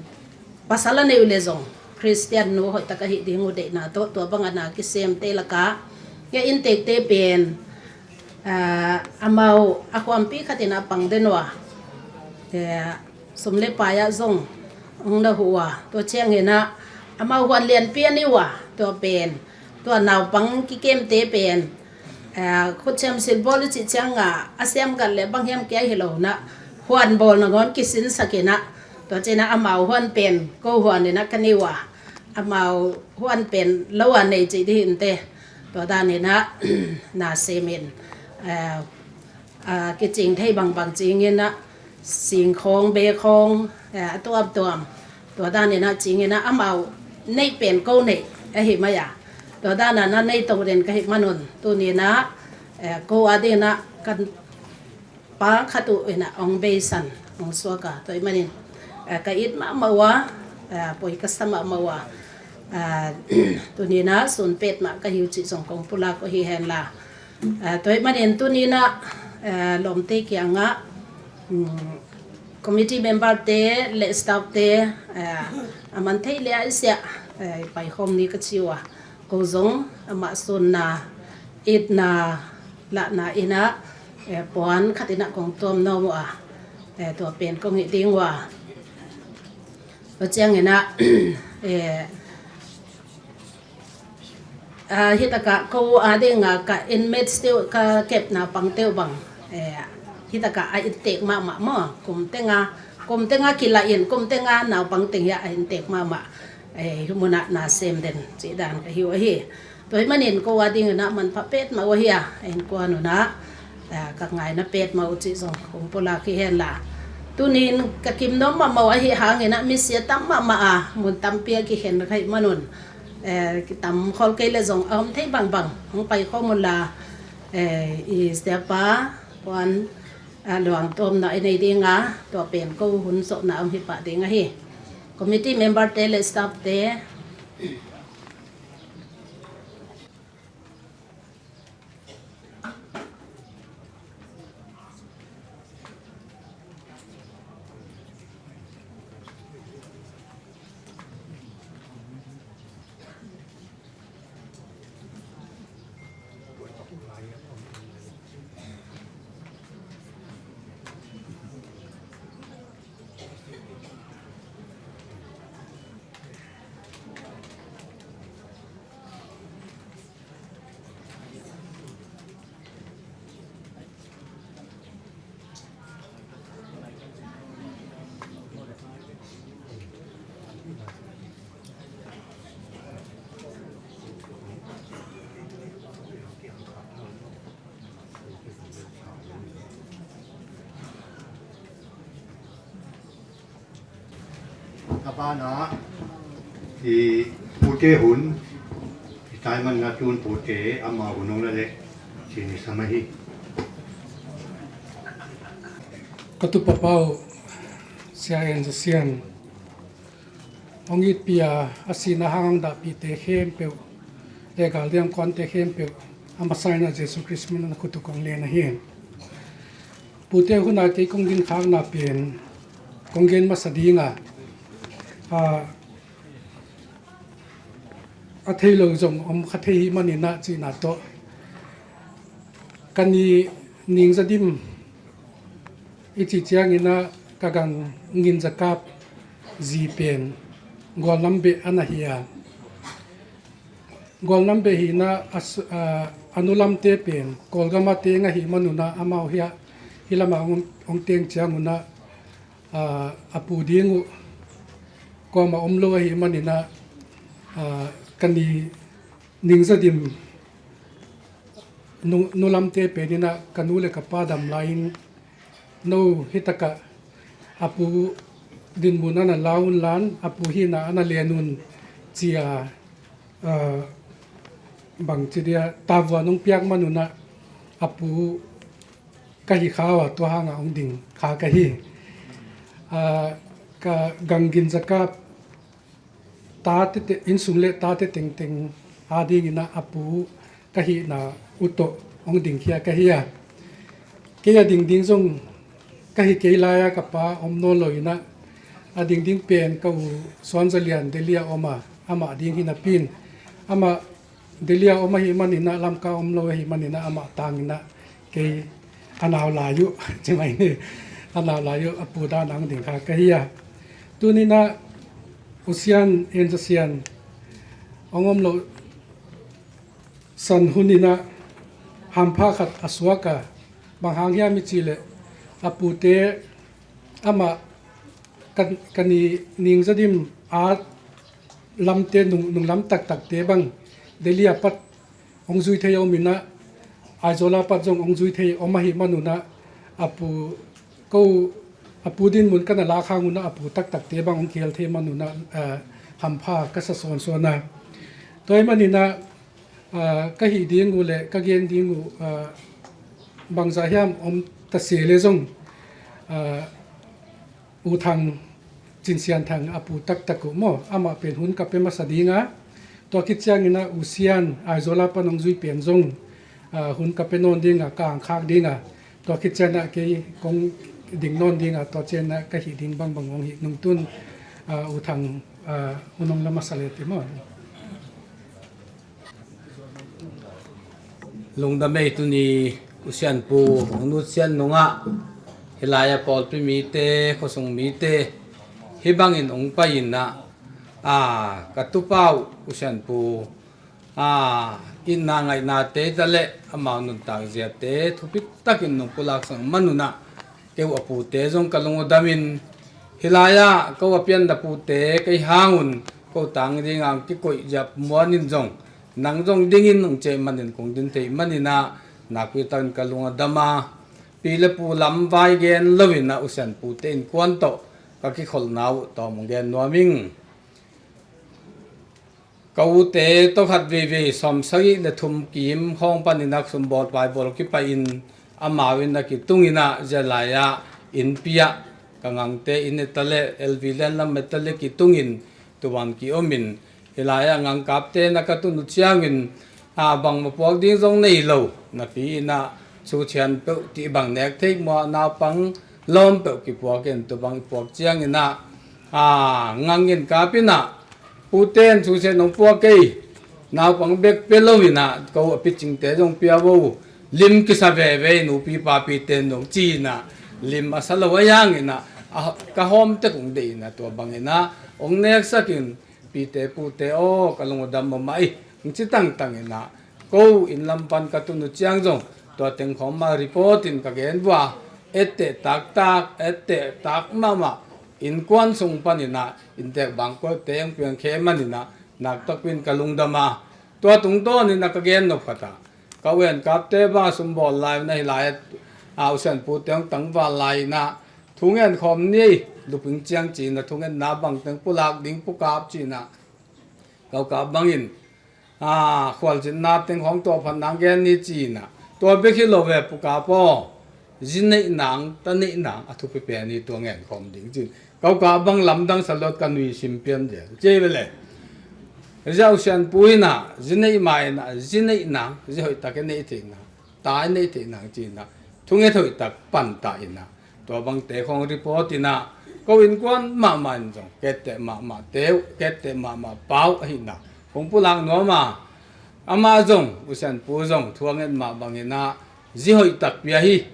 pasal a neih uh le zong Khristian nu hoihtak ahih ding uh deihna tawh tua banga na kisemte lakah hih inntekte pen, ah, amau a khuampi khatin a pang den uh a, Eh, sum le pai ah zong hong na huh uh a, tua ciangin ah amau huan lianpi a nei uh a, tua pen, tua naupang kikemte pen, eh, khutsiam silbawl i cih ciangah a siamgal le bang hiam kia hi lo in ah, huan bawl nangawn kisinsak in ah, tua ciangin ah amau huan pen ko huan in ah ka nei uh a, amau huan pen lo a nei cih dih hi inteh. Tua danin ah na sem in, eh, a, kicing thei bangbang cingin ah, singkhawng, bekhawng, eh, a tuamtuam, tua danin ah cingin ah amau neih pen ko neih ahi mai a, tua danin ah nei to den ka hih manun, tuni in ah, eh, ko a dingin ah kan pa khat uh in ah hong beisan, hong suak a, tua ahih manin, eh, ka it mahmah uh a, eh, poi ka sa mahmah uh a, eh, tuni in ah sun pet mah ka hi uh cih zong kong pulak uh hi hen la. Ah, tua ahih manin tuni in ah, ah, lawmte kiangah, um, committee member te le staff te, ah, a man theih leh a i siah, ah, i paikhawm ni ka ci uh a, ko zong amah sunna, itna, lahna in ah, eh, puan khat in ah kong tuam nuam uh a, eh, tua pen kong hih ding uh a. Tua ciangin ah, eh, ah, hi takah ko a dingah ka inmates te uh, ka kepna pangte uh bang, eh, hi takah a inntek mahmah maw, kum teng a, kum teng a kilah in, kum teng a naupang teng hi a, a inntek mahmah, eh, hi mun ah na sem den cih dan ka hi uh ahi. Tua ahih manin ko a dingin ah manpha petmah uh ahi a, a innkuan un ah, ah, ka ngaina petmah uh cih zong kong pulak hi hen la. Tuni in ka kim nuam mahmah uh ahih hangin ah misi a tam mahmah a, mun tampi ah kikhen ka hih manun, eh, kitam khol kei leh zong a om thei bangbang hong paikhawm un la, eh, i siapa puan, ah, luang tuamna i nei ding a, tua pen ko hun zawhna hong hi pah ding ahi. Committee member te le staff te. A banah i pute hun, i taiman nga tun pute ama hun hong la leh cin i sam ahi. Ka tupa pau, Sia En Za Sian, hong itpih a, a sihna hang hong dahpihte khempeuh le galdiam kuante khempeuh a masa in a Jesu Khrist min a khut uh kong len ahi. Pute hun a kei kong ginkhakna pen kong gen masa ding a, a, a thei lo zong om kha thei hi manin ah cihna tawh ka ni Ning Za Dim i cih ciangin ah ka gang Ngin Za Kap zi pen Gualnam beh a na hi a, Gualnam beh hi in ah a su-, a, a nu lamte pen Kawlgam a teng ahih manun ah amau hi a, hih lamah hong, hong teng ciangun ah, a, a pu ding uh kuamah om lo ahih manin ah, a, ka ni Ning Za Dim nu, nu lamte pen in ah ka nu le ka pa dam lai-in no hih takah a pu dinmun a na la un la, a pu hihna a na len un ci a, a, bangci dia tavuan hong piak manun ah a pu ka hi kha uh a, tua hangah hong ding kha ka hi. A, ka gang Ngin Za Kap tate te, innsung le tate tengteng a dingin ah a pu ka hihna uh tawh hong dingkhia ka hi a, kei a ding ding zong ka hi kei lai a, ka pa om nawn lo in ah a ding ding pen ka u Suan Za Lian Delhi a om a, amah ding hi napi in, amah Delhi a om ahih manin ah, Lamka om lo ahih manin ah, amah tangin ah kei a nau lai uh ci mai ni. a nau lai uh a pu dan ang ding kha ka hi a. Tuninah U Sian, En Za Sian hong om loh san huninah hampha khat a suak a, bang hang hiam i cih leh a pute amah ka, ka ni Ning Za Dim a lamte nung, nunglam taktakte bang Delhi a pat hong zui thei om inah, Aizawl a pat zong hong zui thei om ahih manunah a pu ko a pu dinmun ka na lak hang unah a pu taktakte bang hong kihel thei manunah, eh, hampha ka sa sawnsawn a. Tua ahih maninah, eh, ka hih ding uh le ka gen ding uh, eh, bangzah hiam om ta se le zong, eh, U Thang, Cin Sian Thang a pu taktak uh maw, amah pen hun ka pia masa ding a, tua khit cianginah U Sian Aizawl a pan hong zui pen zong, ah, hun ka pia nawn ding a, ka angkhak ding a, tua khit cianah kei kong ding nawn ding a, tua cianah ka hih ding bangbang hong hih nungtun, ah, U Thang, ah, hun hong la masa le ti maw. Lungdam ei, tuni U Sian Pu hong nusian nungah hih lai-ah pawlpi mite, khuasung mite hih bangin hong pai inah, a, ka tupa uh U Sian Pu, a, itna ngaihnate ta leh amau nuntak ziate thupi takin nong pulak sang manunah kei uh a pute zong ka lung uh damin, hih lai-ah ko a pianna pute kei hang un ko tang dingah kikoih ziap muanin zong nang zong dingin hong ciah manin kong din theih maninah nakpi takin ka lung a dam a, pi le pu lam vai gen loinah U Sian Pute innkuan tawh ka kikholhna uh tawm hong gen nuam ing. Ka ute tawh khat veivei sawmsagih le thum kim khawng paninah sumbawl paibawl kipai-in amau in a kitunginah zia lai-ah innpi ah ka ngangte inn eta le L V len lam eta le kitungin tuban ki-omin, hih lai-ah ngangkapte na ka tun uh ciangin, a, bangmah puak ding zong nei lo napi inah, suthian peuh tih bang nek theih mua naupang lawm peuh kipuak in, tubang i puak cianginah, a, ngangin kap inah, pute in suthian hong puak kei, naupang bek pia lo inah ko a picingte zong pia vo, lim kisa veve, nupi papite nong ci inah, lim a sa lo a yanginah, a, ka hawm tek hong deih inah, tua banginah hong neksakin, pite pute aw, ka lung a dam mahmah ih, hong ci tangtang inah, ko inn lam pan ka tun uh ciang zong tua teng khawng mah report in ka gen vua, etteh taktak, etteh tak mahmah, innkuan sung paninah inntek bangkualte hong piang khe maninah naktakpin ka lungdam a, tua tungtawninah ka gen nop khat ah, ka uenkapte bang a sumbawl lai unah hih lai-ah, a, U Sian Pute hong tangval lai inah, thungen khawm ni, luping ciang ci inah, thungetna bangteng pulak ding pukap ci inah, ka ukap bangin, a, khualzinna teng khawng tuahphat nang gen ni ci inah, tua bek hi lo ve pukap aw, zi neih nang, ta neih nang a thupi pen hi, tua ngen khawm ding ci in, ka ukap bang lamdang sa lawt ka nui sim pian zel ci ve le. Zia U Sian Pu inah zi neih ma inah, zi neih nang, zi hoih tak i neih theih nang, ta i neih theih nang ci inah, thunget hoih tak pan ta inah, tua bangte khawng report inah, ko innkuan mahmah in zong ketteh mahmah teu, ketteh mahmah pau ahihna kong pulak nuam a, amah zong, U Sian Pu zong thunget mah banginah zi hoih tak pia hi.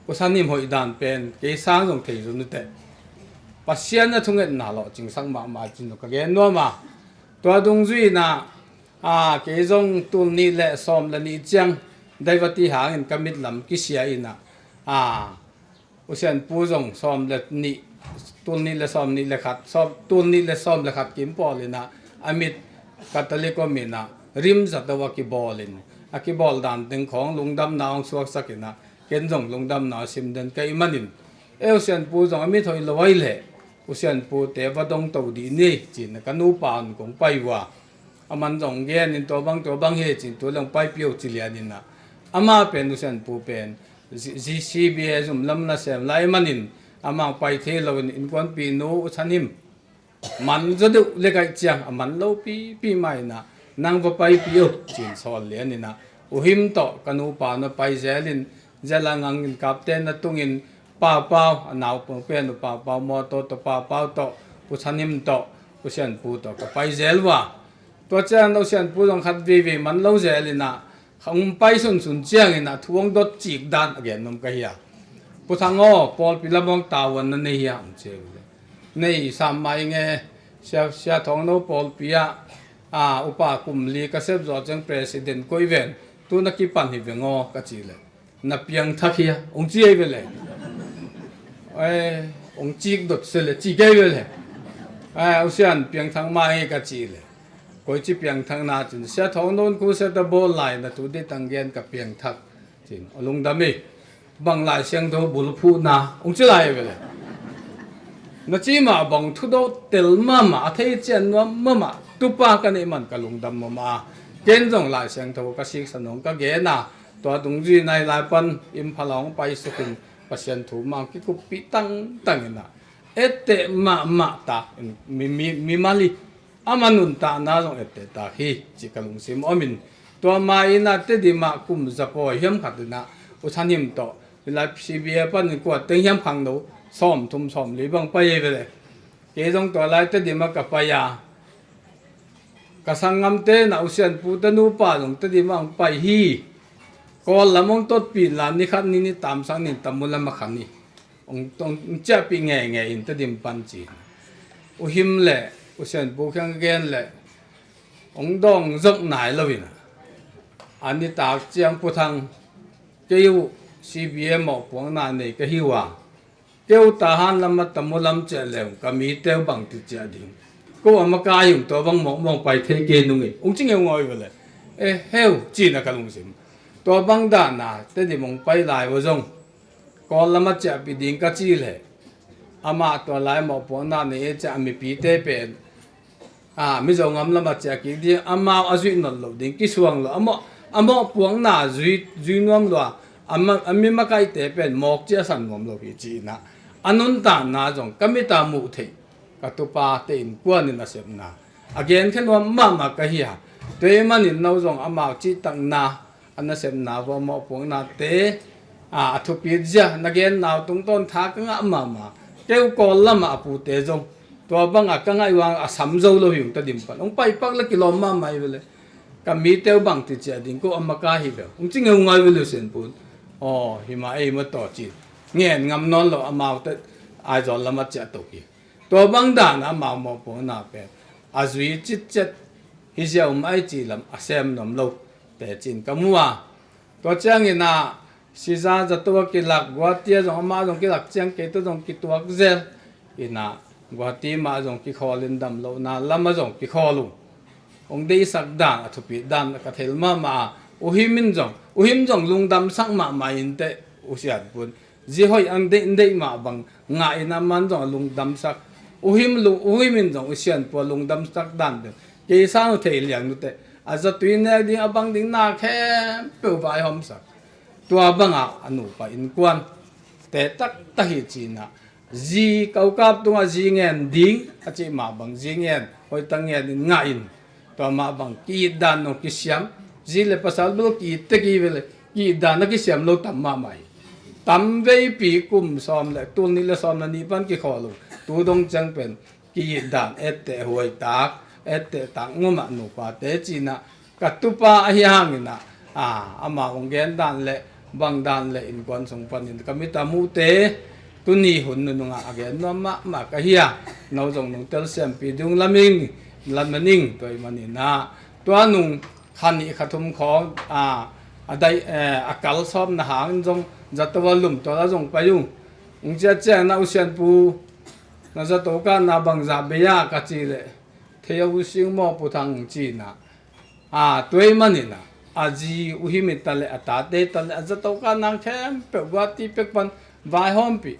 U San Him hoih dan pen kei sang zong thei zun uteh, Pasian a thungetna lawhcingsak mahmah ci-in uh ka gen nuam a, tua dungzui inah, a, kei zong tul nih le sawm le nih ciang daivati hangin ka mitlam kisia inah, a, U Sian Pu zong sawm le nih, tul nih le sawm nih le khat, sawm, tul nih le sawm le khat kim pawl inah a mit Catholic om inah rimzat a kibawl in, a kibawl dan teng khawng lungdamna hong suaksak inah, ken zong lungdamna sim den ka hih manin, e, U Sian Pu zong a mit hoih lo ahih leh U Sian Pute va dong to dih ni ci inah ka nupa un kong pai uh a, aman zong gen in, tua bang tua bang hi ci in, tu leng paipih o ci lian inah, amah pen, U Sian Pu pen, zi, zi C B A zum lam nasem lai manin amah pai thei lo in, innkuanpihnu U San Him man zaw deuh le kaih ciang a man lopipi mah inah, nang va paipih o ci in sawl lian inah, U Him tawh ka nupa na pai zel in, zia lai-ah ngangin kapte na tungin, Papau, a naupang pen uh Papau, Mawtaw tawh, Papau tawh, U San Him tawh, U Sian Pu tawh ka pai zel uh a. Tua ciang U Sian Pu zong khat veivei man lo zel inah, hong pai sunsun ciangin ah thu hong dot cik dan a gen nuam ka hi a. Pu Thang aw, pawlpi lam hong tavuan na nei hia? Hong ci hi ve le. Nei sam mah ing e, Sia, Sia Thawng No pawlpi ah, a, upa kum li ka sep zawh ciang president koih ven, tu na kipan hi veng aw ka ci le. Na piangthak hia? Hong ci hi ve le. Ai, hong cik dot se le, ci kei ve le. Ai, U Sian piangthak mah hi ka ci le. Koici piangthakna cin, Sia Thawng No in crusade a bawl lai na tu dei tang gen ka piangthak. Cin, a lungdam hi. Bang Lai Siangtho bulphuhna hong ci lai ve le. Na ci mah bang thudoh tel mahmah, a thei cian nuam mahmah, tupa ka neih man ka lungdam mahmah. Ken zong Lai Siangtho ka siksa nong ka gen a, tua dungzui nai lai pan Imphal hong pai sukin Pasian thu mang kikuppih tangtang in a, etteh mahmah ta in mi, mi, mi mali ama nuntakna zong etteh tak hi, ci ka lungsim om in. Tua ma in a Tedim ah kum zapawi hiam khat in a U Than Him tawh, hih lai C B A panin kua teng hiam khangno, sawm thum sawm li bang pai hi ve le. Kei zong tua lai Tedim ah ka pai a, ka sanggamte in a U Sian Pu te nupa zong Tedim ah hong pai hi. Kawl lam hong totpih in la, ni khat ni nih tamsak ning, tamu lam a khan hi. Hong, hong ciahpih ngeingei in Tedim pan ci. U Him le U Sian Pu kiang gen le hong dawng zok nai lo in a, a nitak ciang Pu Thang, kei uh C B A mawhpuakna nei ka hi uh a, kei uh Tahan lam a tamu lam ciah le uh ka mite uh bangci ciah ding? Ko a makaih uh, tua bang mawhmawh pai thei kei nung hi, hong ci ngeungau hi ve le. E, heu, ci in a ka lungsim. Tua bang dan a Tedim hong pai lai uh zong Kawl lam a ciahpih ding ka ci le, amah tua lai mawhpuakna nei e ciah a mipite pen, a, Mizo ngam lam a ciah kik ding, amau a zuih nawn loh ding, kisuang lo, a mawh, a mawhpuakna zui, zui nuam lua, a ma, a mi makaihte pen mawk ciahsan nuam lo hi ci in a, a nuntakna zong ka mit a muh theih, ka tupate innkuan in a sepna a genkhia nuam mahmah ka hi a. Tua ahih manin no zong amau cihtakna, a nasepna vua mawhpuaknate, a, a thupit zia na genna uh tungtawn tha ka ngah mahmah. Kei uh Kawl lam ah a pute zong tua bang a ka ngaih uh a sam zo lo hi ung, Tedim pan. Hong pai pak le kilawm mahmah hi ve le. Ka mite uh bangci ciah ding, ko a makaih hi ve uh, hong ci ngeungau hi ve le, U Sian Pu in. Aw, hi mah ei maw taw ci in. Ngen ngam nawn lo, amau te Aizawl lam a ciah to hi. Tua bang dan a amau mawhpuakna pen a zui citciat hi ziau mah ei ci lam a sem nuam lo te ci in ka mu a. Tua ciangin a, Siza zato a kilak, Guwahati ah zong amah zong kilak ciang kei tawh zong kituak zel in a, Guwahati mah zong kikhawl in damlohna lam ah zong kikhawl uh. Hong deihsak dan, a thupit dan ka thei mahmah a. U Him in zong, U Him zong lungdamsak mahmah in teh, U Sian Pu in zi hoih a deih, deih mah bang ngah in a, aman zong a lungdamsak. U Him lung, U Him in zong U Sian Pu a lungdamsak dan pen kei sang uh thei liang nu teh. A zatui nek ding, a bang ding na khempeuh vaihawmsak. Tua bang a a nupa innkuan te taktak hi ci in a, zi, ka u kap tungah zi ngen ding a cih mah bang zi ngen, hoihtak ngen in ngah in. Tua mah bang ki-it dan nong kisiam, zi le pasal bel ki-it tek hi ve le, ki-it dan a kisiam lo tam mahmah hi. Tam veipi, kum sawm le, tul nih le sawm le nih pan kikhawl uh. Tu dong ciang pen ki-it dan etteh huai tak, etteh tak ngum a nupate ci in a, ka tupa ahi hangin a, a, amah hong gen dan le bang dan le innkuan sung panin ka mit a muhte, tuni hun nunung ah a gen nuam mahmah ka hi a. No zong nong telsiampih ding lam ing, lam ing, tua ahih manin a, tua nung kha nih kha thum khawng, a, a daih, eh, a kal sawmna hangin zong zato a lum tawh a zong pai ung. Hong ciah ciangin a, U Sian Pu, na zato kahna bangzah bei a ka ci le, thei a, U Sing maw, Pu Thang, ci in a. A, tua ahih manin a, a zi U Him hi ta le, a tate hi ta le, a zato kahna khempeuh Guwahati pek pan vaihawmpih.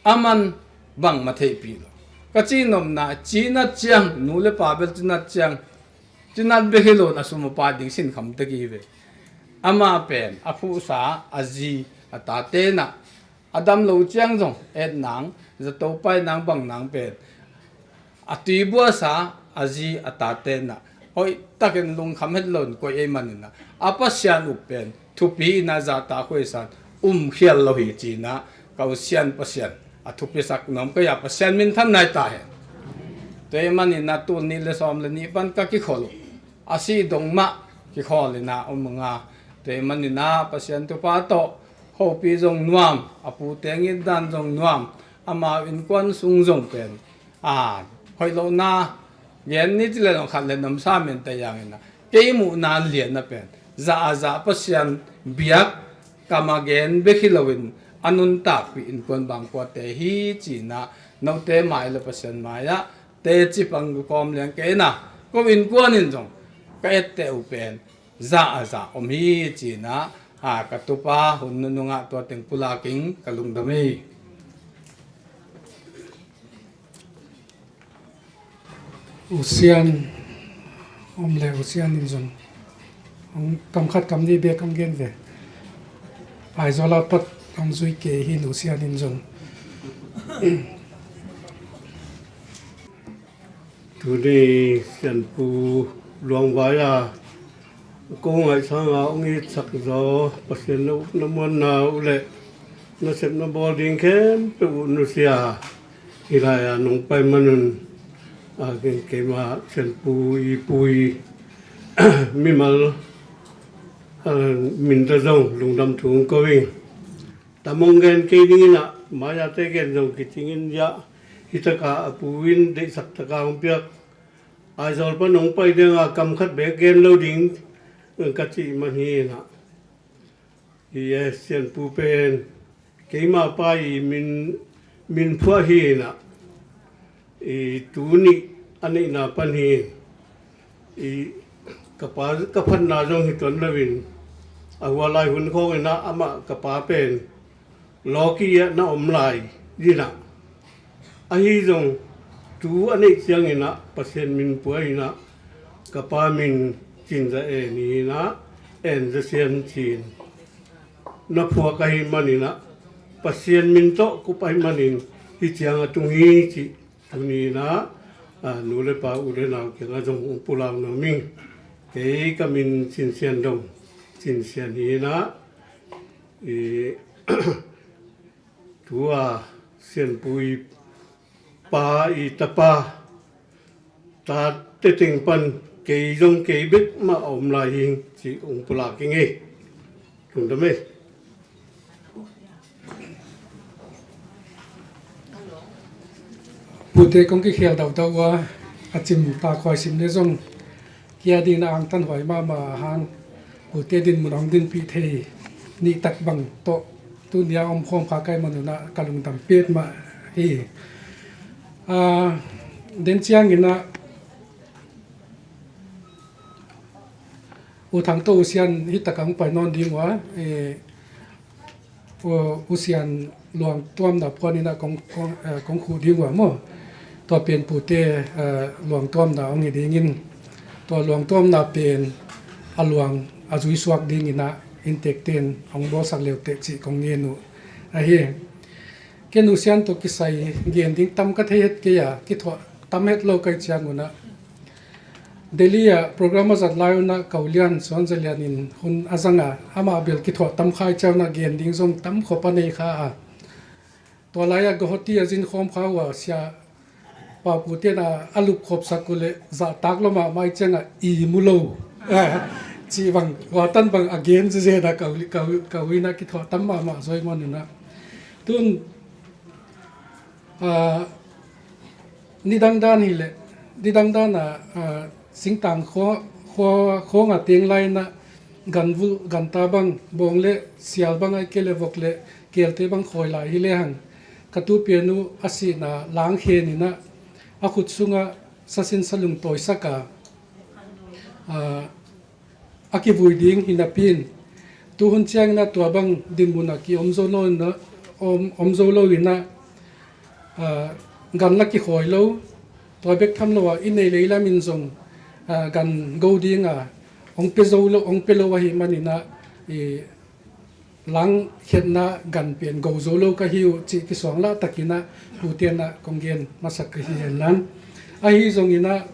Aman bangmah theihpih lo. Ka cihnopna, cinat ciang, nu le pa bel cinat ciang, cinat bek hi lo in a sum a pai ding sinkham tek hi ve. Amah pen a phuhsa, a zi, a tate in a, a dam lo ciang zong et nang, zato pai nang, bang nang pen a tuibuasa, a zi, a tate in a, hoihtakin lungkham het lo in koih ahih manin a, a Pasian up pen thupi in a, zahtakhuai sa in um khial lo hi ci in a, ka U Sian Pasian a thupisak nuam ka hi a, Pasian minthan nai ta hen. Tua ahih manin a, tul nih le sawm le nih pan ka kikhawl uh. A sih dong mah kikhawl in a om ung a. Tua ahih manin a, Pasian thupha tawh Khopi zong nuam, a pute ngitdan zong nuam, amau innkuan sung zong pen a hoih lohna gen ni ci le zong khat le nuamsa men te yang in ah, kei muhna lianna pen zah a zah Pasian biak kam a gen bek hi loin a nuntakpih innkuan bangkuate hi ci-in ah, note mai le Pasian mai-ah teci pang kawm liang kei in ah, ko innkuan in zong ka etteh uh pen zah a zah om hi ci-in ah, a, ka tupa hun nunung ah tua teng pulak ing, ka lungdam hi. U Sian om le U Sian in zong hong kam khat kam nih bek hong gen ve. Aizawl ah pat hong zui kei hi, U Sian in zong. Tuni Sianpu luangvai a ko ngaihsang a hong itsak zaw Pasian na ukna muanna uh le nasepna bawl ding khempeuh uh nusia hi lai a nong pai manun, a, keima Sianpu i pu i mimal, a, min ta zong lungdam thu hong ko ing. Tam hong gen kei ding in ah, mai-ate gen zong kicing in ziah, hi taka a pu in deihsak taka hong piak Aizawl pan hong pai ding a, kam khat bek gen lo ding ka cih man hi in ah, hi e, Sianpu pen keima pa i min, min phuah hi in ah, i tu nih a neihna pan hi. I ka pa ka phatna zong hi tuan loin, a hua lai hun khawng in ah amah ka pa pen lawki ah na om lai ding ah, ahi zong tu a neih ciangin ah Pasian min phuah in ah, ka pa min Cin Za En hi in ah, En Za Sian ci-in na phuak ahih manin ah, Pasian min tawh kup ahih manin hih ciang a tung hi cih tuni in ah, a, nu le pa, u le nau kiangah zong hong pulak nuam ing. Kei ka min Cin Sian Dong, Cin Sian hi in ah, i, tu a Sianpu i pa, i tapa, tate teng pan kei zong kei bek mah a om lai hi ing cih hong pulak ing ei. Lungdam ei. Pute kong kikhel daudau ua, a cim ta khuai sim le zong kia ding na angtan huai mahmah a hang, pute din mun a hong dinpih thei nih tak bang tawh tuni a om khawm kha ka hih manun ah ka lungdam petmah hi. A, den ciangin ah U Thang tawh U Sian hi taka hong pai nawn ding uh a, e, U, U Sian luangtuamna phuan in ah kong, kong, eh, kong khuh ding uh a maw. Tua pen pute, eh, luangtuamna hong hi dingin, tua luangtuamna pen a luang a zuisuak dingin ah inntekten hong bawlsak leuteh cih kong ngen uh ahi. Ken U Sian tawh kisai gen ding tam ka thei het kei a, kithuah tam het lo ka hih ciangun ah, Delhi ah program a zat lai un ah ka u lian Suan Za Lian in hun a zang a, amah bel kithuah tam kha hih ciangun ah gen ding zong tam khop a nei kha a. Tua lai ah Guwahati a zin khawm kha uh a, Sia Pau Pu ten a, a lupkhopsak uh leh zahtak lua mahmah hih ciangah i mu lo, ah, cih bang, hua tan bang a gen zezen a ka u, ka u, ka u in ah kithuah tam mahmah zaw ahih manun ah, tun, ah, nidang dan hileh, nidang dan a, ah, singtang khua, khua, khuang a teng lai in ah ganvulh, ganta bang, bawng le sial bang, ahih kei leh vok le kelte bang khawi lai hi lehang, ka tupian uh a sihna langkhen in ah a khut sungah sasin salung tawisak a, ah, a kivui ding hi napi in, tuhun ciangin ah tua bang dinmun ah ki om zo lo in ah, om, om zo lo in ah, ah, gan la kikhawi lo, tua bek tham lo ah i nei lei lam in zong, ah, gan go ding a hong pia zo lo, hong pia lo ahih manin ah, i langkhiatna gan pen go zo lo ka hi uh cih kisuang lah takin ah pute in ah kong gen masak ka hi hen lan. Ahi zongin ah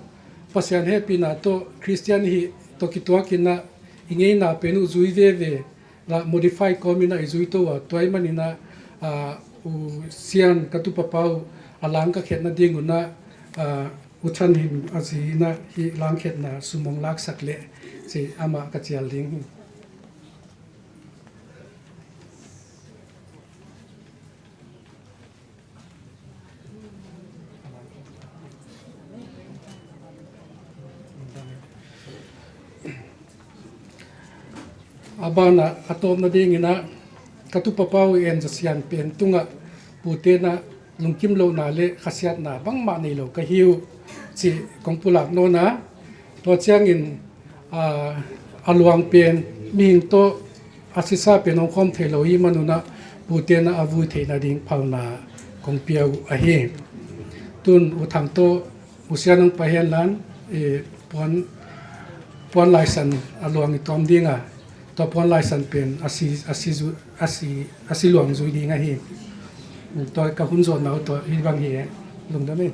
Pasian hehpihna tawh Khristian hih tawh kituakin ah i ngeina pen uh zui veve lah modify kawmin ah i zui to uh a, tua ahih manin ah, ah, U Sian ka tupapa uh a lang ka khiatna dingun ah, ah, U Chan Him a zi in ah hih langkhiatna sum hong laksak leh ci amah ka cial ding hi. A banah a tawpna dinginah ka tupapa uh En Za Sian pen tungah pute'n ah lungkim lohna le khasiatna bangmah nei lo ka hi uh cih kong pulak nawn a, tua ciangin a, a luang pen mihing tawh a sisa pen hong khawm thei lo hi manunah pute'n ah a vui theihna ding phalna kong pia uh ahi. Tun U Thang tawh U Sian hong pai hen lan, eh, puan, puan laisan a luang i tawm ding a, tua puan laisan pen a si, a si zu-, a si, a si luang zui ding ahi. Tua ka hun zawtna uh tua hi bang hi e, lungdam e.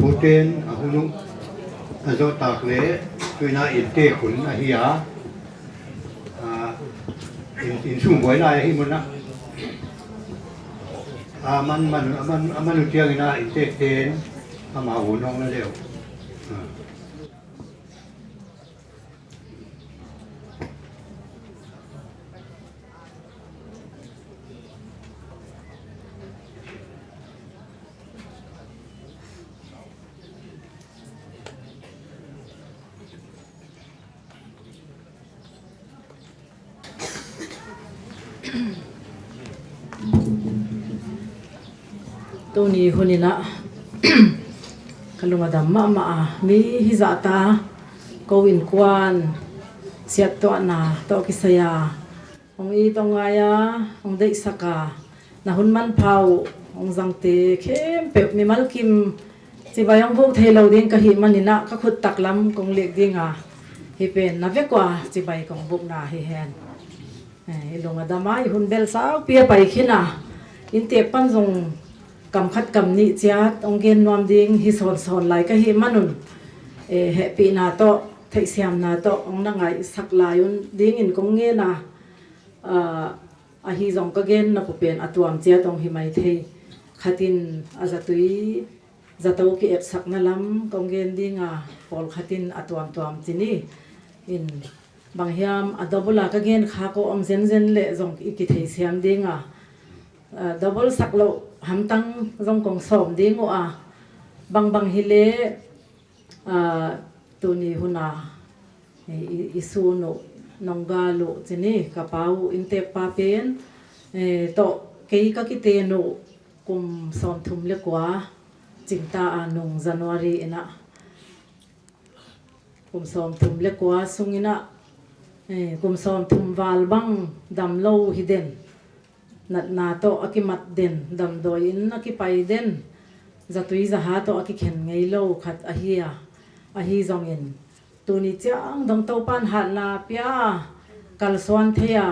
Pute'n a hun uh a zawhtak le tuina inntek hun ahi a, a, inn, inn sung buai lai ahi mun ah. A man, man, a man, a man uh ciangin ah inntekte'n amau hun hong la deuh. A. Tuni hun in ah ka lung a dam mahmah a, mi hizahta ko innkuan siattuahna tawh kisai a, hong it hong ngai a, hong deihsak a, na hun manpha uh hong zangte khempeuh mimal kim cibai hong buk thei lo ding ka hih manin ah ka khut taklam kong lek ding a, hih pen na vek uh a cibai kong bukna hi hen. Eh, i lung a dam a, i hun bel saupi a pai khin a, inntek pan zong kam khat kam nih ciat hong gen nuam ding hi sawnsawn lai ka hih manun, eh, hehpihna tawh, theihsiamna tawh hong na ngaihsak lai un dingin kong ngen a, ah, ahi zong ka genna pu pen a tuam ciat hong hi mai thei. Khat in a zatui zato ki-etsakna lam kong gen ding a, pawlkhat in a tuamtuam ci ni. In bang hiam a double a ka gen kha ko om zenzen leh zong i kitheisiam ding a, a, double sak loh hamtang zong kong sawm ding uh a, bangbang hi leh, a, tuni hun a i, i, i sun uh nong gal uh ci ni, ka pa uh inntek pa pen, eh, tawh kei ka kiten uh kum sawmthum le kua cingta a nung January in ah, kum sawmthum le kua sung in ah, eh, kum sawmthum val bang dam lo hi den. Natna tawh a kimat den, damdawi in a kipai den, zatui zaha tawh a kikhen ngei lo khat ahi a, ahi zongin tuni ciang dong Topa'n hatna pia a, kalsuan thei a,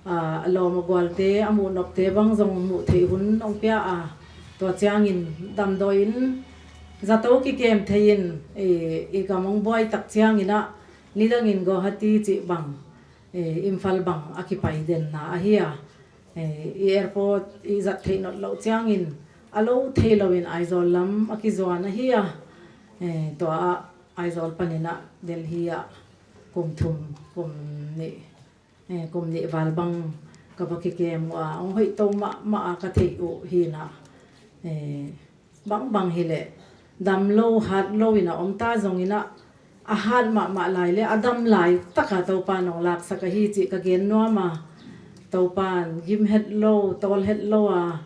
a, a lawm a gualte, a muhnopte bang zong muh theih hun hong pia a, tua ciangin damdawi in zato kikem thei in, i, i gam hong buai tak ciangin ah nidangin Guwahati cih bang, eh, Imphal bang a kipai denna ahi a, eh, i airport i zat theih nawn loh ciangin a lo thei loin Aizawl lam a kizuan ahi a, eh, tua ah Aizawl panin ah Delhi ah kum thum, kum nih, eh, kum nih val bang ka va kikem uh a, hong hoih to mahmah a ka theih uh hi in ah, eh, bangbang hi leh dam lo hat lo in a om ta zongin ah, a hat mahmah lai le a dam lai taka Topa'n hong laksak ahi cih ka gen nuam a, Topa'n gim het lo, tawl het lo a,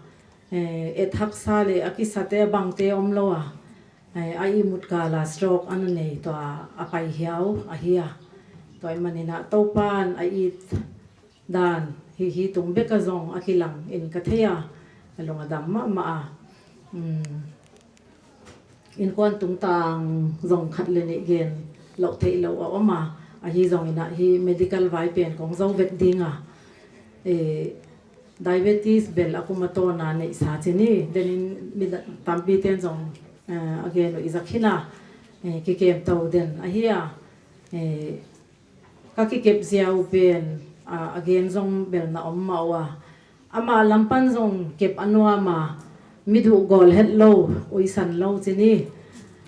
eh, et haksa le a kisate a bangte om lo a, eh, a ihmut kal a stroke a na nei, tua a pai hiau ahi a, tua ahih manin ah Topa'n a it dan hi, hi tung bek a zong a kilang in ka thei a, a lung a dam mahmah a. Um, innkuan tungtang zong khat le nih gen loh theih loh a om a, ahi zongin ah hih medical vai pen kong zo vet ding a. Eh, diabetes bel a kum a tawna neihsa ci ni, denin mi tampi ten zong, eh, a gen uh i zak hi in a, eh, kikem to den ahi a, eh, ka kikep zia uh pen a, a gen zong bel na om mah uh a, amah lam pan zong kep a nuam a, mi duh gawl het lo, uisan lo ci ni.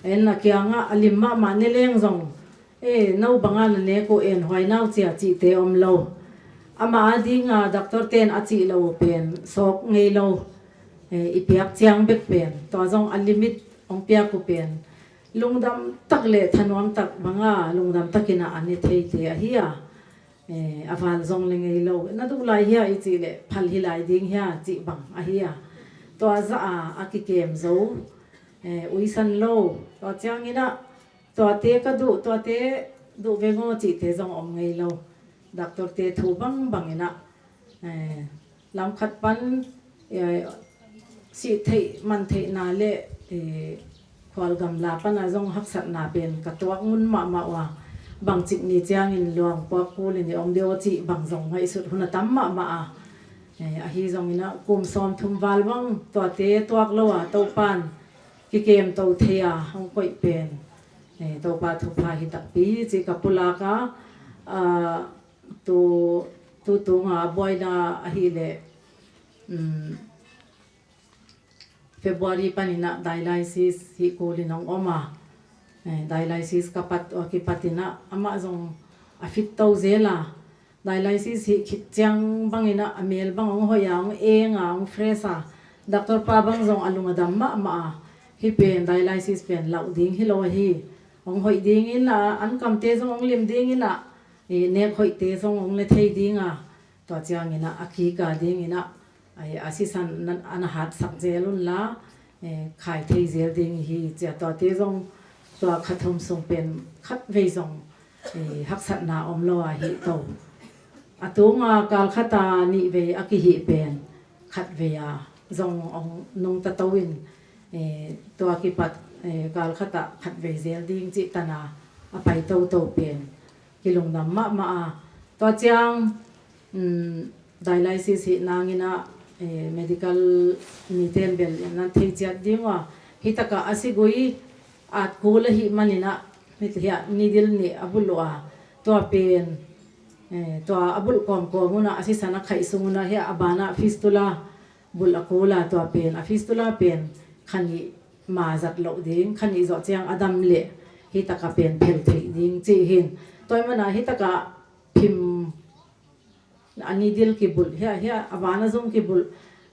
En a kiangah a lim mahmah ne leng zong, e, no banga na nek uh, en huai nau cia cihte om lo. Amah a dinga doctor ten a cih lo uh pen sawk ngei lo. E, i piak ciang bek pen tua zong a limit hong piak uh pen lungdam tak le thanuam tak banga lungdam takin a ne theite ahi a, e, a val zong le ngei lo. Na duh lai hia i cih leh phal hi lai ding hia cih bang ahi a, tua zah a a kikem zo, e, uisan lo. Tua ciangin ah tuate ka duh, tuate duh veng aw cihte zong om ngei lo. Doctor te thu bangbang in ah, eh, lam khat pan, eh, sih theih man theihna le, eh, khual gamla pana zong haksatna pen ka tuak ngun mahmah uh a, bangcik ni ciangin luang puak kul in i om deuh aw cih bang zong ngaihsut hun a tam mahmah a, eh, ahi zongin ah kum sawmthum val bang tuate tuak lo a Topan kikemto thei a hong koih pen, eh, Topa thupha hi takpi ci ka pulak a, ah, tu, tu tunga buaina ahih leh, um, February panin ah dialysis hih kulin hong om a, eh, dialysis ka pat, a kipatin ah amah zong a fit to zel a, dialysis hih khit ciang bangin ah a mel bang hong hoih a, hong eng a, hong fresh a, doctor pa bang zong a lung a dam mahmah a, hih pen dialysis pen lauh ding hi lo ahi. Hong hoih dingin ah, an kamte zong hong lim dingin ah, i nek hoihte zong hong ne thei ding a, tua ciangin ah a kik a dingin ah, ai, a sisan na, a na hatsak zel un la, eh, khai thei zel ding hi ci a, tuate zong tua kha thum sung pen khatvei zong, eh, haksatna om lo a hi to. A tunga kal khat a nih vei a kihih pen khatvei a zong hong nungta to in, eh, tua kipat, eh, kal khat ah khatvei zel ding cih tan a a pai toto pen kilungdam mahmah a. Tua ciang, um, dialysis hih nangin ah, eh, medical mite in bel na thei ciat ding uh a, hih takah a sigui at kul ahih manin ah, hih needle nih a bulh uh a, tua pen, eh, tua a bulh kawmkawm un ah a sisan a khaih sung un ah hih a banah fistula bulh a kul a, tua pen, a fistula pen kha nih ma zat loh ding, kha nih zawh ciang a dam leh hih takah pen phel theih ding cih hi. Tua ahih manin ah hih takah phim a needle kibulh, hih a, hih a, a ban a zung kibulh,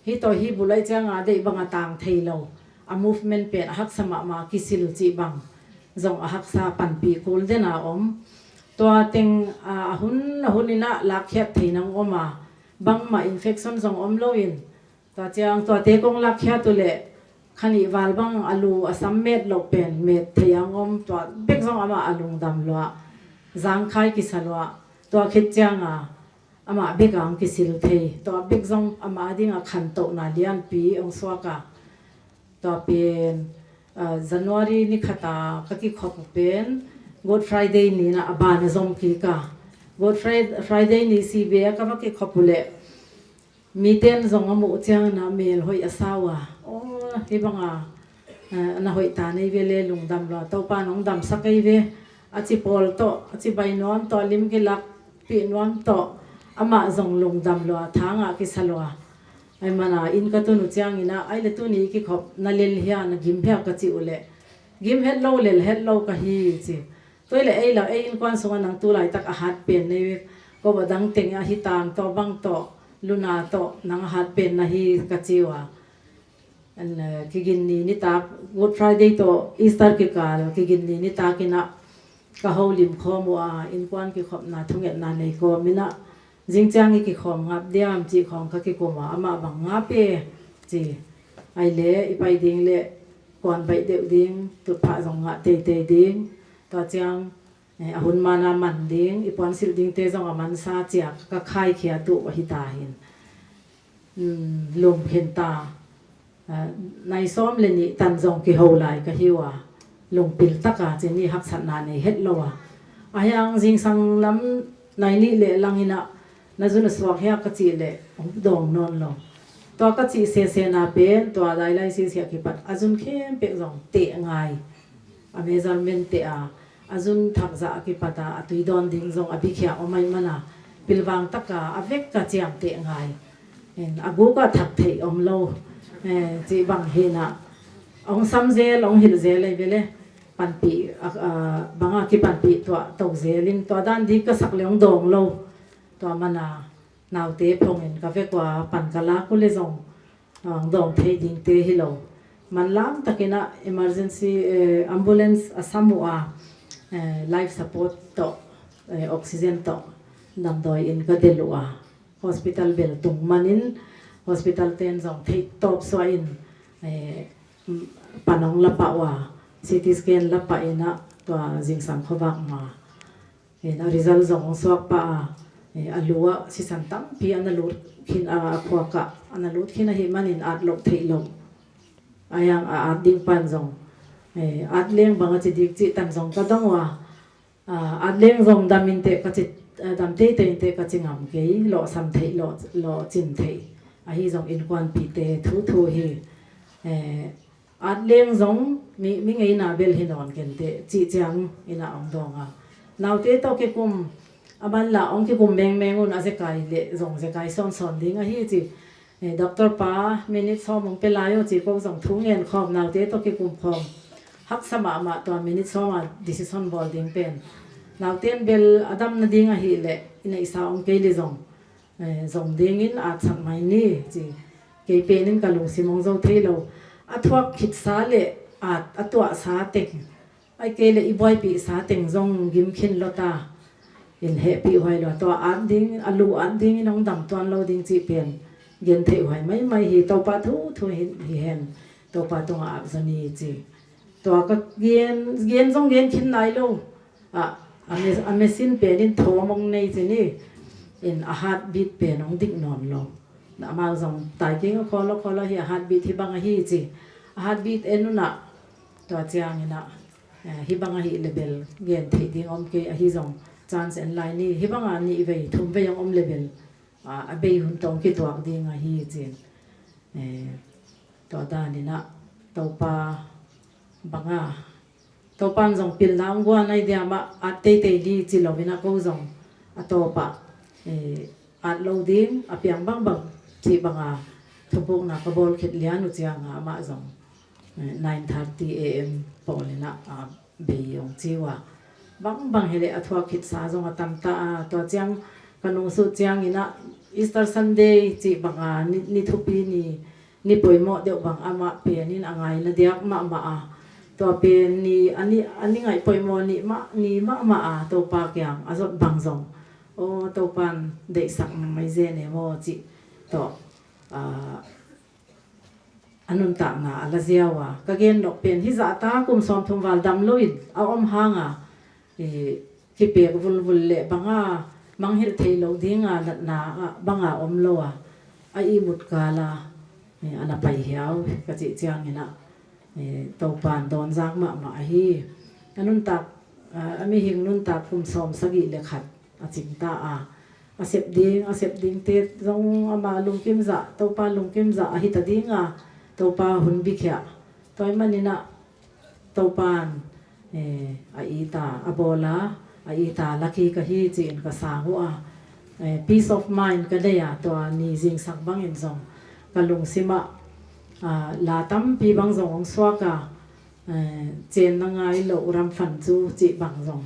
hih tawh hih bulh ahih ciang a deih bang a tang thei lo, a movement pen a haksa mahmah, kisil cih bang zong a haksa, panpih kul den a om. Tua teng, a, a hun a hun in ah lakkhiat thei nang om a, bangmah infection zong om loin, tua ciang tuate kong lakkhiat uh leh kha nih val bang a lu a sam met loh pen met thei ang om, tua bek zong amah a lungdam lua, zangkhai kisa lua, tua khit ciang a amah bek ang kisil thei, tua bek zong amah a ding a khantohna lianpi hong suak a. Tua pen, ah, January ni khat a ka kikhop uh pen Good Friday ni in ah a ban a zom kik a. Good Fri-, Friday ni C B A ka va kikhop uh leh mite in zong a muh ciangin ah mel hoih a sa uh a, aw, hih bang a, eh, na hoih ta nei ve le, lungdam lua, Topa in hong damsak ei ve, a ci pawl tawh, a ci bai nuam tawh, a lim kilakpih nuam tawh, amah zong lungdam lua, tha ngah kisa lua. Ahih manin ah inn ka tun uh ciangin ah, ai le tuni i kikhop na lel hia, na gim hia ka cih uh leh, gim het lo, lel het lo ka hi ci. Tua leh ei la, ei innkuan sungah nang tu laitak a hat pen nei ve, ko a dang teng a hi tang tawh bang tawh, luna tawh nang a hat pen na hi ka ci uh a. An, eh, Kiginni nitak, Good Friday tawh Easter kikal Kiginni nitak in ah ka holim khawm uh a, innkuan kikhopna thungetna nei kawm in ah, zing ciang i kikhawm ngap diam cih khawng ka kikum a, amah bang ngap e ci. Ai le i pai ding leh kuan baih deuh ding, tutphah zong ngah teitei ding, tua ciang, eh, a hun man a man ding, i puansilh dingte zong a mansa ci a ka khaikhiat uh ahi ta hi in, um, lum khin ta. Ah, nai sawm le nih tan zong kiho lai ka hi uh a, lungpil tak a ci ni, haksatna nei het lo a. Ahih hang zingsang lam nai nih leh lang in ah na zun a suak hia ka cih leh hong dawng nawn lo. Tua ka cih sesena pen tua dialysis hi a kipat a zun khempeuh zong teh ngai. A measurement teh a, a zun thak zah a kipat a, a tui dawn ding zong a bikhia om ahih manin ah, pilvang taka a vek ka ciamteh ngai. A guk ah thak theih om lo. Cih bang hi inah hong sam zel, hong hilh zel ei ve le, panpih banga kipanpih tuah to zel in, tua dan ding ka sak le hong dawng lo. Tua mana naute phongin ka vek ua pan ka lak uh le zong hong dawng thei dingte hi lo. Manlang takinah emergency ambulance a sam uh a, life support tawh, oxygen tawh damdawi in ka delh uh a, hospital bel tung manin hospital ten zong theih tawp suah in pan hong la pah uh a, CT scan la pah inah tua zingsang khuavak ma a result zong hong suak pah a, a lu ah sisan tampi a na lut khin a, a khuak ah a na lut khin ahih manin at loh theih loh. A hiang a at ding pan zong at leng bang a ci dik cih tan zong ka dong uh a, at leng zong dam inteh ka ci, dam teitei inteh ka ci ngam kei, lawhsam theih, lawh, lawhcin theih. Ahi zong innkuanpihte thuthu hi. At leng zong mi, mi ngeina bel hi nawn kenteh cih ciang inah hong dawng a, naute tawh kikum a man la hong kikum mengmeng un a zekai le zong zekai sawnsawn ding ahi ci. Doctor pa minute sawm hong pia lai aw ci ko zong thu ngen khawm, naute tawh kikum khawm. Haksa mahmah tua minute sawm a decision bawl ding pen. Naute in bel a dam nading ahih leh i neihsa hong kei le zong zong dingin at sak mai ni ci. Kei penin ka lungsim hong zo thei lo. A thuak khitsa le at a tuahsa teng, ai kei le i buaipihsa teng zong gim khin lo ta. In hehpih huai lo a, tua at ding, a lu at dingin hong dam tuan lo ding cih pen gen theih huai maimai hi. Topa thuthu hi, hi hen. Topa tungah ap zaw ni ci. Tua ka gen, gen zong gen khin nai lo. A, a machine pen in thawm hong nei ci ni. In a heartbeat pen hong dik nawn lo. Amau zong tai keng a khawlaw khawlaw hi, a heartbeat hi bang ahi ci. A heartbeat en unah tua cianginah hi bang ahi le bel gen theih ding om kei, ahi zong chance en lai ni. Hi banga nih vei thum vei hong om le bel a bei hun tawh hong kituak ding ahi cin. Tua daninah Topa banga Topan zong pilna hong guan ai diamah at teitei li ci loinah ko zong a tawpah at lo ding a piang bangbang cih banga thupukna ka bawl khit lian uh cianga amah zong nine thirty A M pawl inah a bei hong ci uh a, bangbang hileh a thuak khitsa zong a tamta a, tua ciang ka nungsut cianginah Easter Sunday cih banga ni, ni thupi ni, ni poimawh deuh bang amah penin a ngaina diak mahmah a, tua pen ni a ni, a ni ngaih poimawh ni mah, ni mahmah a, Topa kiang a zot bang zong aw Topan deihsak nang mai zen e maw cih tawh a nuntakna a la ziau a, ka gen nop pen hizahta kum sawmthum val dam loin a om hanga kipek vulvul le banga mangngilh thei lo dinga natna ah banga om lo a, a ihmut kala a na pai hiau ka cih cianginah Topan dawnzak mahmah ahi. A nuntak, a mihing nuntak kum sawm sagih le khat a cingta a, a sep ding, a sep dingte zong ama lungkim zah, Topa lungkim zah ahi ta dinga, Topa hun bikhiah. Tua ahih maninah Topan a ita a bawla, a ita laki ka hi ci-in ka sang uh a, peace of mind ka nei a, tua ni zingsak bangin zong ka lungsimah la tampi bang zong hong suak a, cen na ngai loh ramfan cu cih bang zong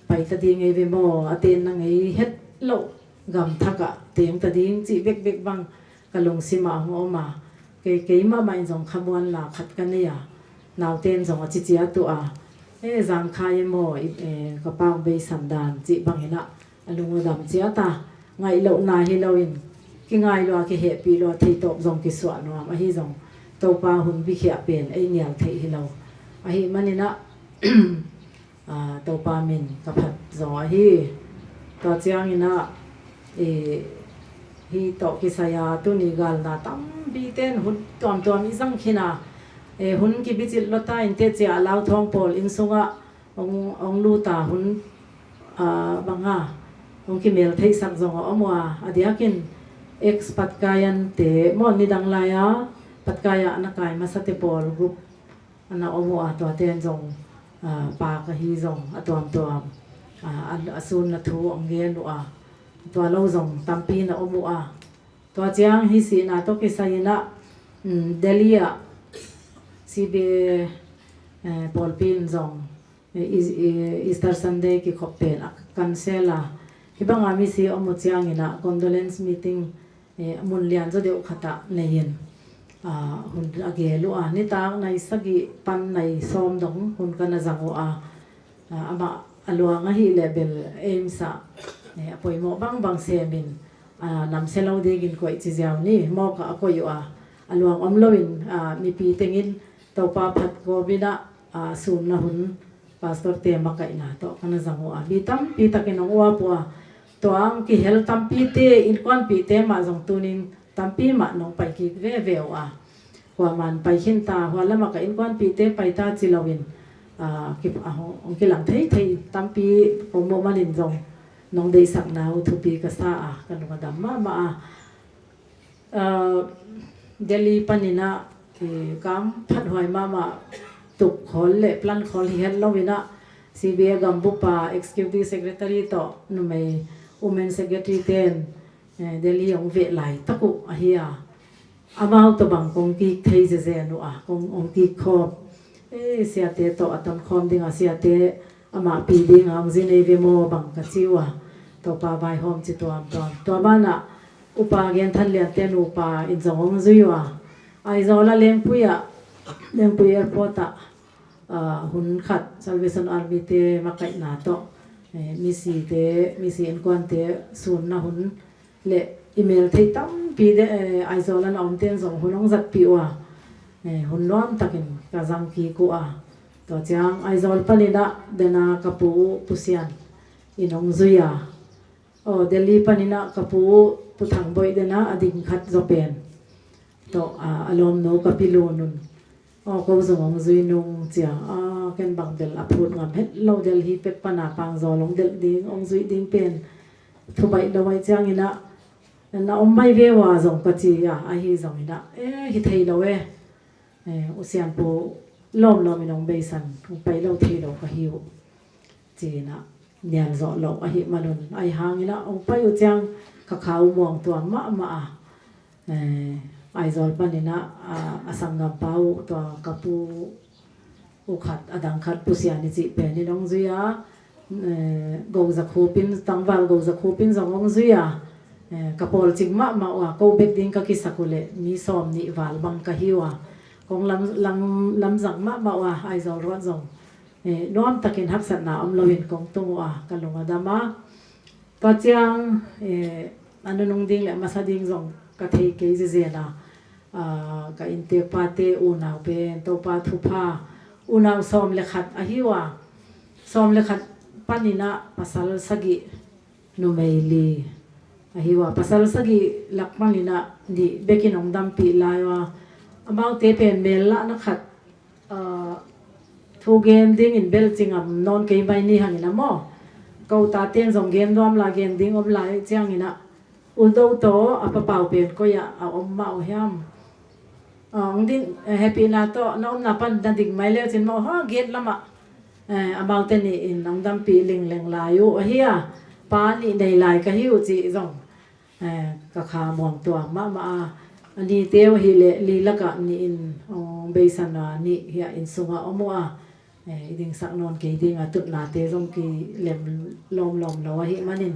paita ding ei ve maw, a ten na ngei het loh gamthakah teng ta ding cih bekbek bang ka lungsimah hong om a, kei, kei mahmah in zong khamuan la khat ka nei a, nauten zong a ciciat uh a, e zangkhai e maw, ka pa hong beisan dan cih banginah a lung a dam ciat a, ngaih lohna hi loin kingai lua, kihehpih lua, theitawp zong kisuah nuam ahi zong Topa hun bikhiah pen ei nial theih hi lo. Ahi maninah Topa min ka phat zaw ahi. Tua cianginah hih tawh kisai-a tuni galna tampi ten hun tuamtuam i zang khin a, hun kibicilh lawta in teh cia a lauthawng pawl inn sungah hong, hong luta hun banga hong kimel theihsak zong a om uh a, a diakin ex Patkayan te maw, nidang lai-a Patkaya a na kai masate pawl group a na om uh a, tuate in zong pa ka hi zong a tuamtuam a, a sunna thu hong gen uh a, Tua lo zong tampi na om uh a, tua ciang hih sihna tawh kisai in ah, um, Delhi ah C B A, eh, pawlpi in zong, eh, Eas-, eh, Easter Sunday kikhop pen a cancel a, hih banga misi om uh ciangin ah condolence meeting, eh, mun lian zaw deuh khat ah nei in, ah, hun a gel uh a, nitak nai sagih pan nai sawm dong hun ka na zang uh a, ah, amah a luang ahih leh bel AIIMS ah, eh, a poimawh bangbang semin, ah, namsia lo dingin koih ci ziau ni, mawk ah a koih uh a, a luang om loin, ah, mipi tengin Topa phat kawmin ah, ah, sunna hun pastor te makaihna tawh ka na zang uh a, mi tampi takin hong uap uh a, tua hong kihel tampite, innkuanpihte mah zong tunin tampi mah nong pai kik veve uh a, kuaman pai khin ta, hua lamah ka innkuanpihte pai ta ci loin, ah, ki-, ah, hong, hong kilang theithei tampi hong muh manin zong nong deihsakna uh thupi ka sa a, ka lung a dam mahmah a. Ah, Delhi panin ah, eh, kam phathuai mahmah, tuk khawl le plan khawl hi het loin ah, C B A gambupa executive secretary tawh numei women secretary ten, eh, Delhi hong veh laitak uh ahi a, amau tawh bang kong kik thei zezen uh a, kong, kong kik khawm. Eh, siate tawh a tonkhawm ding a, siate amah pi ding a hong zi nei ve maw bang ka ci uh a, Topa vaihawm ci tuamtuam. Tua banah Upa Gen Than Lian te nupa in zong hong zui uh a, Aizawl ah Lengpui ah, Lengpui airport ah, ah, hun khat Salvation Army te makaihna tawh, eh, misite, misi innkuante sunna hun le i mel theih tampi de, eh, Aizawl ah na omte in zong hun hong zatpih uh a, eh, hun nuam takin ka zang kik uh a. Tua ciang Aizawl panin ah dena ka pu uh Pu Sian in hong zui a. Aw, Delhi panin ah ka pu uh Pu Thang Boih dena a ding khat zaw pen tawh, ah, a lawmnu ka pi Lu Nun. Aw, ko zong hong zui nung cia, ah, ken bang bel a phut ngam het lo, Delhi pek pana Pangzawl hong delh ding, hong zuih ding pen thu baih lo ahih ciangin ah, na om mai ve ua zong ka ci a, ahi zongin ah, eh, hi thei lo e. Eh, U Sian Pu lawmlawm in hong beisan, hong pai lo thei lo ka hi uh. Ci-in ah nial zawh loh ahih manun, ahi hangin ah hong pai uh ciang ka kha uh muang tuam mahmah a. Eh, Aizawl panin ah, a, a sanggampa uh tua ka pu uh khat, a dang khat Pu Sian i cih pen in hong zui a, eh, Go Za Khup in, tangval Go Za Khup in zong hong zui a, eh, ka pawlcing mahmah uh a, ko bek ding ka kisak uh leh mi sawm nih val bang ka hi uh a, kong lam, lam, lamzang mahmah uh a, Aizawl ruat zong, eh, nuam takin haksatna om loin kong tung uh a, ka lung a dam a. Tua ciang, eh, a nunung ding le a masa ding zong ka thei kei zezen a, ah, ka inntekpate unau pen Topa thupha, unau sawm le khat ahi uh a, sawm le khat panin ah pasal sagih, numei li ahi uh a, pasal sagih lak panin ah nih bekin hong dampih lai uh a, amaute pen mel lahna khat, ah, thu gen dingin bel ci ngam nawn kei mai ni hangin a maw. Ko taten zong gen nuam lai, gen ding om lai ciangin ah, U Do tawh a papau pen koi ah a om mah uh hiam? Ah, hong din, eh, hehpihna tawh na omna pan na ding mai leu cin maw, ha, gate lamah, eh, amaute nih in hong dampih lingleng lai uh ahi a, pa nih nei lai ka hi uh cih zong, eh, ka kha muang tuam mahmah a. A nite uh ahih leh li lakah nih in hong beisan a, nih hiah inn sungah om uh a, eh, i dingsak nawn kei ding a, tutnate zong kilem lawmlawm lo ahih manin.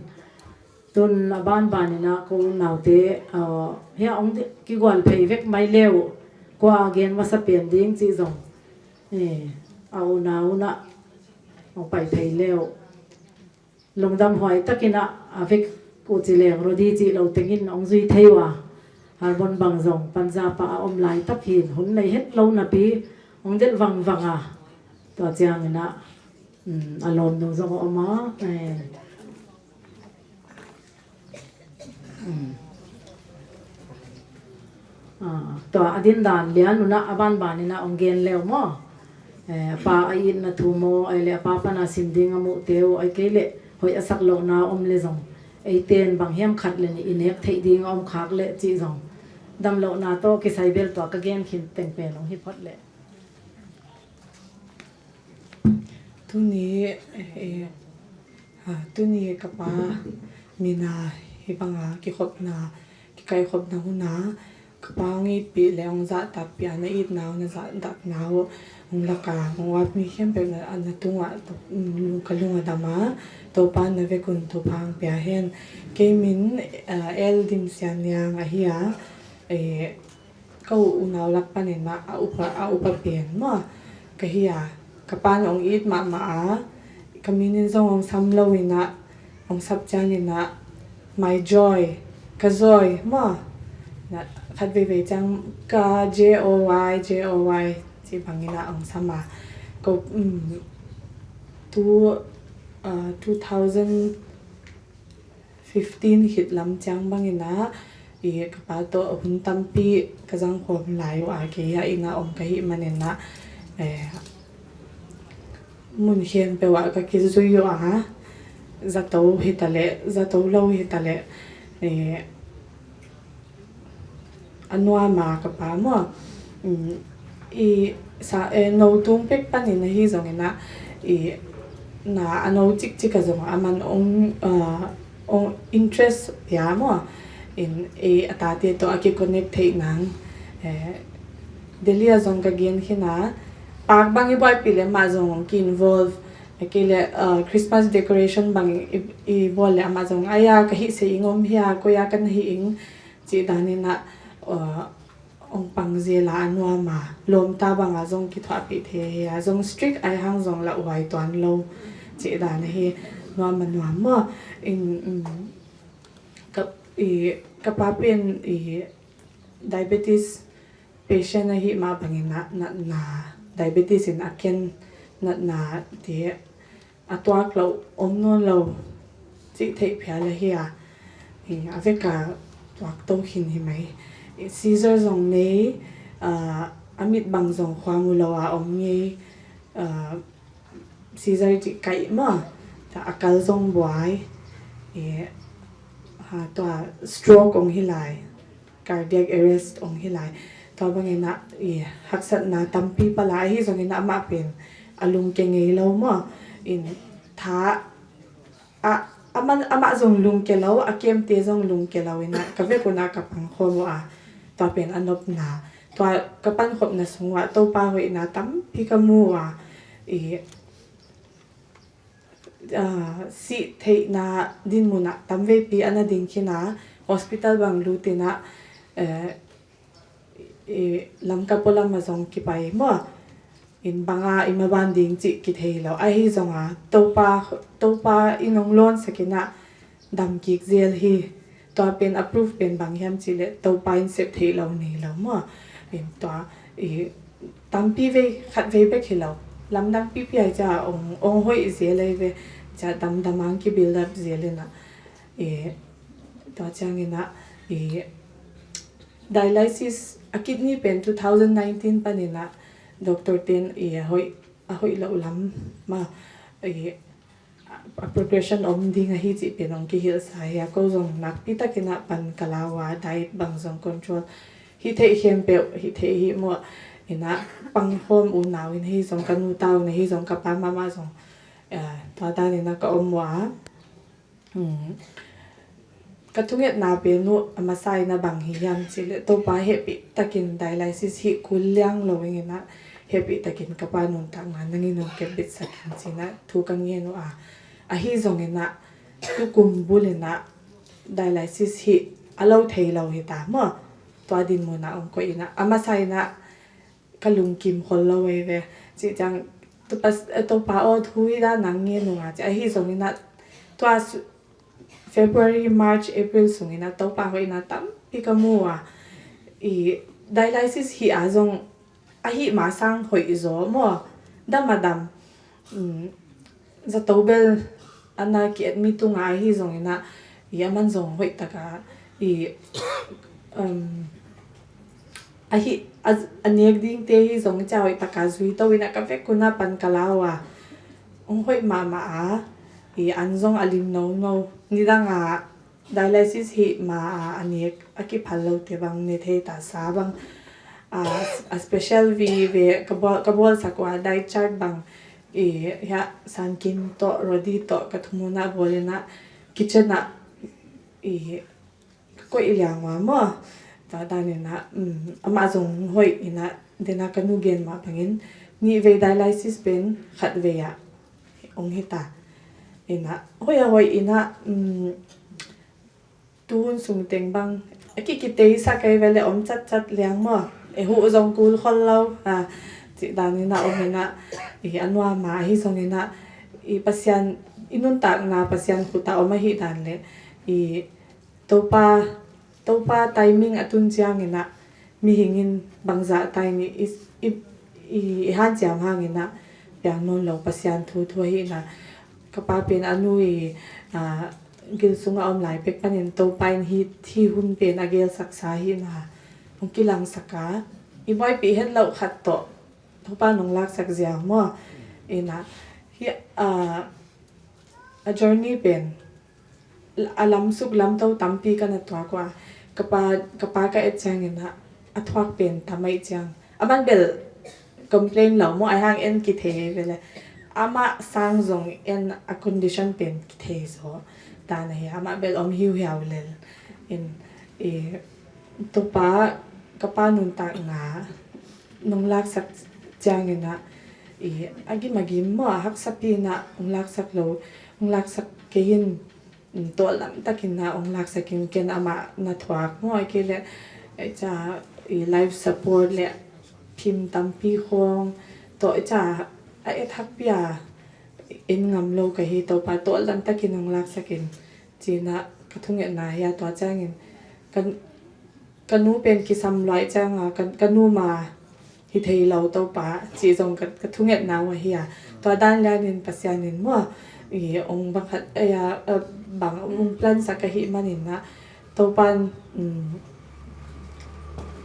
Tun a banbanin ah ko unaute, ah, hiah hong di-, kigual phei vek mai leu, kua a gen masa pen ding cih zong, eh, a unau un ah hong pai phei leu. Lungdam huai takin ah, a vek uh ci leng Rodi cih lo tengin hong zui thei uh a, Harbon bang zong Punjab ah a om laitak hi-in hun nei het lo napi hong delh vangvang a, tua ciangin ah, um, a lawmnu zong a om a, eh, um. Ah, tua a dindan lian un ah a banbanin ah hong gen leu maw? Eh, a pa a itna thu maw, ahih leh a pa pana sin ding a muhte uh, ahih kei leh hoih a sak lohna om leh zong, eite in bang hiam khat le nih i nek theih ding a om khak leh cih zong, damlohna tawh kisai bel tua ka gen khin teng pen hong hi phot leh. Tuni, eh, ah, tuni ka pa Mina hibanga kikhopna, kikaihkhopna huna ka pa hong itpih le hong zahtakpih a, na itna uh, na zahtakna uh hong laka hong uap mi khempeuh na, na tungah ka lung a dam a, Topa na vekun thupha hong pia hen. Kei min L Dim Sian Liang ahi a, ka unau lak panin ah a upa, a upa pen maw ka hi a, ka pan hong it mahmah a, ka min in zong hong sam lo in ah, hong sap ciangin ah, my joy, ka joy maw, khat veivei ciang ka J O Y, J O Y ci bangin ah hong sam a, ko two two thousand fifteen khit lam ciang bangin ah, ka pa tawh hun tampi ka zangkhawm lai uh a, kei a inn ah om ka hih manin ah, mun khempeuh ah ka kizui uh a, zato hitaleh zato lo hitaleh, a nuam a ka pa maw, i sa, no tung pek panin ahi zongin ah, i na a no cikcik a zong a man ong, ong interest pia maw, in a tate tawh a kiconnect theih nang. Delhi a zong ka gen khin a, park bang i buaipih le amah zong ong ki-involve, kei le Christmas decoration bang i bual le amah zong, aia ka hih se ing om hia, koi a kan hih ing, cih danin ah ong pang zel a, a nuam a, lawmta banga zong kithuahpih thei hi a, zong strict ai hang zong lauhuai tuan lo cih dan ahi, nuam a nuam maw. In ka pa pen diabetes patient ahi mah bangin ah natna, diabetes in a ken natna te a tuak loh om nawn lo cih theih phial ahi a, a veka tuak to khin hi mai. Seizure zong nei, a mit bang zong khua mu lo a om ngei, seizure cih kaih maw, a kal zong buai, tua stroke ong hi lai, cardiac arrest ong hi lai. Tua bangin ah haksatna tampi pala ahi zongin ah amah pen a lungke ngei lo maw, in tha a, amah zong lungke lo, a kemte zong lungke lo in ah ka vekun ah ka pangkhawm uh a, tua pen a nopna, tua ka pankhopna sung uh ah Topa hoihna tampi ka mu uh a, sih theihna dinmun ah tamveipi a na ding khin a, hospital bang lut in ah Lamka pualam a zong kipai maw, in banga i maban ding cih kithei lo ahi zonga Topa, Topa in ong lawnsak in ah dam kik zel hi. Tua pen a proof pen bang hiam cih leh Topa in sep theih lo nei lo maw, in tua tampi vei, khat vei bek hi lo, lamdang pipi ai cia ong hoih zel ai ve, cia damdam ang ki build up zel in ah, tua ciangin ah dialysis a kidney pen two thousand nineteen panin ah doctor ten a hoih, a hoih loh lam maw, a progression om ding ahi cih pen ong kihilhsa hi a, ko zong nakpi takin ah pan ka la uh a, diet bang zong control, hih theih khempeuh hih theih hi maw, in ah pangkhawm unau in ahi zong, ka nu ta un ahi zong, ka pa mahmah zong tua danin ah ka om uh a. Ka thungetna pen uh a masa in ah bang hi hiam cih leh Topa hehpih takin dialysis hih kul liang lo ing in ah, hehpih takin ka pa nuntakna nangin ong kepbitsak in ci in ah thu ka ngen uh a, ahi zongin ah tukum bul in ah dialysis hih a lo thei lo hi ta maw, tua dinmun ah ong koih in ah a masa in ah ka lungkim khol lo ei ve. Cih ciang Topa aw, thu hi dan nang ngen nunga ci, ahi zongin ah tua February, March, April sungin ah Topa hoihna tampi ka mu a, dialysis hih a zong ahi ma sang hoih zaw maw, dam a dam. Zato bel a na ki-admit uh a, ahi zongin ah a man zong hoih taka ahi, a nek dingte hi zong cia hoih taka zui to in ah ka vekun ah pan ka la uh a, ong hoih mahmah a, an zong a lim nono. Nidang a dialysis hih ma a, a nek a kiphal lote bang ne thei ta, sa bang a special vive ka bawlsak uh a, diet chart bang hiah Sankim tawh Rodi tawh ka thumun ah bawl in ah kitchen ah i ka koih liang ua maw. Tua danin ah, um, amah zong hoih in ah, den a ka nu gen mah bangin nih vei dialysis pen khat vei ah hong hi ta. In ah hoih a hoih in ah, um, tu hun sung teng bang a kikitei sa kei ve le om catcat liang maw. E huh zong kul khol lo, a, cih danin ah om in ah, i a nuam a ahi zongin ah, i Pasian, i nuntakna Pasian khut ah om ahi dan le i Topa, Topa timing a tun ciangin ah mihing in bangzah tai ni i, i, i, i hanciam hangin ah piang nawn lo Pasian thu thu ahi na. Ka pa pen a nu i, a, gil sungah om lai pek panin Topa in hi, hi hun pen a gelsaksa ahi na. Hong kilangsak a, i buaipih het loh khat tawh Topa nong laksak ziau maw. In ah hi, a, a journey pen a lamsuk lamto tampi ka na tuak ua. Ka pa, ka pa ka et ciangin ah a thuak pen tam aih ciang, aman bel complain lo maw, ahi hang en kithei ve le. Amah sang zong en a condition pen kithei zaw dan ahi, amah bel om hiuhiau lel. In, i, Topa, ka pa nuntakna nong laksak ciangin ah, i, a gim a gim maw, a haksapi in ah hong laksak lo, hong laksak kei in, tawldam takin ah hong laksak in, ken amah na thuak maw, a kei le, e, ca, i, life support le phim tampi khawng tawh, e, ca, a et hakpi a en ngam lo ka hi, Topa tawldam takin hong laksak in, ci-in ah ka thungetna hi a. Tua ciangin ka, ka nu pen kisam luai ciang a, ka, ka nu ma hi thei lo Topa, cih zong ka, ka thungetna uh ahi a. Tua dan lianin Pasian in maw, i, ong bang khat, e, a, a, bang ong plansak ahih manin ah, Topan, um,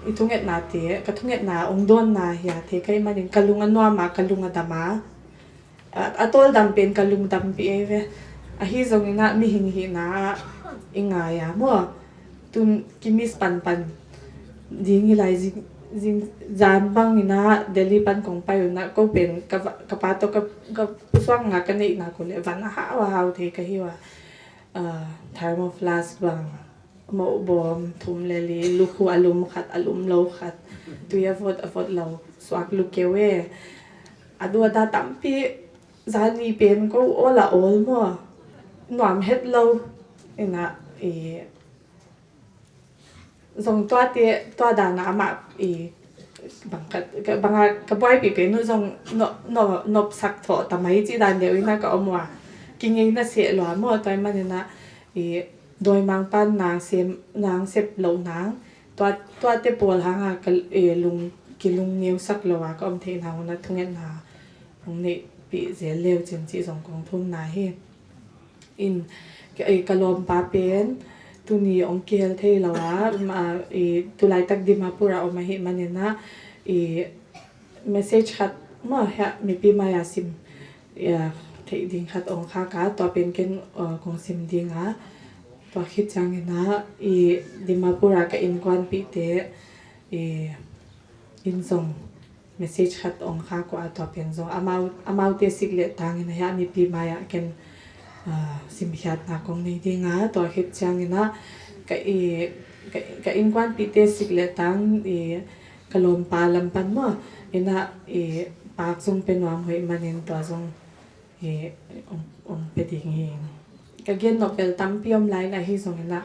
i thungetnate, ka thungetna ong dawnna hi a, thei ka hih manin ka lung a nuam a, ka lung a dam a. A, a tawldam pen ka lungdampih ei ve. Ahi zongin ah mihing hihna ah i ngai a maw. Tun kimis panpan ding hi lai, zing, zing, zan bangin ah Delhi pan kong pai un ah, ko pen ka va, ka pa tawh ka, ka pusuakna ka neihna ko le van a hau a hau thei ka hi ua. A, thermoflask bang, mohbawm thum le li, lukhu a lum khat, a lum lo khat, tui a vot, a vot lo, suak lukeu e. A duada tampi, zani pen ko awl a awl maw, nuam het lo. In ah, i, zong tuate, tua dan a amah, i, bang ka, ka, bang a, ka buaipih pen uh zong no, no, nopsak thawh ta mai cih dan deuh in ah ka om ua. Kingei na seh lua maw, tua ahih manin ah, i, dawimangpa nang sem, nang sep loh nang, tua, tuate pawl hang a ka, e, lung, kilung neusak lo a ka om theihna hun ah thungetna hong neihpih zel le uh cin cih zong kong thumna hi. In, ka, e, ka lawmpa pen tuni hong kihel thei lo a, um, a, e, tulaitak Dimapur a om ahih manin ah, e, message khat maw, hiah mipi mai-ah sim, ya, theih ding khat ong khak a, tua pen ken, uh, kong sim ding a. Tua khit ciangin ah, i, Dimapur a ka innkuanpihte, i, in zong message khat ong khak uh a, tua pen zong amau, amaute sik le tangin ah hiah mipi mai-ah ken, ah, simkhiatna kong nei ding a. Tua khit ciangin ah ka, i, ka, ka innkuanpihte sik le tang, i, ka lawmpa lam pan maw, in ah, i, paak zong pia nuam hoih manin tua zong, i, ong, ong pia ding hi. Ka gen nop bel tampi om lai in, ahi zongin ah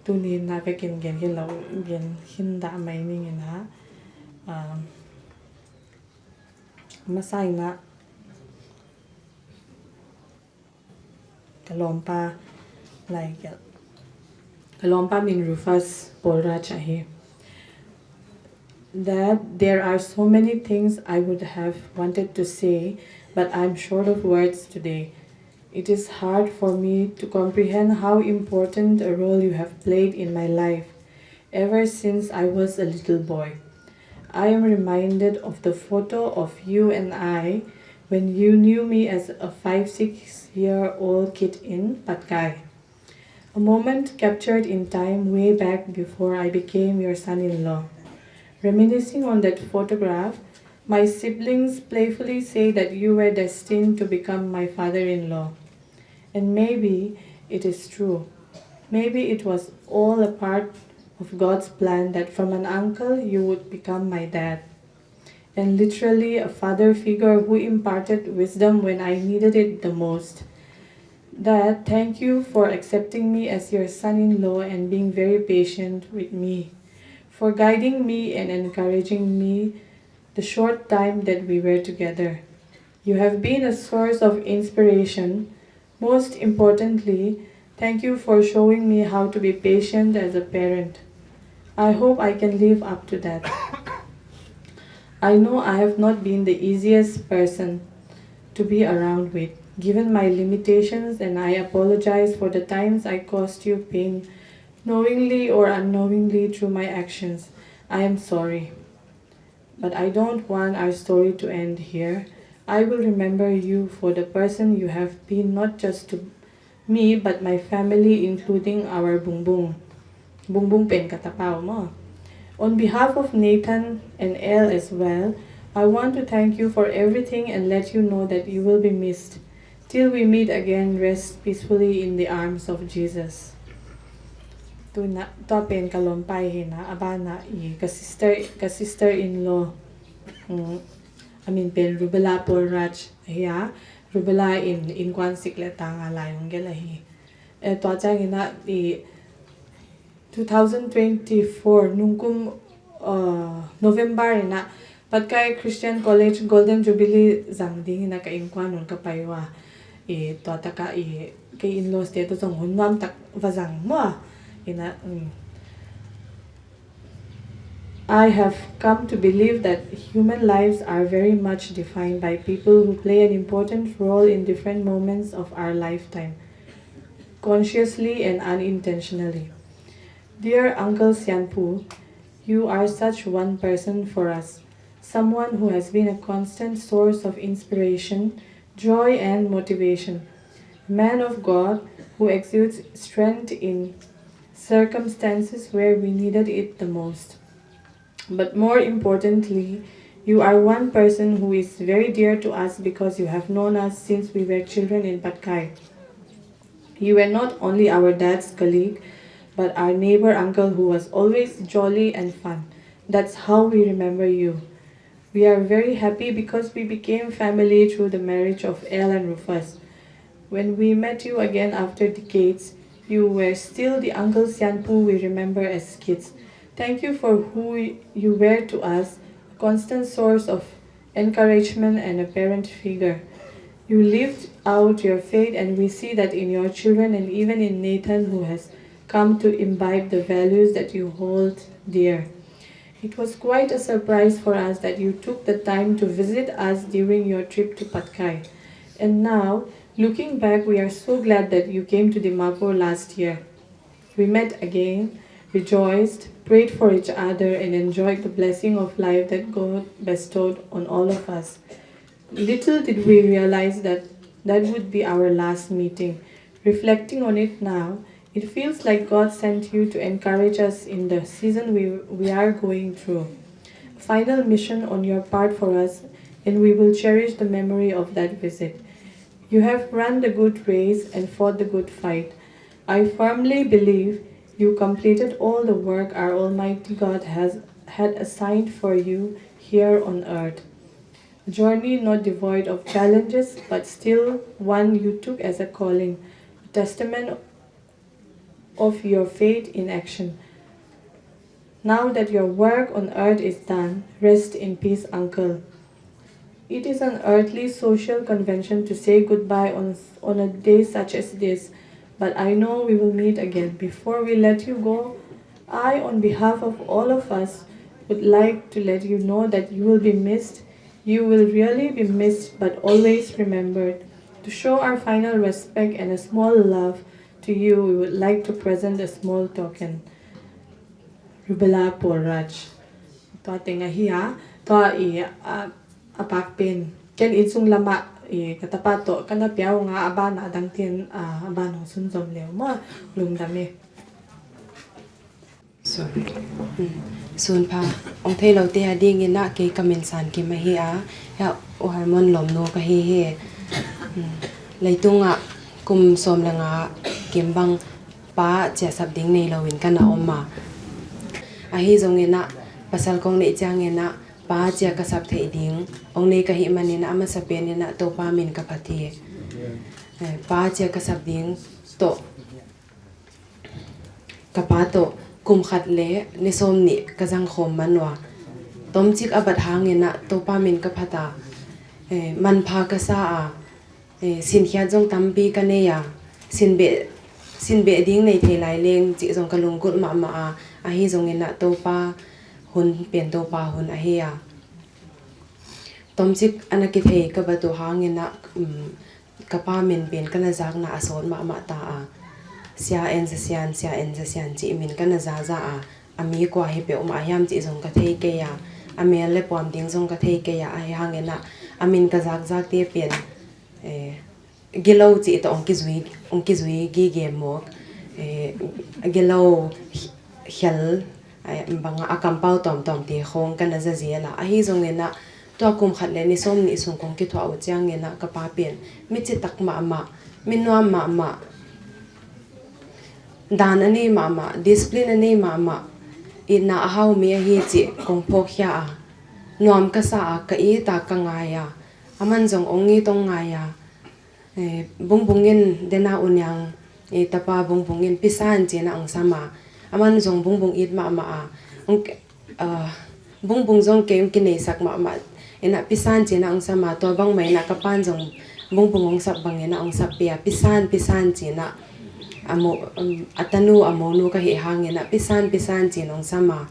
tuni in ah vekin gen khin lo, gen khin dah mai ning in ah, um, masa in ah ka lawmpa lai gelh. Ka lawmpa min Rufus Paul Raj ahi. Dad, there are so many things I would have wanted to say, but I'm short of words today. It is hard for me to comprehend how important a role you have played in my life ever since I was a little boy. I am reminded of the photo of you and I when you knew me as a five, six year old kid in Patkai. A moment captured in time way back before I became your son-in-law. Reminiscing on that photograph, my siblings playfully say that you were destined to become my father-in-law. And maybe it is true. Maybe it was all a part of God's plan that from an uncle you would become my dad, and literally a father figure who imparted wisdom when I needed it the most. Dad, thank you for accepting me as your son-in-law and being very patient with me, for guiding me and encouraging me the short time that we were together. You have been a source of inspiration. Most importantly, thank you for showing me how to be patient as a parent. I hope I can live up to that. I know I have not been the easiest person to be around with, given my limitations, and I apologize for the times I caused you pain, knowingly or unknowingly, through my actions. I am sorry. But I don't want our story to end here. I will remember you for the person you have been, not just to me, but my family, including our Bungbung. Bungbung pen ka tapa uh maw. On behalf of Nathan and Elle as well, I want to thank you for everything and let you know that you will be missed. Till we meet again, rest peacefully in the arms of Jesus. Tuna, tua pen ka lawmpa hi na, a bana i ka sister, ka sister-in-law. Mm, a min pen Rubella Paul Raj ahi a, Rubella in innkuan sik le tang a lai hong gelh ahi. Eh, tua ciangin ah i two thousand twenty-four nungkum, uh, November in ah Patkai Christian College Golden Jubilee zang dingin ah ka innkuan un ka pai uh a, i tua tak ah i kei in-laws te tawh zong hun nuam tak va zang maw. In ah, um, I have come to believe that human lives are very much defined by people who play an important role in different moments of our lifetime, consciously and unintentionally. Dear Uncle Sianpu, you are such one person for us, someone who has been a constant source of inspiration, joy, and motivation. A man of God who exudes strength in circumstances where we needed it the most. But more importantly, you are one person who is very dear to us because you have known us since we were children in Patkai. You were not only our dad's colleague, but our neighbor uncle who was always jolly and fun. That's how we remember you. We are very happy because we became family through the marriage of Elle and Rufus. When we met you again after decades, you were still the Uncle Sianpu we remember as kids. Thank you for who you were to us, a constant source of encouragement and a parent figure. You lived out your faith, and we see that in your children and even in Nathan, who has come to imbibe the values that you hold dear. It was quite a surprise for us that you took the time to visit us during your trip to Patkai. And now, looking back, we are so glad that you came to Dimapur last year. We met again, rejoiced, prayed for each other, and enjoyed the blessing of life that God bestowed on all of us. Little did we realize that that would be our last meeting. Reflecting on it now, it feels like God sent you to encourage us in the season we, we are going through. A final mission on your part for us, and we will cherish the memory of that visit. You have run the good race and fought the good fight. I firmly believe you completed all the work our Almighty God has had assigned for you here on earth. A journey not devoid of challenges, but still one you took as a calling, a testament of your faith in action. Now that your work on earth is done, rest in peace, Uncle. It is an earthly social convention to say goodbye on, on a day such as this, but I know we will meet again. Before we let you go, I, on behalf of all of us, would like to let you know that you will be missed. You will really be missed, but always remembered. To show our final respect and a small love to you, we would like to present a small token. Rubella Paul Raj. Tua teng ahi a, tua i, a, a pak pen. Ken inn sung lamah i ka tapa tawh ka na pia uh nga a ban a dang tin, a, a ban hong sunzom leu maw, lungdam e. Sorry. Hmm. Sunpha. Ong thei lo te a dingin ah kei ka min San Kim ahi a. Ya, U Harmon lawmnu ka hi hi. Hmm. Leitungah kum sawm le nga kim bang Pa ciahsap ding nei loin ka na om a. Ahi zongin ah pasal kong neih ciangin ah pa ciah ka sap theih ding hong nei ka hih manin ah a masa penin ah Topa min ka phat hi. Eh, pa ciah ka sap ding tawh ka pa tawh kum khat le ni sawm nih ka zangkhawm man uh a. Tomcik a bat hangin ah Topa min ka phat a, eh, manpha ka sa a, eh, sinkhiat zong tampi ka nei a, sinbeh, sinbeh ding nei thei lai leng cih zong ka lunggulh mahmah a, ahi zongin ah Topa hun pen Topa hun ahi a. Tomcik a na kithei ka bat uh hangin ah, um, ka pa min pen ka na zakna a sawt mahmah ta a. Sia En Za Sian, Sia En Za Sian cih min ka na zaza a, a mi kua hi peuhmah hiam cih zong ka thei kei a, a mel le puam ding zong ka thei kei a, ahi hangin ah a min ka zakzakte pen, eh, Gilo cih tawh hong kizui, hong kizui gige mawk, eh, Gilo, Khel, eh, bangah a kampau tawmtawmte khawng ka na zazial a, ahi zongin ah tua kum khat le ni sawm nih sung kong kithuah uh ciangin ah ka pa pen mi citak mahmah, mi nuam mahmah, dan a nei mahmah, discipline a nei mahmah, itna a hau mi ahi cih kong phawkkhia a, nuam ka sa a, ka it a, ka ngai a, aman zong hong it hong ngai a. Eh, Bungbung in, Dena U Niang, eh, tapa Bungbung in Pisan ci-in ah hong sam a, aman zong Bungbung it mahmah a, hong, ah, Bungbung zong kei hong kineisak mahmah in ah Pisan ci-in ah hong sam a, tua bangmah in ah ka pan zong Bungbung hong sap bangin ah hong sap pia, Pisan, Pisan ci-in ah a mo, um, a tanu a monu ka hih hangin ah Pisan, Pisan ci-in hong sam a,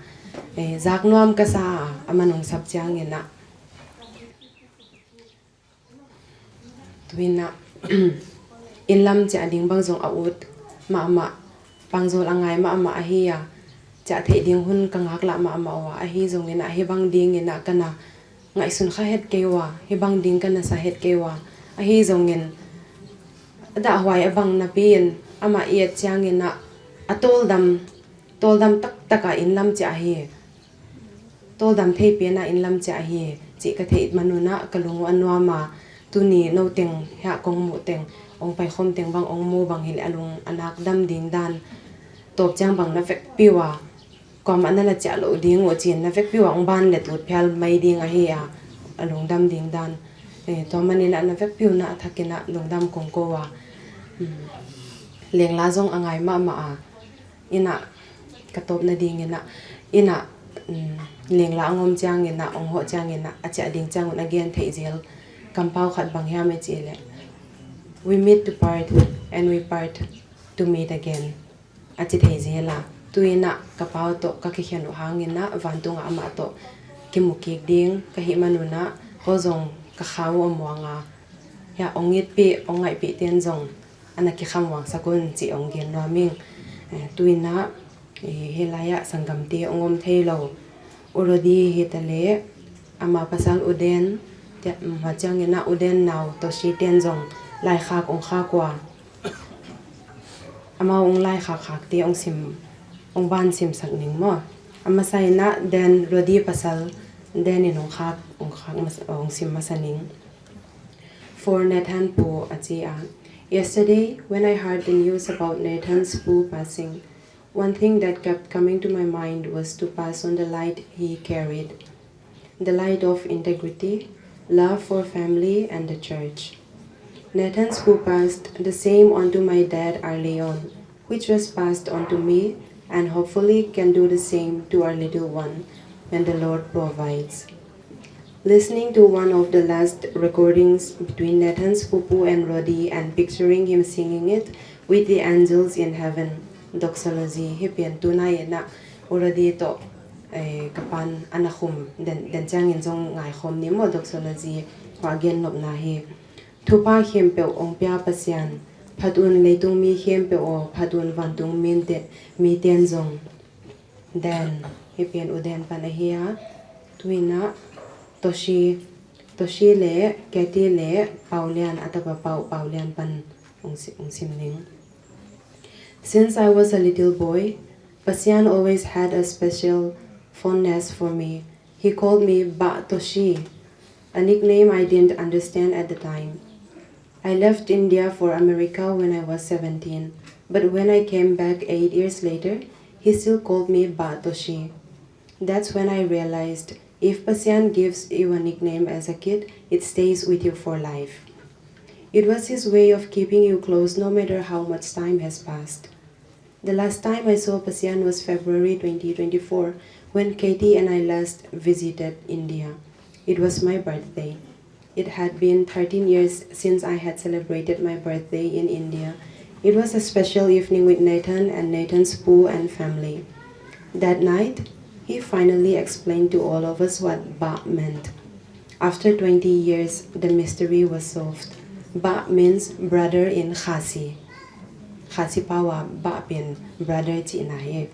eh, zak nuam ka sa a, aman hong sap ciangin ah. Tu-in ah inn lam ciah ding bang zong a ut mahmah, pangzawl a ngai mahmah ahi a, ciah theih ding hun ka ngaklah mahmah uh a, ahi zongin ah hih bang dingin ah ka na ngaihsun kha het kei uh a, hih bang ding ka na sa het kei uh a, ahi zongin a dahhuai a bang napi-in amah i et ciangin ah a tawldam, tawldam taktak a inn lam ciah hi. Tawldam thei pen a inn lam ciah hi cih ka theih man un ah ka lung uh a nuam a, tuni no teng hiah kong muh teng, hong paikhawm teng bang hong mu bang hileh a lung a nak dam ding dan, tawp ciang bang na vekpi uh a, kuamah na la ciah loh ding uh ci-in na vekpi uh a hong ban le tut phial mai ding ahi a, a lungdam ding dan. Eh, tua manin ah na vekpi uh na a thakin ah lungdam kong ko a. Hmm. Lengla zong a ngai mahmah a. Inn ah ka tawp nadingin ah, inn ah, um, lengla a ngom ciangin ah, hong hawh ciangin ah, a ciah ding ciangun a gen theih zel kampau khat bang hiam i cih leh, "We meet to part and we part to meet again," a ci thei zel a. Tu-in ah ka pau tawh ka kikhen uh hangin ah vantungah amah tawh kimu kik ding ka hih man un ah, ko zong ka khau uh a muang a. Hiah hong itpih, hong ngaihpih ten zong a na kikhamhuangsak un cih hong gen nuam ing. Eh, tu-in ah, eh, hih lai-ah sanggamte hong om thei lo. U Rodi hi ta leh, ama pasal U Den, tua ciangin ah U Den nau Toshi ten zong laikhak hong khak uh a. Amau hong laikhak khakte hong sim, hong ban simsak ning maw. A masa in ah Den, Rodi pasal Den in hong khak, hong khak mas-, hong sim masa ning. For Nathan Pu, a ci a. Yesterday, when I heard the news about Nathan's Pu passing, one thing that kept coming to my mind was to pass on the light he carried, the light of integrity, love for family and the church. Nathan's Pu passed the same on to my dad early on, which was passed on to me and hopefully can do the same to our little one when the Lord provides. Listening to one of the last recordings between Nathan's Pu Pu and Rodi and picturing him singing it with the angels in heaven, doxology, hih pen tunai in ah U Rodi tawh, eh, ka pan a na khum den, den ciangin zong ngaikhawm ni maw, doxology, hua gen nopna hi. Thupha khempeuh hong pia Pasian, phat un leitung mi khempeuh aw, phat un vantung mite, miten zong. Den, hih pen U Den pan ahi a. Tu-in ah Toshi, Toshi le Katie le Paulian, a tapa Pau, Paulian pan hong si-, hong sim ning. Since I was a little boy, Pasian always had a special fondness for me. He called me Bah Toshi, a nickname I didn't understand at the time. I left India for America when I was seventeen. But when I came back eight years later, he still called me Bah Toshi. That's when I realized, if Pasian gives you a nickname as a kid, it stays with you for life. It was his way of keeping you close no matter how much time has passed. The last time I saw Pasian was February twenty twenty-four, when Katie and I last visited India. It was my birthday. It had been thirteen years since I had celebrated my birthday in India. It was a special evening with Nathan and Nathan's Pu and family. That night, he finally explained to all of us what Bah meant. After twenty years, the mystery was solved. Bah means brother in Khasi. Khasi pau ah Bah pen brother cihna hi.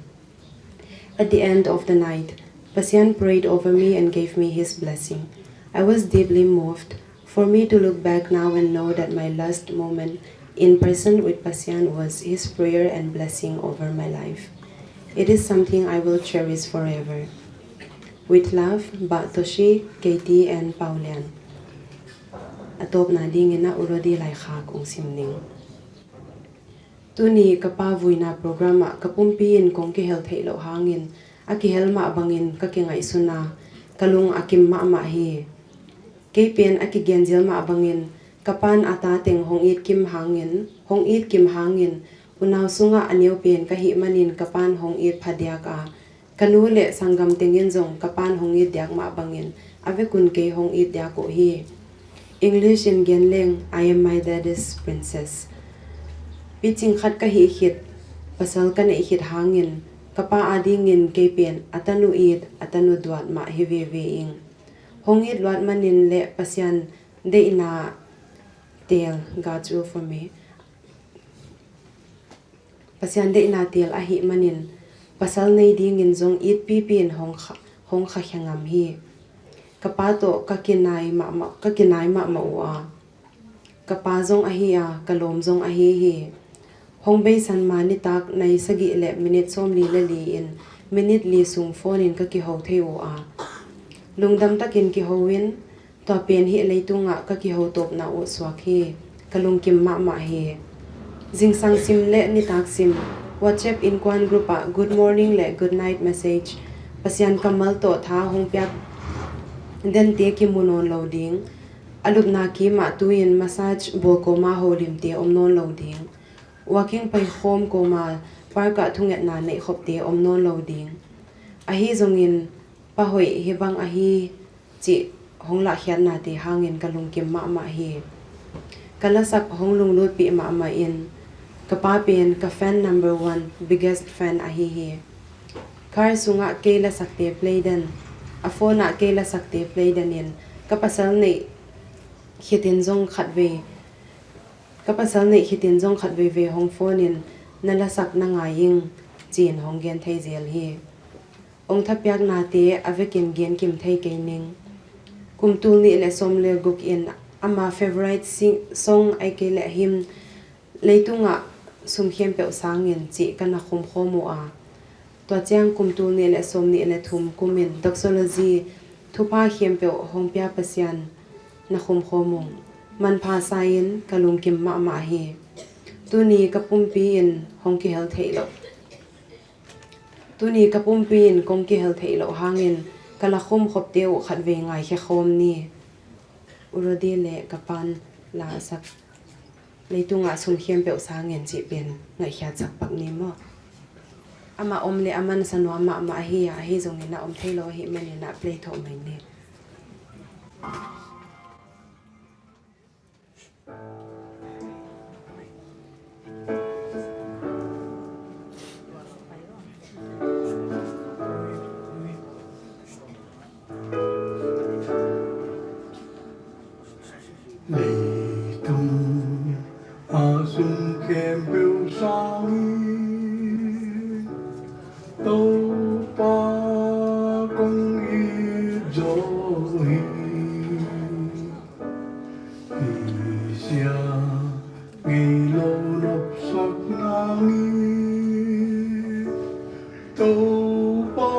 At the end of the night, Pasian prayed over me and gave me his blessing. I was deeply moved. For me to look back now and know that my last moment in person with Pasian was his prayer and blessing over my life. It is something I will cherish forever. With love, Bah Toshi, Katie and Paulian. A tawpna dingin ah U Rodi laikhak ung sim ning. Tuni ka pa vuina program ah ka pumpi in kong kihel theih loh hangin, a kihel mah bangin ka kingaihsun a, ka lung a kim mahmah hi. Kei pen a kigen zial mah bangin, ka pan a ta teng hong it kim hangin, hong it kim hangin, unau sungah a neu pen ka hih manin ka pan hong it phadiak a, ka nu le sanggam tengin zong ka pan hong it diak mah bangin, a vekun kei hong it diak uh hi. English in gen leng, "I am my daddy's princess." Picing khat ka hih khit, pasal ka neih khit hangin, ka pa adingin kei pen a tanu it, a tanu duat mah hi veve ing. Hong it luat manin le Pasian deihna teel, God's will for me. Pasian deihna teel ahih manin, pasal nei dingin zong itpipi in hong kha, hong khakhia ngam hi. Ka pa tawh ka kinai mahmah, ka kinai mahmah uh a, ka pa zong ahi a, ka lawm zong ahi hi. Hong beisan ma nitak nai sagih le minit sawmli le li in, minit li sung phone in ka kiho thei uh a, lungdam takin kiho in, tua pen hih leitungah ka kiho tawpna uh suak hi. Ka lungkim mahmah hi. Zingsang sim le nitak sim, WhatsApp innkuan group ah good morning le good night message, Pasian kammal tawh tha hong piak dente kimu nawn lo ding. A lupna kimah tu-in massage bawl kawma holimte om nawn lo ding. Walking paikhawm kawma park ah thungetna neihkhopte om nawn lo ding. Ahi zongin, pa hoih hih bang ahi cih hong lahkhiatnate hangin ka lungkim mahmah hi. Ka lasak hong lunglutpih mahmah in, ka pa pen ka fan number one, biggest fan ahi hi. Car sungah kei lasakte play den, a phone ah kei lasakte play den in, ka pasal neih khitin zong khatvei, ka pasal neih khitin zong khatveivei hong phone in, "Na lasak na ngai ing," ci-in hong gen thei zel hi. Ong thapiaknate a vekin gen kim thei kei ning. Kum tul nih le sawm le guk in ama favourite sing, song ai kei le hymn, leitungah sum khempeuh sangin cih ka na khumkhawm uh a, tua ciang kum tul nih le sawm nih le thum kumin doxology thupha khempeuh hong pia Pasian na khumkhawm ung. Manpha sa-in ka lungkim mahmah hi. Tuni ka pumpi in hong kihel theih loh Tuni ka pumpi in kong kihel theih loh hangin ka lakhum khopte uh khatvei ngaikhia khawm ni. U Rodi le ka pan la a sak, leitungah sum khempeuh sangin cih pen ngaihkhiat sak pak ni maw? Amah om le a mansa nuam mahmah ahi a, ahi zongin a om thei lo ahih manin a play thawh mai ni. Leitung a sum khempeuh sangin Topa kong it zo hi. Hisia ngei lo nopsak nangin Topa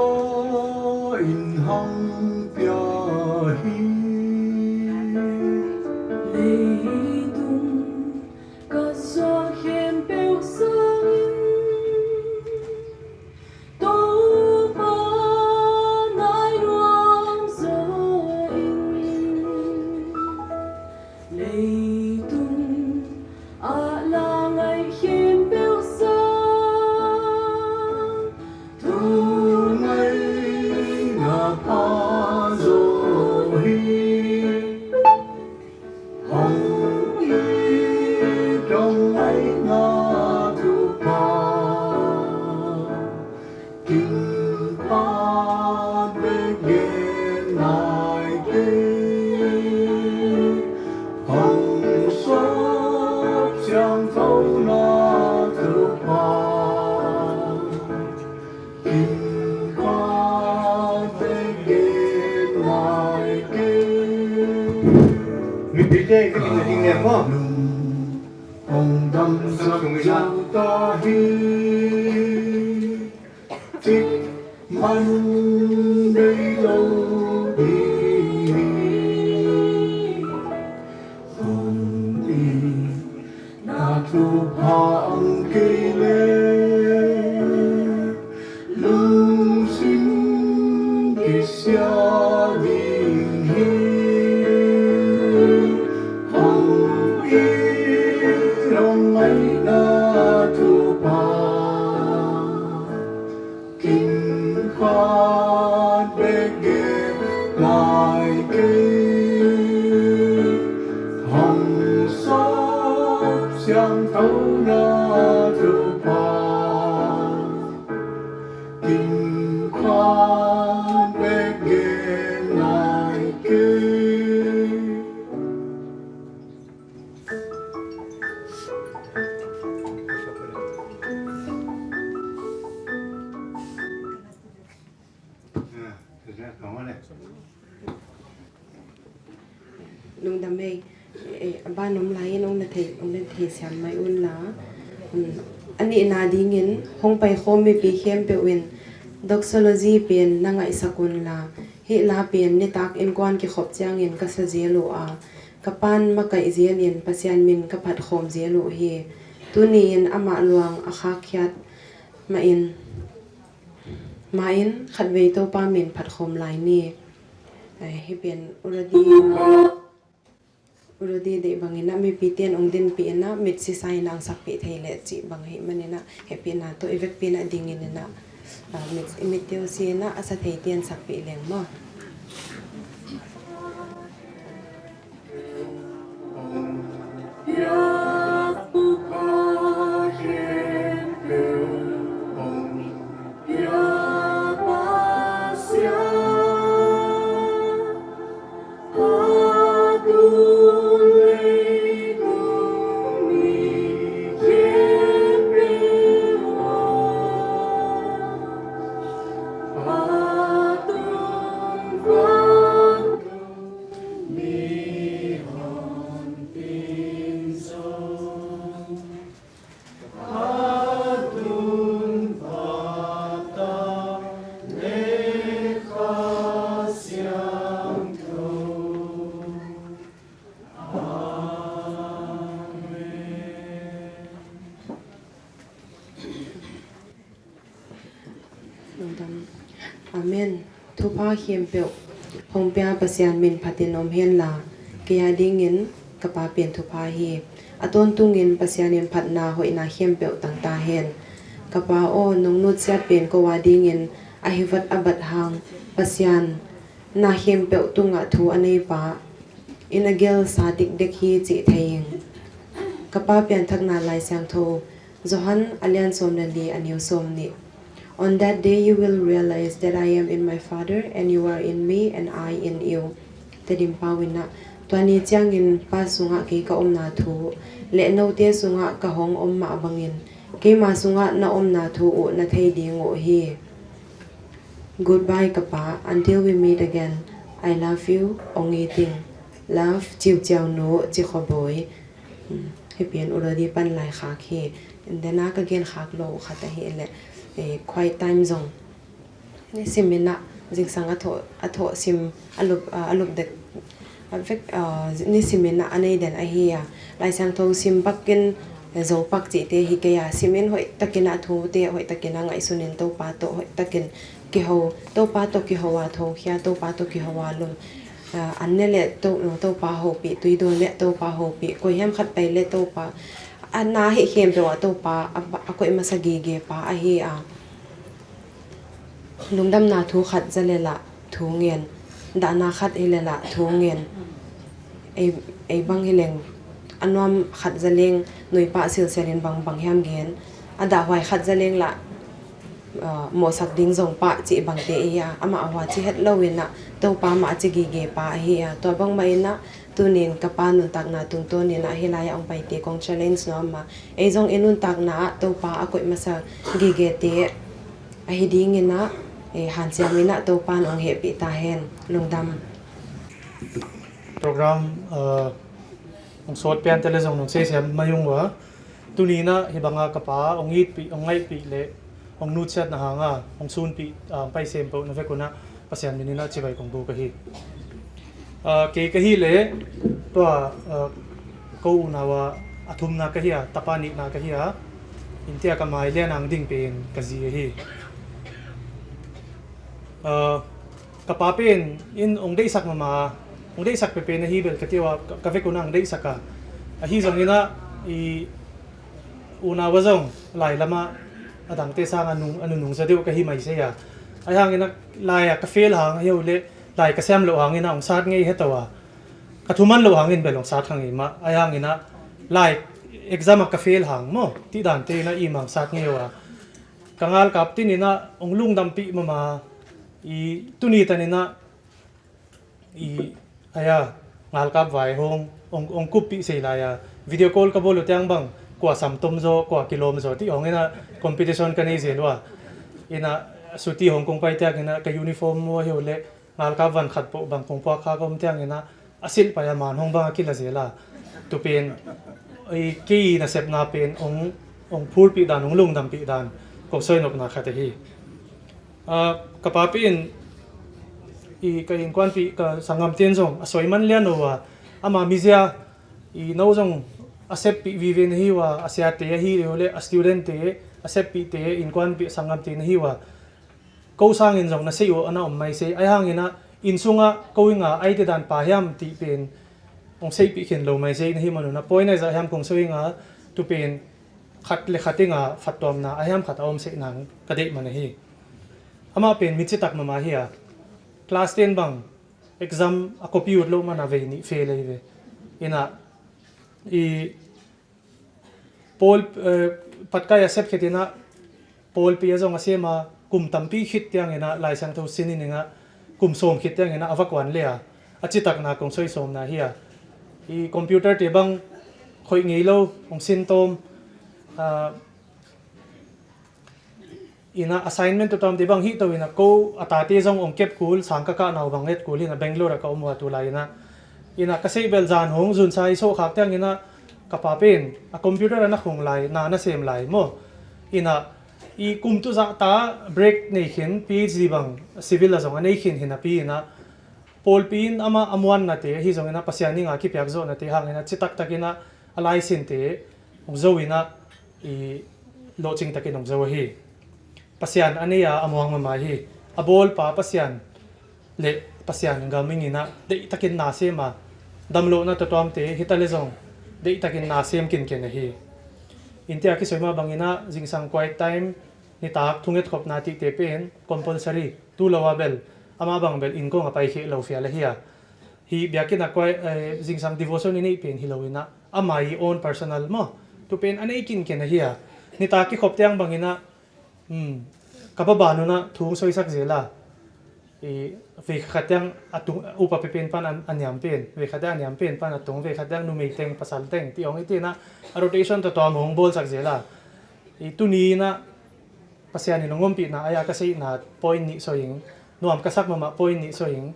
in hong pia hi. Leitung ka zuak khempeuh sang Kin phat bek gen lai kei, hong sawp siangtho na thupha. Kin phat bek gen lai kei. Mipite ka kin na ding ne maw? Hong dam sa ta hi. Cik man bei lo ding hi. Hong i na thupha ang kei le lungsim kisia ding hi. Hong i hong ngaihna thupha. Kin khat bek gen lai kei, hong sawp siangtho na thupha. Kin khat bek gen lai kei. Lungdam ei. Eh, a ban om lai in ong na thei, ong na thei siam mai un la. Um, a nihna dingin hong pai khawm mipi khempeuh in doxology pen na ngaihsak un la. Hih la pen nitak innkuan kikhop ciangin ka sa zel uh a, ka pan makaih zel in Pasian min ka phat khawm zel uh hi. Tuni in amah luang a khak khiat mah in, mah in khatvei Topa min phat khawm lai ni. Ai, hih pen uradi, uradi deih bangin ah mipi ten ong dinpih in ah mit sisa in ah ong sakpih thei leh cih bang ahih manin ah hehpihna tawh i vekpi in ah dingin in ah, ah, mit, i mit teuh si in ah a sa thei ten sakpih leng maw. Amen. Thupha khempeuh hong pia Pasian min phatin om hen la, kei a dingin ka pa pen thupha hi. A tawntungin Pasian in phatna hoihna khempeuh tang ta hen. Ka pa aw, nong nutsiat pen ko a dingin a hivat a bat hang Pasian na khempeuh tungah thu a nei pa in a gelsa dikdek hi cih thei ing. Ka pa pianthakna Lai Siangtho, Johan a lian sawm le li a neu sawm nih. On that day you will realize that I am in my Father, and you are in me, and I in you. Tedim pau in ah, tua ni ciangin Pa sungah kei ka omna thu le note sungah ka hong om mah bangin keima sungah na omna thu uh na thei ding uh hi. Goodbye ka pa, until we meet again. I love you, Ong Ngi Ting. Love, Ciu Ciau Nu, Cikhaw Bawi. Hmm, hih pen uradi pan lai khak hi. And then a ka gen khak lo khat ahih leh, eh, quiet time zong ni sim in ah, zingsang a thawh, a thawh sim, a lup, a lup dek, a vek, ah, ni sim in ah a nei den ahi a. Lai Siangtho sim pak in, eh, zo pak cihte hi kei a. Sim in hoih takin ah thute, hoih takin ah ngaihsun in Topa tawh, hoih takin kiho, Topa tawh kiho a thokhia, Topa tawh kiho a lum. Ah, an ne le To-, Topa hopih, tui dawn le Topa hopih, koi hiam khat pai le Topa. A na hih khempeuh ah Topa, a, a koih masa gige pa ahi a. Lungdamna thu khat za le lah thu ngen, dahna khat hi le lah thu ngen. Ei, ei bang hi leng, a nuam khat za leng, nuipah silsial in bang, bang hiam gen. A dahhuai khat za leng lah, Mawhsak ding zong pah cih bangte ahi a, amah a hua ci het lo in ah Topa mah a ci gige pa ahi a, tua bangmah in ah tunin ka pa nuntakna tungtawn in ah hih lai-ah hong paite kong challenge nuam a, ei zong i nuntakna ah Topa a koih masa gigete ahi dingin ah hanciam in ah Topa in hong hehpih ta hen. Lungdam. Program hong sawt piante le zong nong seisiam mai ung ua, tuni in ah hih banga ka pa hong itpih, hong ngaihpih le hong nutsiatna hanga hong sunpih, hong pai sempoh na vek un ah Pasian min in ah chibai kong buk ahi. Kei ka hi le tua ko unau a thumna ka hi a, tapa nihna ka hi a, innte a ka mai lian ang ding pen ka zi ahi. Ka pa pen in hong deihsak mahmah, hong deihsak pepen ahi bel ka tiu a, ka vek un ah hong deihsak a, ahi zongin ah i unau a zong lai lamah a dangte sang a nunung zaw deuh ka hi mai sei a, ahi hangin ah lai a ka fail hang ahi uh le lai ka siam loh hangin ah hong sat ngei het uh a, ka thuman loh hangin bel hong sat kha ngei mah, ahi hangin ah lai exam a ka fail hang maw, tih dante in ah i mang sat ngei uh a, ka ngalkap tin in ah hong lungdampih mahmah. I tuni tan in ah i aya ngalkap vai hong hong kuppih sei lai a, video call ka bawl uh tiang bang kua samtom zaw, kua kilawm zaw tih hong in ah competition ka nei zel uh a, in ah suti hong kong pai tiang in ah ka uniform mu ahi uh le ngalkap van khat poh bang kong puak kha ka om tiang in ah a silh pai a man hong bang a kila zel a, tupen kei nasepna pen hong phulpih dan, hong lungdampih dan kong sawi nopna khat ahi. Ka pa pen i ka innkuanpih ka sanggamte in zong a sawi man lian uh a, ama mizia i no zong a seppih vive na hi uh a, a siate ahi uh le a studentte a seppihte, innkuanpih a sanggamte na hi uh a, ko sangin zong na sei uh a na om mai sei, ahi hangin ah inn sungah ko i nga aite dan pa hiam tih pen hong seipih khin lo mai sei na hi man un ah, point a zah hiam kong sawi nga, tupen khat le khat i nga fattuamna a hiam khat a om sei nang ka deih man ahi. Amah pen mi citak mahmah hi a, class ten bang exam a copy ut loh man a vei nih fail ahi ve. In ah i pawl, patkai a sep khit in ah pawlpi a zong a sem a, kum tampi khit tiang in ah Lai Siangtho sin in ah kum sawm khit tiang in ah a va kuan le a, a citakna kong sawi sawmna hi a, i computer te bang khoih ngei lo, hong sin tawm, in ah assignment tuamtuam te bang hih to in ah ko a tate zong hong kep kul, sang ka kahna uh bang et kul hi in ah Bangalore ah ka om uh a tu lai in ah, in ah ka seih bel zan hong zunsa i sawh khak tiang in ah ka pa pen a computer a na khung lai, na na sem lai maw. In ah i kum tu zahta break nei khin, PhD bang civil a zong a nei khin hi napi in ah pawlpi in amah a muannate ahi zongin ah Pasian in a kipiak zawhnate hangin ah citaktak in ah a laisinte hong zo in ah i lawhcing takin hong zo ahi. Pasian a nei a a muang mahmah hi. A bawlpa Pasian le Pasian gam in ah deihtakin na sem a, damlohna tuamtuamte hi ta le zong deihtakin na sem kinken ahi. Innte a kisawi mah bangin ah zingsang quiet time, nitak thungetkhopna tihte pen compulsory, tu lo a bel amah bang bel inn kong a paikheh lo fial ahi a. Hih biakinn a quiet, zingsang devotion i neih pen hi lo in ah ama i own personal maw, tu pen a nei kinken ahi a. Nitak kikhop tiang bangin ah ka baban un ah thu hong sawisak zel a, vei khat tiang a tung, upa pepen pan a niam pen, vei khat tiang a niam pen pan a tung, vei khat tiang numei teng, pasal teng ti hong i ti in ah a rotation tuamtuam hong bawlsak zel a. I tuni in ah Pasian in hong ompihna ai a ka seihna point nih sawi ing, nuam ka sak mahmah point nih sawi ing,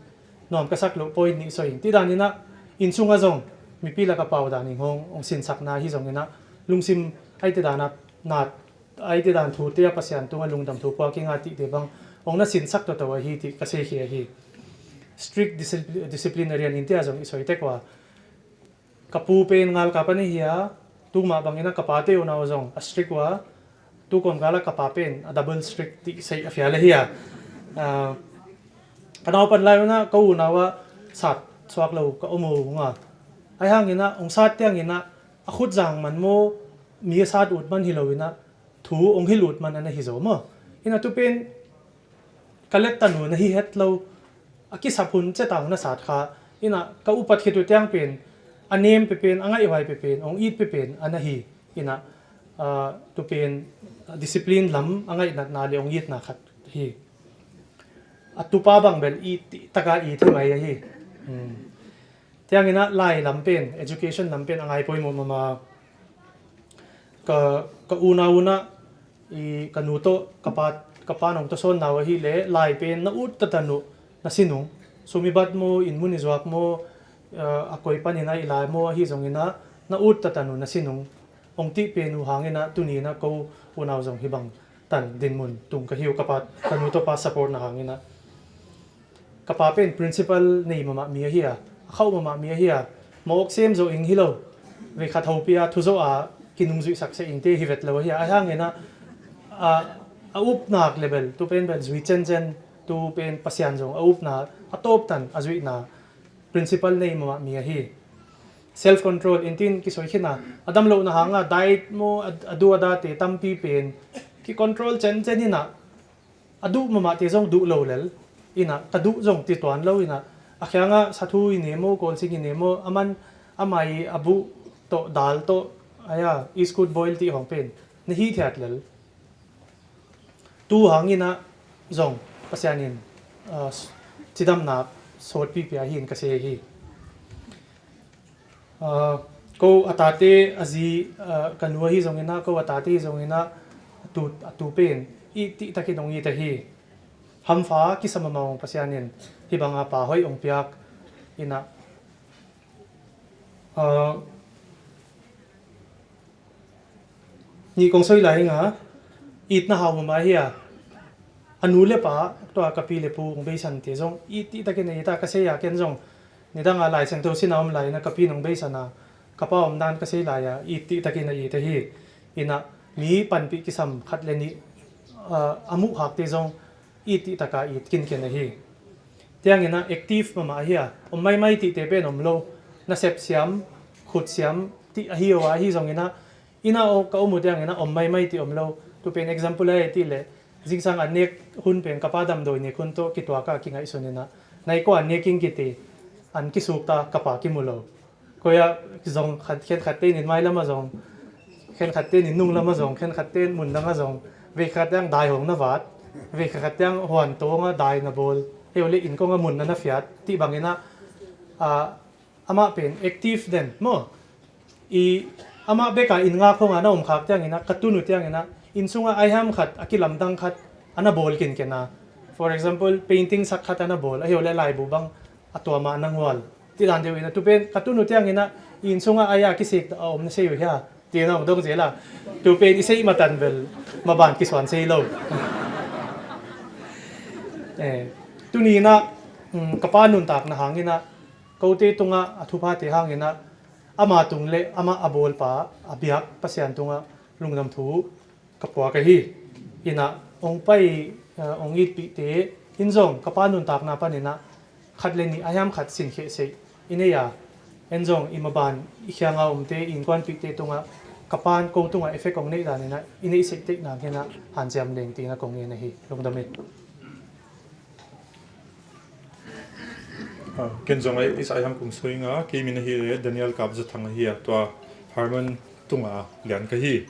nuam ka sak loh point nih sawi ing, ti dan in ah inn sungah zong mipi lak a pau dan in hong hong sinsakna hi zongin ah lungsim aite dan a nat aite dan thute a Pasian tungah lungdam thu puak ing a tihte bang hong na sinsak toto ahi tih ka seikhia hi. Strict discipli-, disciplinarian innte a zong i sawi tek uh a, ka pu pen ngalkap a nei hi a, tu mah bangin ah ka pate unau zong a strict uh a, tu kawmkal ah ka pa pen a double strict tih saih a fial ahi a. Ka naupan lai un ah ka unau ah sat suak lo ka om uh ung a, ahi hangin ah hong sat tiangin ah a khut zang man maw, mi a sat ut man hi lo in ah thu hong hilh ut man a na hi zaw maw. In ah tu pen ka lettan uh na hi het lo, a kisap hun cet a hong na sat kha. In ah ka upat khit uh tiang pen a nem pepen, a ngaihhuai pepen, hong it pepen a na hi. In ah tu pen Discipline lam a ngaih natna le hong itna khat hi. A tupa bang bel it, taka it hi mai ahi. Hmm. Tianginah lai lam pen, education lam pen a ngai poimawh mahmah. Ka, ka unau unah i ka nu tawh ka pa, ka pa nong tawsawn nau ahih leh lai pen na ut tatan uh na sin ung. Sum i bat maw, inn mun i zuak maw, a koi paninah i lai maw ahi zonginah na ut tatan uh na sin ung. Hong tih pen uh hanginah tuni inah ko unau zong hih bang tan dinmun tung ka hi uh, ka pa, ka nu tawh pa support na hanginah. Ka pa pen principle nei mahmah mi ahi a, a khauh mahmah mi ahi a, mawk sem zawh ing hi lo. Veikhat hopih a thu zawh a kinungzuihsak seh ingte hi vet lo ahi a, a hanginah a, a upnak le bel tu pen bel zui cencen, tu pen Pasian zong a upna, a tawptan a zuihna principle nei mahmah mi ahi. Self control intin kisoi khin a, a damlohna hanga diet maw, a, a du a date tampi pen ki control cencen inah, a duh mahmahte zong duh lo lel inah, ka duh zong ti tuan lo inah, a khiangah sathu i ne maw, kawlsing i ne maw, a man a mai a buh tawh dal tawh, aya, iskut boil tih hong pen na hithiat lel. Tu hanginah zong Pasian in cidamna sawtpi pia hi in ka sei hi. Ko a tate a zi, ka nu ahi zonginah, ko a tate hi zonginah a tu, a tu pen i tihtakin hong it ahi. Hampha kisam a mawng Pasian in hih banga pa hoih hong piak inah, nih kong soi lai inga, itna hau mahmah hi a, a nu le pa tua ka pi le pu hong beisante zong it tihtakin a it a, ka sei a, ken zong nidanga Lai Siangtho sin a om lai inah ka pi nong beisan a, ka pa omdan ka sei lai a, it tihtakin a it ahi. Inah mi panpih kisam khat le nih a muhkhakte zong it tihtaka it kinken ahi. Tianginah active mahmah ahi a, om maimai tihte pen om lo. Nasep siam, khut siam tih ahi uh a, ahi zonginah inah ka om uh tianginah om maimai tih om lo. Tu pen example ahi tih leh, zingsang an nek hun pen ka pa damdawi nek hun tawh kituaka kingaihsun inah, nai kua an nek ing kiti, an kisukta ka pa kimu lo. Koi ah zong khenkhatte in inn mai lamah zong, khenkhatte in inn nung lamah zong, khenkhatte in mun dangah zong, veikhat tiang dai hong na vat, veikhat tiang huan tawngah dai na bawl, hei uh le inn kongah mun na na fiat tih banginah, amah pen active den maw. I amah beka inn ngak hongah na omkhak tianginah, ka tun uh tianginah inn sungah aiham khat a kilamdang khat a na bawl kinken a, for example, painting sak khat a na bawl, ahi uh le laibu bang a tuamah nanghual. Tidan deuh inah tu pen ka tun uh tianginah inn sungah ai a kisik a om na sei uh hia? Tina hong dong zel a, tu pen i seih matan bel maban kisuan sei lo. Tuni inah ka pa nuntakna hanginah, kote tungah a thuphate hanginah, ama tung le amah a bawlpa a biak Pasian tungah lungdam thu ka puak ahi. Inah hong pai, hong itpihte in zong ka pa nuntakna paninah khat le nih aiham khat sinkheh seih i nei a, en zong i maban i khianga omte, i innkuanpihte tungah ka pan ko tungah effect hong neih daninah i neih seih teihna hinah hanciam leng tinah kong ngen ahi. Lungdam in. Ken zong ei, ei sa iham kong soi nga, kei min ahi le Daniel Kap Za Thang ahi a, tua Harmon tunga lian ka hi.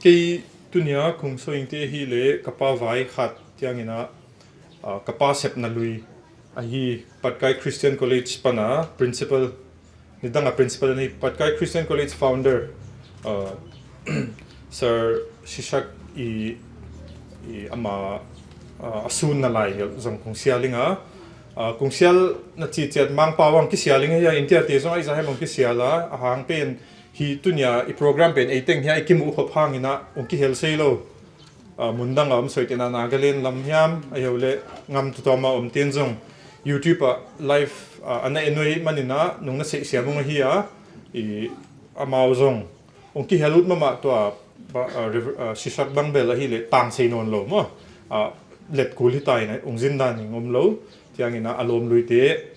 Kei tunia kong soi ingte ahi le ka pa vai khat tianginah, ka pa sepna lui ahi Patkai Christian College pana principal, nidanga principal ahi Patkai Christian College founder, Sir Sisak i, i ama a sunna lai zong kong sial inga, kong sial na ciciat Mangpau ang kisial inga, hia India te zong a i zahem ang kisial a, a hang pen hi tunia i program pen ei teng hia i kimuh khop hanginah ong kihel sei lo. Mundang a om soitena Nagaland lam hiam, ahi uh le ngam tutuama om ten zong YouTube ah live a na enoi maninah nung na seihsiam ung ahi a, i amau zong ong kihel ut mahmah tua Sisak bang bel ahi le tang sei nawn lo maw. Let kul hi ta inah ong zin dan ing om lo. Tianginah a lawm luite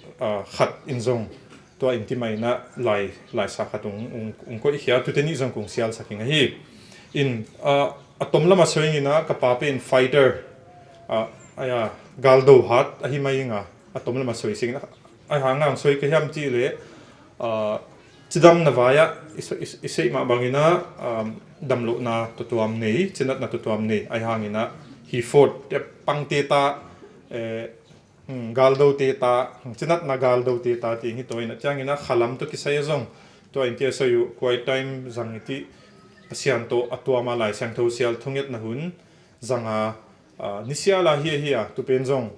khat in zong tua in timah inah lai, laisa khat ung, ung, ung koihkhia, tute nih zong kong sialsak ing ahi. In a tom lamah soi inginah ka pa pen fighter, aya, galdo hat ahi mai inga, a tom lamah soi singin a hanga ang soi ka hiam cih le, cidamna vai-ah i seih mah banginah, damlohna tuamtuam nei, cinatna tuamtuam nei, ahi hangin ah hi fort, eh, pangte ta, eh, hmm, galdote ta, hmm, cinatna galdote ta ti hi tawi na ciangin ah khalam tawh kisai a zong tua in tia soi uh, quiet time zang i ti, Pasian tawh a tuama Lai Siangtho sial thungetna hun zanga, ah, nisiala hi ahi a, tu pen zong,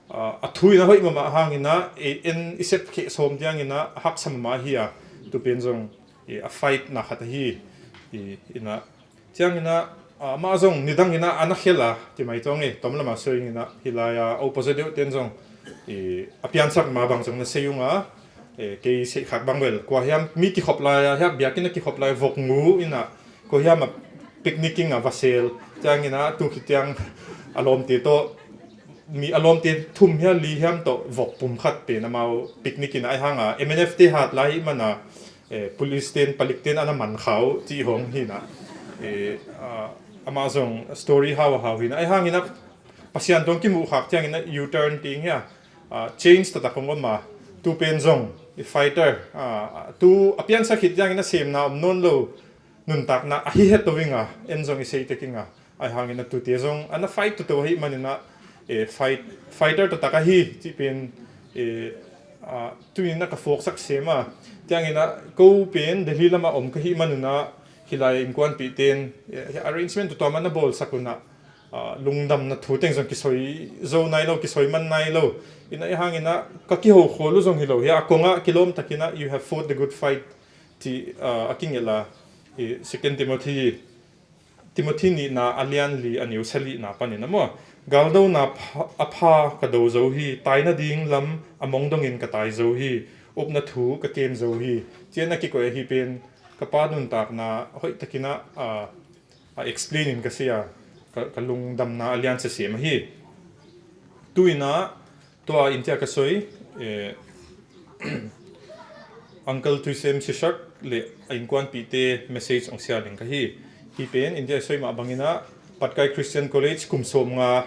ah, a thu in a hoih mahmah hangin ah, ei, en i sep kheh sawm tiangin ah a haksa mahmah hi a, tu pen zong, eh, a fight na khat ahi, eh, in ah. Ciangin ah, ah, amah zong nidangin ah a na khel a, ti mai tuang e, tom lama suaingin ah, hi lai-a opposite deuh ten zong, eh, a piansak ma bang zong na sei ung a, eh, kei seih khak bang bel, kua hiam mi kikhop lai-a, hiah biakinn a kikhop lai vok ngu in ah, kua hiam a picnicking a va sel, ciangin ah tu khit tiang a lawmte tawh, mi a lawmte thum hiam li hiam tawh vok pum khat pen amau picnic in ah, ahi hang a M N F te hat lai ahih man a, eh, police ten, palik ten a na man kha uh cih hong hi in ah, eh, ah, amah zong story hau a hau hi in ah, ahi hangin ah Pasian tawh kimuh khak ciangin ah U-turn ti ing hia, ah, change taktak hong om a, tu pen zong i fighter, ah, tu a piansak khit ciangin ah semna om nawn lo, nuntakna ahi het to ing a, en zong i sei tek ing a, ahi hangin ah tute zong a na fight toto ahih manin ah, eh, fight, fighter taktak ahi cih pen, eh, ah, tu in ah ka phawksak sem a, ciangin ah ko pen Delhi lamah om ka hih manin ah hi lai innkuanpihte in, eh, arrangement tuamtuam a na bawlsak un ah, ah, lungdamna thu teng zong kisoi zo nai lo, kisoi man nai lo. In ah ahi hangin ah ka kiho khawl uh zong hi lo, hiah a kong ah kilawm takin ah, "You have fought the good fight," ti, ah, a kingelh a, i Second Timothy, Timothy nihna a lian li a neu sagihna panin ah maw, "Galdona pha, a pha ka do zo hi, tai nading lam a mong dongin ka tai zo hi, upna thu ka kem zo hi," ci-in a kikoih ahi pen, ka pa nuntakna hoih takin ah, ah, a explain in ka sei a, ka, ka lungdamna a lian sesem ahi. Tu in ah, tua in tia ka soi, eh, Uncle Tuisem Shishak le a innkuanpihte message hong sial in ka hi. Hi pen in tia soi mah bangin ah, Patkai Christian College kum sawmnga,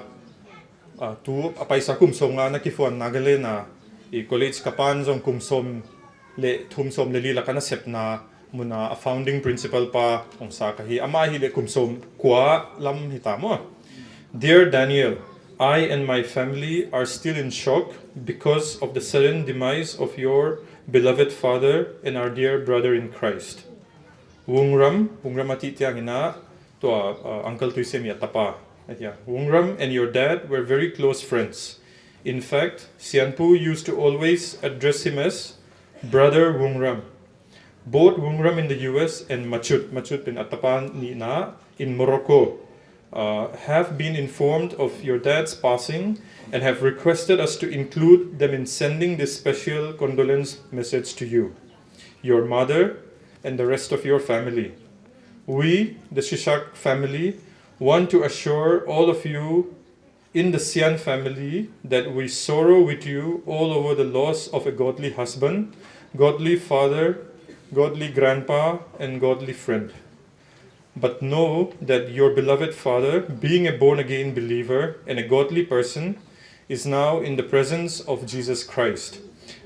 ah, tu a paisa kum sawmnga na kifuan Nagaland a, i college ka pan zong kum sawm le thum, sawm le li lak a na sepna mun a, a founding principal pa hong sa ka hi. Amah hi leh kum sawmkua lam hi ta maw. "Dear Daniel, I and my family are still in shock because of the sudden demise of your beloved father and our dear brother in Christ." Wungram, Wungram a tih ciangin ah, tua, uh, Uncle Tuisem i a tapa. Yeah. "Wungram and your dad were very close friends. In fact, Sianpu used to always address him as Brother Wungram. Both Wungram in the U S and Machut," Machut pen a tapa nihna, "in Morocco, uh, have been informed of your dad's passing and have requested us to include them in sending this special condolence message to you, your mother, and the rest of your family. We, the Shishak family, want to assure all of you in the Sian family that we sorrow with you all over the loss of a godly husband, godly father, godly grandpa, and godly friend. But know that your beloved father, being a born-again believer and a godly person, is now in the presence of Jesus Christ.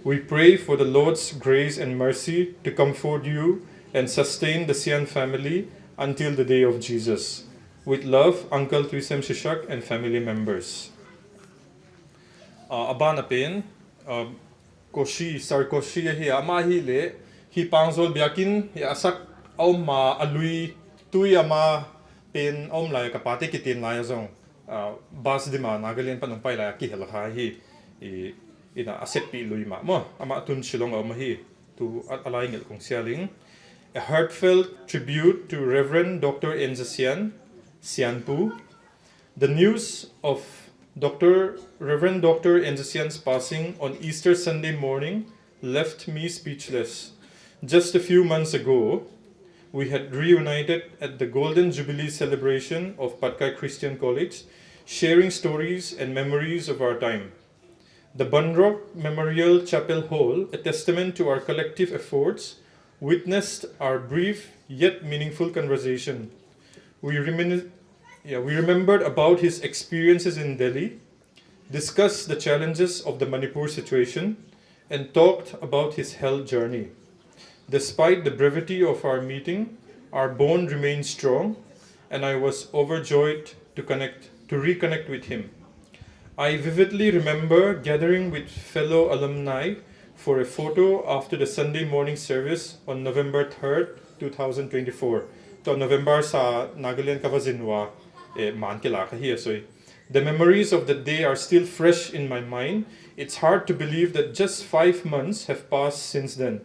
We pray for the Lord's grace and mercy to comfort you and sustain the Sian family until the day of Jesus. With love, Uncle Tuisem Shishak and family members." Ah, a ban a pen, ah, Koshi, Sar Koshi ahi a, amah hi leh hi Pangzawl biakinn hi a sak a om ma, a lui tui a ma pen a om lai, ka pate kiten lai a zong, ah, bus dim a Nagaland pan hong pai lai a kihel kha hi. I, in ah a seppih lui mah maw, amah tun Shillong a om ahi. Tu a, a lai ngelh kong sial ing. "A heartfelt tribute to Reverend Doctor Enza Sian, Sianpu. The news of Doctor, Reverend Doctor Enza Sian's passing on Easter Sunday morning left me speechless. Just a few months ago, we had reunited at the Golden Jubilee celebration of Patkai Christian College, sharing stories and memories of our time. The Banrok Memorial Chapel Hall, a testament to our collective efforts, witnessed our brief yet meaningful conversation. We remin-, yeah, we remembered about his experiences in Delhi, discussed the challenges of the Manipur situation, and talked about his health journey. Despite the brevity of our meeting, Our bond remained strong, and I was overjoyed to connect, to reconnect with him. I vividly remember gathering with fellow alumni for a photo after the Sunday morning service on November third, two thousand twenty-four. Tua November sa Nagaland ka va zin ua, eh, man ke la ka hi a soi. The memories of the day are still fresh in my mind. It's hard to believe that just five months have passed since then.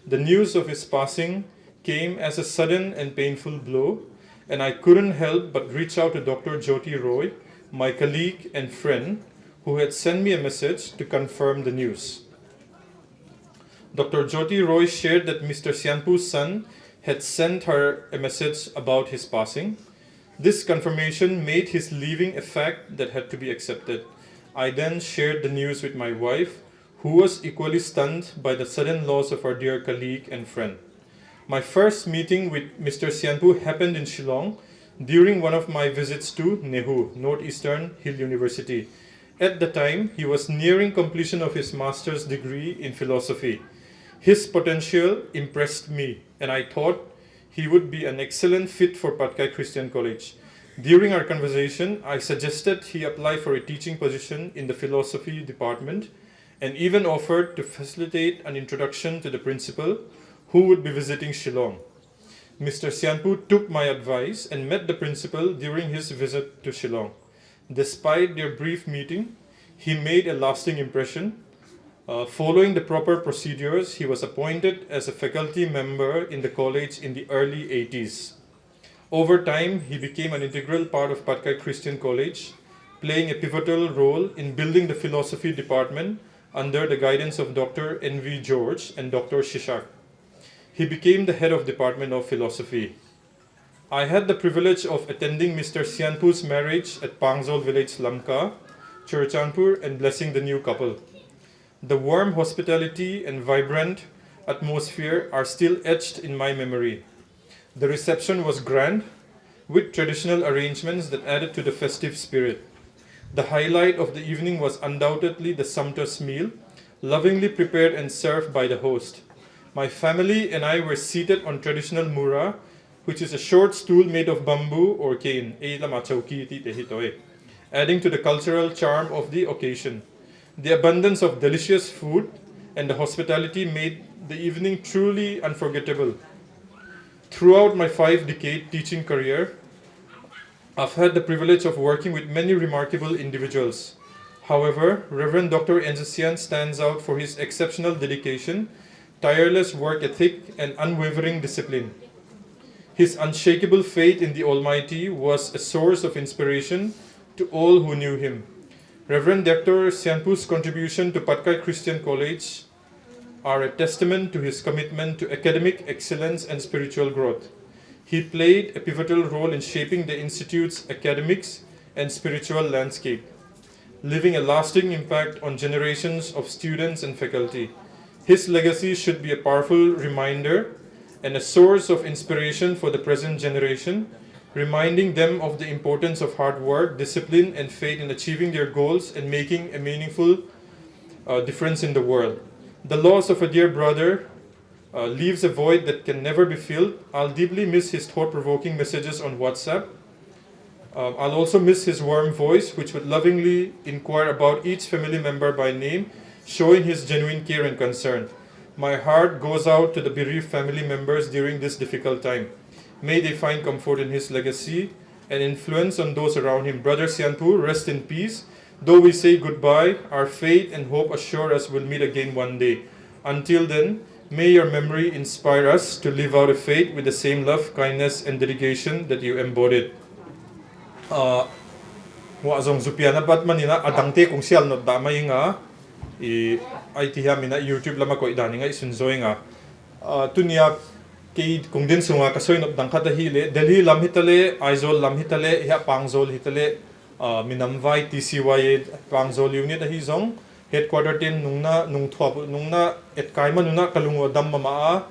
The news of his passing came as a sudden and painful blow, and I couldn't help but reach out to Doctor Jyoti Roy, my colleague and friend, who had sent me a message to confirm the news. Doctor Jyoti Roy shared that Mister Sianpu's son had sent her a message about his passing. This confirmation made his leaving a fact that had to be accepted. I then shared the news with my wife, who was equally stunned by the sudden loss of our dear colleague and friend. My first meeting with Mister Sianpu happened in Shillong during one of my visits to NEHU, Northeastern Hill University. At the time, he was nearing completion of his master's degree in philosophy. His potential impressed me, and I thought he would be an excellent fit for Patkai Christian College. During our conversation, I suggested he apply for a teaching position in the philosophy department and even offered to facilitate an introduction to the principal, who would be visiting Shillong. Mister Sianpu took my advice and met the principal during his visit to Shillong. Despite their brief meeting, he made a lasting impression. Uh, following the proper procedures, he was appointed as a faculty member in the college in the early eighties. Over time, he became an integral part of Patkai Christian College, playing a pivotal role in building the philosophy department under the guidance of Doctor N V George and Doctor Shishak. He became the head of Department of Philosophy. I had the privilege of attending Mister Sianpu's marriage at Pangzol village, Lamka, Churachandpur, and blessing the new couple. The warm hospitality and vibrant atmosphere are still etched in my memory. The reception was grand, with traditional arrangements that added to the festive spirit. The highlight of the evening was undoubtedly the sumtas meal, lovingly prepared and served by the host. My family and I were seated on traditional mura, which is a short stool made of bamboo or cane, ei lama chowki tite hi tawi, adding to the cultural charm of the occasion. The abundance of delicious food and the hospitality made the evening truly unforgettable. Throughout my five-decade teaching career, I've had the privilege of working with many remarkable individuals. However, Reverend Doctor N Z Sian stands out for his exceptional dedication, tireless work ethic, and unwavering discipline. His unshakable faith in the Almighty was a source of inspiration to all who knew him. Reverend Doctor Sianpu's contribution to Patkai Christian College are a testament to his commitment to academic excellence and spiritual growth. He played a pivotal role in shaping the institute's academics and spiritual landscape, leaving a lasting impact on generations of students and faculty. His legacy should be a powerful reminder and a source of inspiration for the present generation, reminding them of the importance of hard work, discipline, and faith in achieving their goals and making a meaningful, uh, difference in the world. The loss of a dear brother, uh, leaves a void that can never be filled. I'll deeply miss his thought-provoking messages on WhatsApp. Um, I'll also miss his warm voice, which would lovingly inquire about each family member by name, showing his genuine care and concern. My heart goes out to the bereaved family members during this difficult time. May they find comfort in his legacy and influence on those around him. Brother Sianpu, rest in peace. Though we say goodbye, our faith and hope assure us we'll meet again one day. Until then, may your memory inspire us to live out a faith with the same love, kindness, and dedication that you embodied. Ah, hua zong zupian a bat manin a dangte kong sial nop dah mai ing a, i, ai ti hiam in a YouTube lam a koih dan i ngaihsun zaw ing a. Ah, tuni a kei kong din sung a ka soi nop dang khat ahi leh, Delhi lam hi ta leh, Aizawl lam hi ta leh, hiah Pangzawl hi ta leh, ah, minam vai T C Y A Pangzawl unit ahi zong, headquarter te'n nungna, nungthuap uh, nungna etkai man un a ka lung uh a dam mahmah a,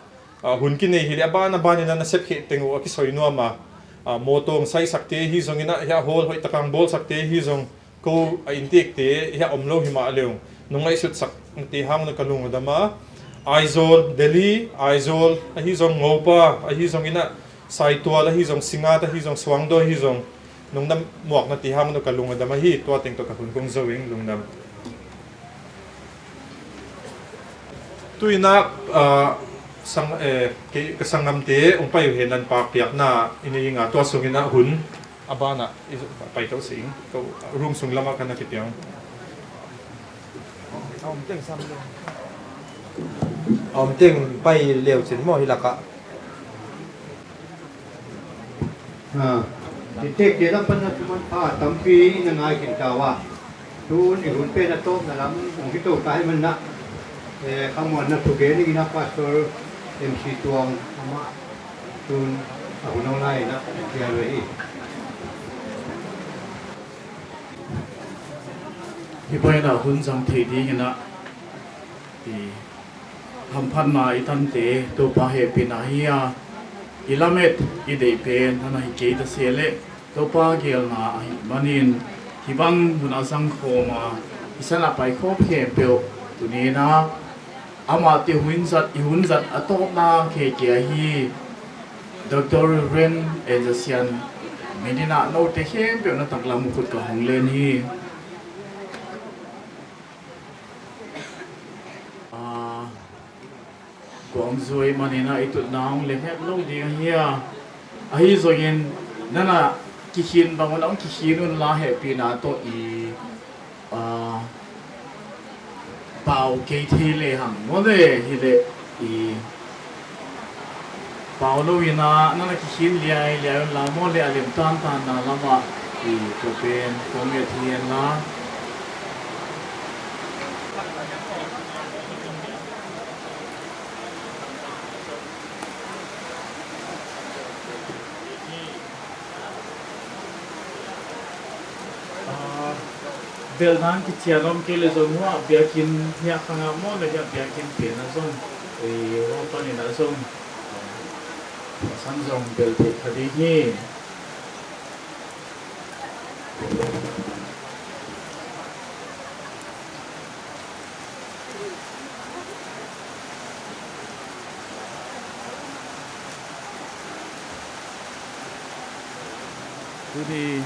ah, hun kinei hi leh a ban a ban in a na sep kheh teng uh a kisoi nuam a, ah, mawtaw hong saisakte ahi zongin a, hiah hall hoih tak a hong bawlsakte ahi zong, ko a inntekte hiah om lo hi mah leh nung ngaihsutsakte hang un a ka lung uh a dam a, Aizawl, Delhi, Aizawl ahi zong, Ngopa ahi zongin a, Saitual ahi zong, Singat ahi zong, Suangdawi ahi zong, nungna muakna ti hang un ka lung a dam ahi, tua teng tawh ka hun kong zo ing, lungdam. Tu-in ah, ah, sang, eh, kei, ka sanggamte hong pai uh hen, an pak piakna i nei ing a, tua sungin ah hun a banah i pai to sing, ko room sung lamah ka na kipiang. A om teng sam le. A om teng pai leu cin maw hi lakah. Ha. Ti tek dia lam pan na tuman pha tampi na ngai kin tau a. Tun i hun pen a tawpna lam hong hi to ka hi man na. Eh, khamuanna thugen ing in a Pastor M C Tuang amah tun a hun hong lai in a ka na kial ve hi. Hih bangin ah hun zang thei dingin ah i hamphatna i tante Topa hehpihna hi a, i lamet i deih pen a na hi kei ta se leh Topa geelna ahih manin hih bang hun a zang khawm a i san a pai khawm khempeuh tuni-in ah amah te hun zat, i hun zat a tawpna khekhe ahi Doctor Reverend Ezra Sian min in ah note khempeuh na taklam uh khut ka hong len hi. Ah, guangzui manin ah i tutna hong lem het lo ding ahi a. Ahi zongin nana kikhin bang un a hong kikhin un la hehpihna tawh i, ah, pau kei thei le hang maw le hi le i pau lo in ah nana kikhin liailiai un la maw le a lem tantanna lamah i tua pen kong et hi hen la. Ah, belh nang kician om kei le zong hua biakinn hiah khangah maw le hiah biakinn pen ah zong, eh, hua panin ah zong, ah, a san zong belh theih kha ding hi. Tuni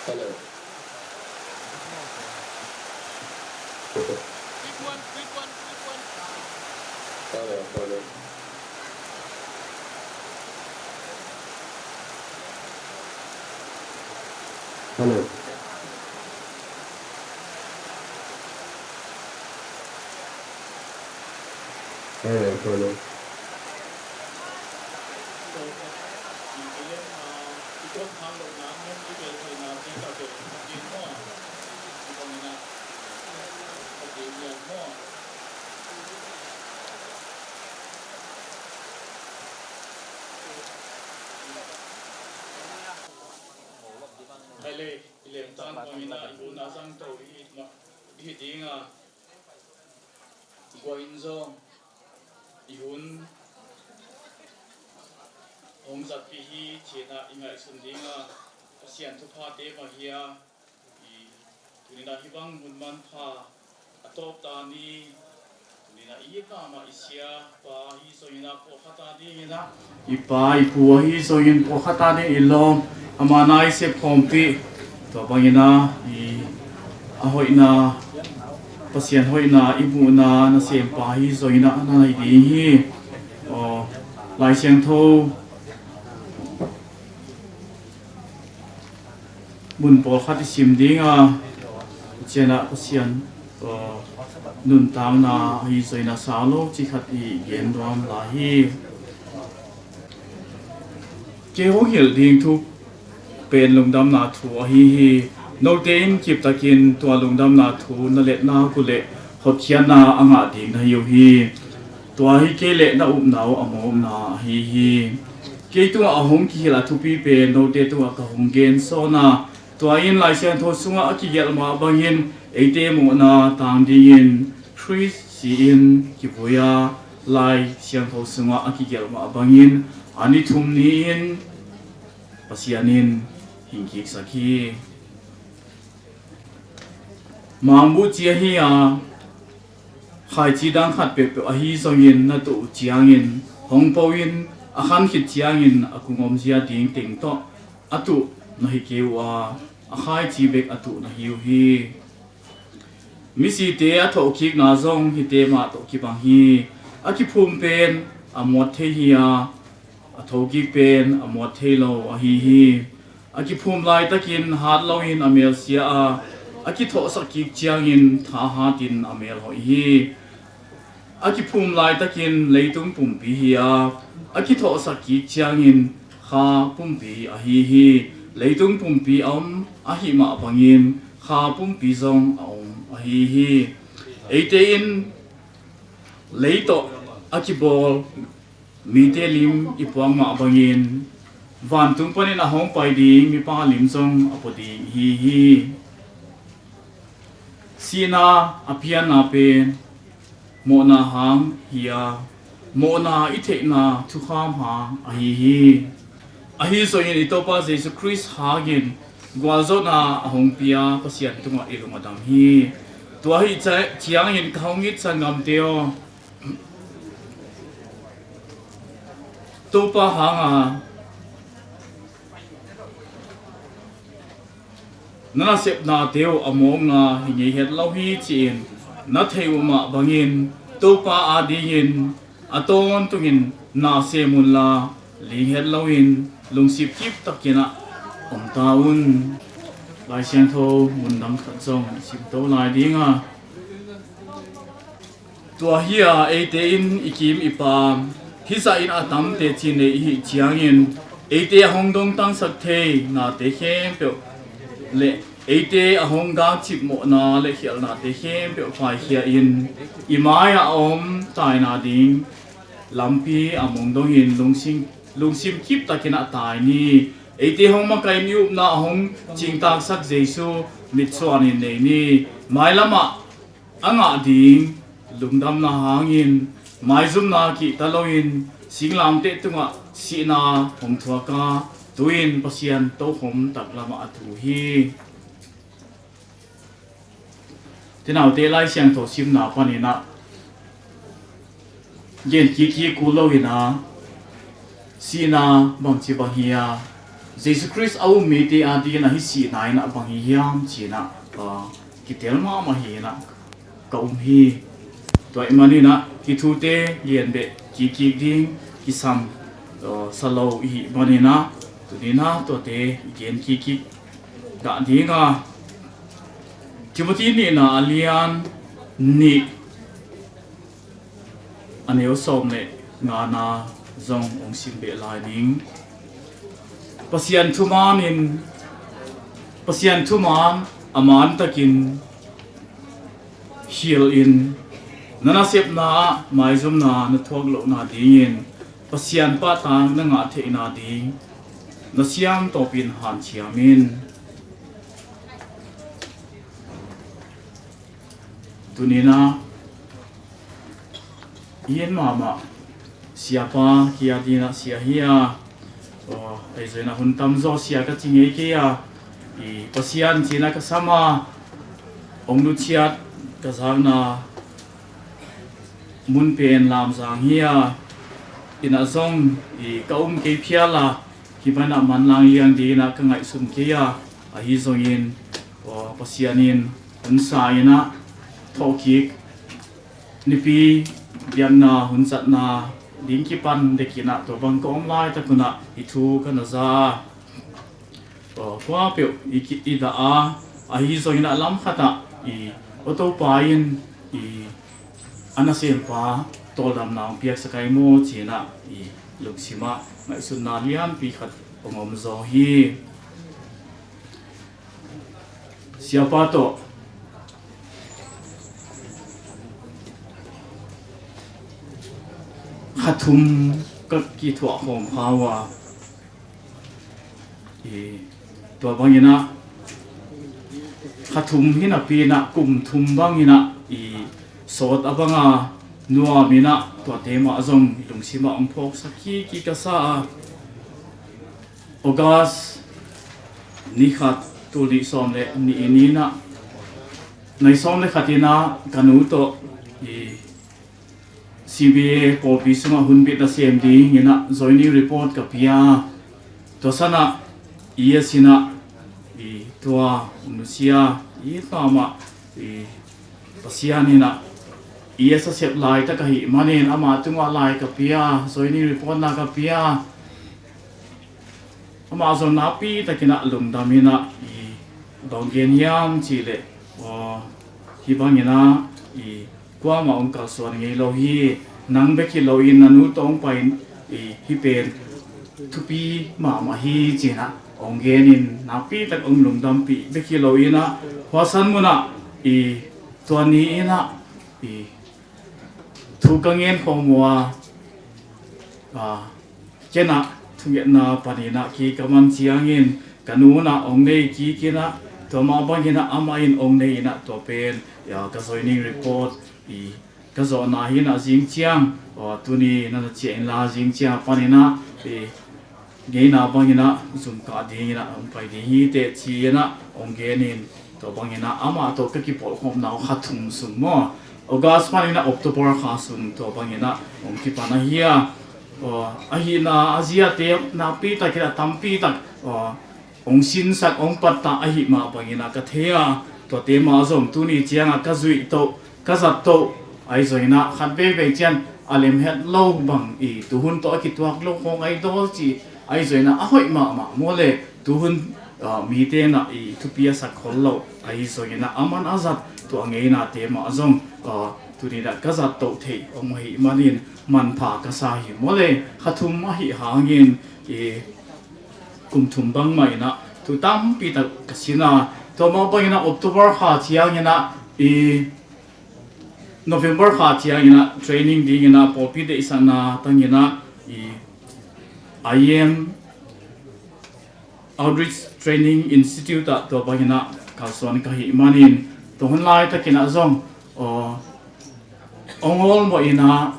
Hello. Hello, hello. Hello, hello. Hai le, i lemtan bangin ah i hun a zang to i hih mah, i hih ding a, guai in zong i hun hong zatpih hi ci-in ah i ngaihsun ding a, Pasian thuphate mah hi a, i tuninah hih bang hun manpha a tawp ta ni. Tuninah i it mahmah i sia pa ahi zongin ah pawlkhat a dinginah, i pa i pu ahi zongin pawlkhat a dingin i lawm, ama na i sep khawmpih, tua banginah i a hoihna, Pasian hoihna i muhna nasempa ahi zongin ah na hi ding hi. Aw, Lai Siangtho mun pawlkhat i sim ding a, Pasian ah, Pasian, aw, nuntakna ahi zongin a sau lo cih khat i gen nuam lai hi. Kei hong hilh ding thu pen lungdamna thu ahi hi. Note in kiptakin tua lungdamna thu na let nak uh leh hotkhiatna a ngah ding na hi uh hi. Tua hi kei leh na upna uh a mawkna ahi hi. Kei tungah a hong kihilh a thupi pen note tungah ka hong gen sawn a, tua in Lai Siangtho sungah a kigelh mah bangin eite mawhna tang dingin Khrist si-in kivui a, Lai Siangtho sungah a kigelh mah bangin a ni thum ni-in Pasian in hing kiksak hi. Mangbuh ci ahi a, khaici dang khat peuhpeuh ahi zongin na tuh uh ciangin hong po in, a khan khit ciangin a kung omzia ding teng tawh a tuh na hi kei uh a, a khaici bek a tuh na hi uh hi. Misite a thawhkikna zong hihte mah tawh kibang hi. A kiphum pen a muat thei hi a, a thokik pen a muat thei lo ahi hi. A kiphum laitakin hat loin a mel sia a, a kithawhsak kik ciangin thahatin a mel hoih hi. A kiphum laitakin leitung pumpi hi a, a kithawhsak kik ciangin kha pumpi ahi hi. Leitung pumpi a om ahih mah bangin kha pumpi zong a om ahi hi. Eite in lei tawh a kibawl mite lim i puak mah bangin vantung panin a hong pai ding mipa lim zong a pua ding hi hi. Sihna a pianna pen mawhna hang hi a, mawhna i theihna thukham hang ahi hi. Ahi zongin i Topa Jesu Khrist hangin gualzawhna a hong pia Pasian tungah i lung a dam hi. Tua hi ciangin ka hong it sanggamte aw, Topa hanga na nasepnate uh a mawkna hi ngei het lo hi ci-in na theih uh mah bangin Topa adingin a tawntungin na sem unla ling het loin lungsim kiptakin ah om ta un. Lai Siangtho mundam khat zong simto lai dinga, tua hi-a eite in i kim i pam hizah in a tam teci nei i hih ciangin eite a hong dongtangsak thei nate khempeuh le eite a hong gakcip mawhna le khialhnate khempeuh paikhia in i mai-ah a om taina ding lampi a mong dongin lungsim, lungsim kiptakin a tai ni. Eite hong makaih in i upna a hong cingtaksak Jesu mitsuanin nei ni. Mailamah a ngah ding lungdamna hangin maizumna kihta loin singlamteh tungah sihna hong thuak a, tu-in Pasian tokhom taklamah a tu hi. Tinaute, Lai Siangtho simna paninah gen kiki kul loinah sihna bangci bang hi a, Jesu Khrist a um mite adingin ahi sihna inah bang hi hiam cinah, ah, kitel mahmah hi inah ka um hi. Tua ih maninah hih thute lianbeh kikkik ding kisam, ah, sa lo ihih maninah tuninah tuate i gen kikkik dah dinga, Timothy nihna a lian nih a neu sawm le ngana zong hong sim beh lai ning. Pasian thumanin, Pasian thuman a mantakin hilhin na nasepna ah maizumna na thuak lohna dingin Pasian pahtak na ngah theihna ding na siam tawpin hanciam in. Tuninah i en mahmah siapa kia dinah sia hi a, aw, ei zoinah hun tamzaw sia ka ci ngei kei a, i Pasian cinah ka sama ong nuciat ka zakna mun pen Lamzang hi a, inah zong i ka um kei phial a, hih banah manlang liang dinah ka ngaihsun kei a, ahi zongin, aw, Pasian in hun sa inah thawhkik nipi biakna hun zatna ding kipan dekinah tua bang ka om laitak unah i thu ka na za a, tua khua peuh i, i dah a, ahi zongin a lam khatah i aw Topa in i a nasempa tawldamna hong piaksak ai maw cinah i lungsimah ngaihsutna lianpi khat hong om zaw hi. Siapa tawh kha thum ka kithuah khawm kha uh a, i tua banginah kha thum hi napi inah kum thum banginah i sawt a banga nuam inah tuate mah zong lungsimah hong phawksak kik kik ka sa a. August ni khat, tul nih sawm le nih ni inah nai sawm le khat inah ka nu tawh i C B A pawlpi sungah hunbit a sem ding inah joining report ka pia. Tua sanah E S inah i tua nusia i mahmah i Pasian inah E S a sep laitak ahih manin amah tungah lai ka pia, joining report na ka pia. Amah zong nakpi takinah lungdam inah i bang gen hiam cihleh, aw, hih banginah i kuamah hong kalsuan ngei lo hi. Nang bek hi loin na nu tawh hong pai i hih pen thupi mahmah hi cinah hong genin nakpi tak hong lungdampih bek hi loinah Huasan munah i tua ni inah i thu ka ngen khawm uh a, a, kenah thungetna paninah kikaman ciangin ka nu inah hong nei kik inah tua mah banginah amah in hong nei inah tua pen, ya, ka joining report i ka zawhna hi inah zing ciang, aw, tuni na na ciah inla zing ciang paninah i ngeina banginah zum kah dinginah hong pai ding hi teh ci inah hong genin tua banginah amah tawh ka kipawlkhawmna uh kha thum sung maw, August paninah October kha sung tua banginah hong kipan ahi a. Aw, ahihna a ziate nakpi takinah tampi tak, aw, hong sinsak hong pattah ahih mah banginah ka thei a, tuate mah zong tuni ciangah ka zuih toh ka zat toh, ahi zonginah khat veivei cian a lem het lo bang i tuhun tawh a kituak lo khawng ahi daw ci, ahi zonginah a hoih mahmah maw le tuhun, ah, mite inah i thupi a sak khol lo, ahi zonginah a man a zat tua ngeinate mah zong, ah, tuninah ka zat toh theih hong ahih manin manpha ka sa hi maw le kha thum ahih hangin i kum thum bang mah inah thu tampi tak ka sin a, tua mah banginah October kha cianginah i November kha cianginah training dinginah pawlpi deihsakna tanginah i I M Outreach Training Institute ah tua banginah kalsuan ka hih manin tua hun laitakinah zong, aw, hong awlmawh inah